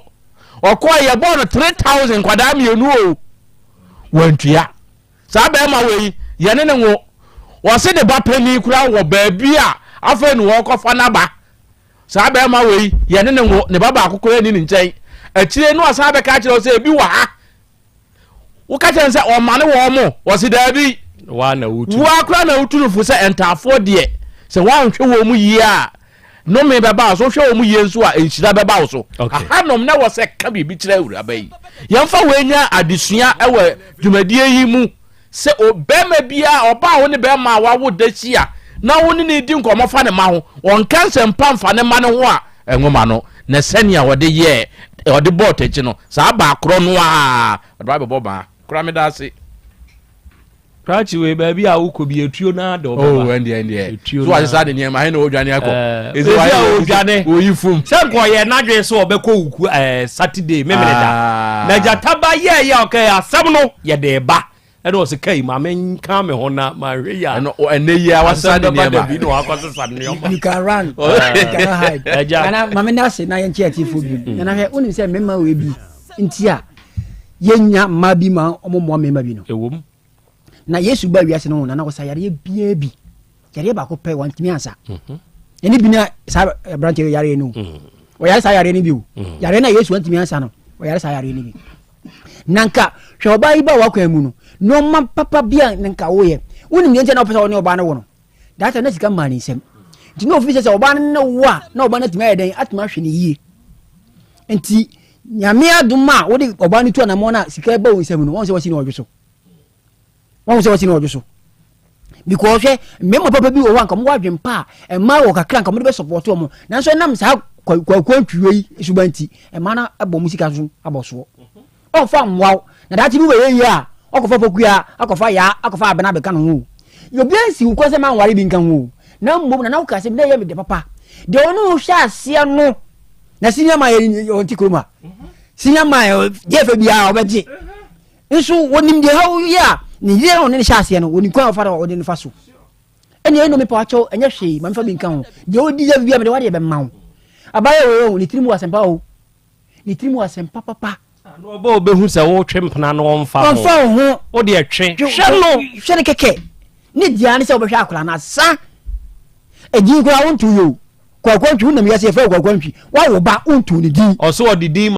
ɔkɔɔ yɛbɔɔ no 3000 nkwadaa mmienu o wantua. Saa barima wei, yɛne no nwo. Wɔse ne ba panin koraa wɔ baabi a afei na wɔrekɔfa n'aba. Saa barima wei, yɛne no nwo. Ne ba baako koraa nni ne nkyɛn. Akyire no ɔsan bɛka akyerɛ wo sɛ ebi wɔ ha. Woka kyerɛ no sɛ ɔmane wɔn mo. Wɔse daabi. Woa na wotu. Woa koraa na wotu no fo sɛ ntaafoɔ deɛ, sɛ woanhwɛ wɔn mu yie a, Nnome bɛba wo so, wohwɛ wɔn yie nso a, nhyira bɛba wo so. Ahanom na ɛwɔ sɛ ka biribi kyerɛ awuraba yi. Yɛmfa wei nyɛ adesua wɔ dwumadie yi mu sɛ bɛrima biara, ɔbaa a wo ne bɛrima a wawo da hyia na wo ne no di nkɔmmɔ fa ne mma ho, ɔnka nsɛmpa mfa ne mma no ho a, nwoma no, na sɛnea ɔde yɛɛ, ɔde bɔɔ takyi no, saa baa korɔ no ara, ɔde ba bɛbɔ baa. Kora meda ase. Krakye wei baabi a wokɔ bi etuo naa de ɔbɛba. Oh ɛndeɛ ɛndeɛ. Etuo naa. So wasesa ne nneɛma he na ɔdwane akɔ. Ɛɛ esi a ɔdwane. Oyi fum. Sɛ nka ɔyɛ n'adwene sɛ ɔbɛkɔ wuku ɛɛ Saturday memene da. Ah. Na gyata ba yɛɛ yɛ ɔkɛ asɛm no yɛde ba. Ɛna ɔsɛ kai ma me nka me ho na ma hwɛ yi a. Ɛno ɛnɛ yi a wasesa ne nneɛma. Asɛm bɛba da bi na wakɔsesa ne nneɛma. You can run. You cannot hide. Ɛgya. Nana maame na ase na yɛn kyɛ atiefo bi. Nana hwɛ wonim sɛ mmarima wei bi nti a yɛnya mmaa bi ma wɔn mmoa mmarima bi no. Ɛwom. Na Yesu ba wiase no ho na na ɔsa yareɛ biara bi. Yareɛ baako pɛ wantumi ansa. Mhm. Ɛne bi na saa aberanteɛ yareɛ no. Mhm. Ɔyare saa yareɛ no bi o. Mhm. Yareɛ no a Yesu antumi ansa no, ɔyare saa yareɛ no bi. Na nka hwɛ ɔbaa yi ba w'akwan mu no, nneɛma papa bi a nka woyɛ. Wonim deɛ nti a na ɔpɛ sɛ ɔne ɔbaa no wo no? That time na sika mmaa ne nsam. Nti na ofi sɛ sɛ ɔbaa no ne wo a, na ɔbaa no atumi ayɛ dɛn? Atumi ahwɛ ne yie. Nti nyame adom a wode ɔbaa no tu anamɔ no a sika ba wo nsam no, wɔn sɛ wɔsi na ɔdwo so. Wɔn sɛ wɔsi na ɔdwo so. Because hwɛ mmarima papa bi wɔ hɔ a nka wɔn wɔ adwene pa a mmaa wɔ kakra nka wɔn de bɛ support wɔn. Nanso ɛnam saa kwakuo ntwiwe yi suban nti mmaa no abɔ wɔn sika so abɔ soɔ. Ɔmfa mmoa wo na daakye bi wobɛyɛ yie a ɔkɔfa pokua akɔfa yaa akɔfa abena abɛka ne ho o. Yɛ obiara nsi wo kwan sɛ manware bi nka ho o. Na mmom nana woka asɛm bi na ɛyɛ me dɛ papa. Deɛ ɔne wo hwɛ aseɛ no na senior man yɛ ɔnte kurom a senior man deɛ fɛ biara ɔbɛgye. Nso wɔnim deɛ ha yɛ a ne yere na ɔne no hyɛ aseɛ no wɔnim kwan a ɔfa ɔde no fa so. Ɛnna ɛno mepa akyɛw ɛnyɛ hwee ma mefa bi nka ho deɛ ɔdi deserve biara mede wadeɛ bɛma wo. Abayewa wei o ne tirim wɔ asɛmpa o ne tirim wɔ asɛmpa papa. Na ɔbɛ ɔbɛhu sɛ wotwe mpena no ɔmfa ho. Ɔmfa wo ho. Wo deɛ twe. Hwɛ no. Hwɛ no kɛkɛ. Ne deɛ ne sɛ wobɛhwɛ akwadaa no asa. Edin koraa wonto yɛ o. Kwaku Antwi wonam wiase yɛfrɛ wo Kwaku Antwi. Woawo ba wonto ne din. Ɔso ɔde din ma.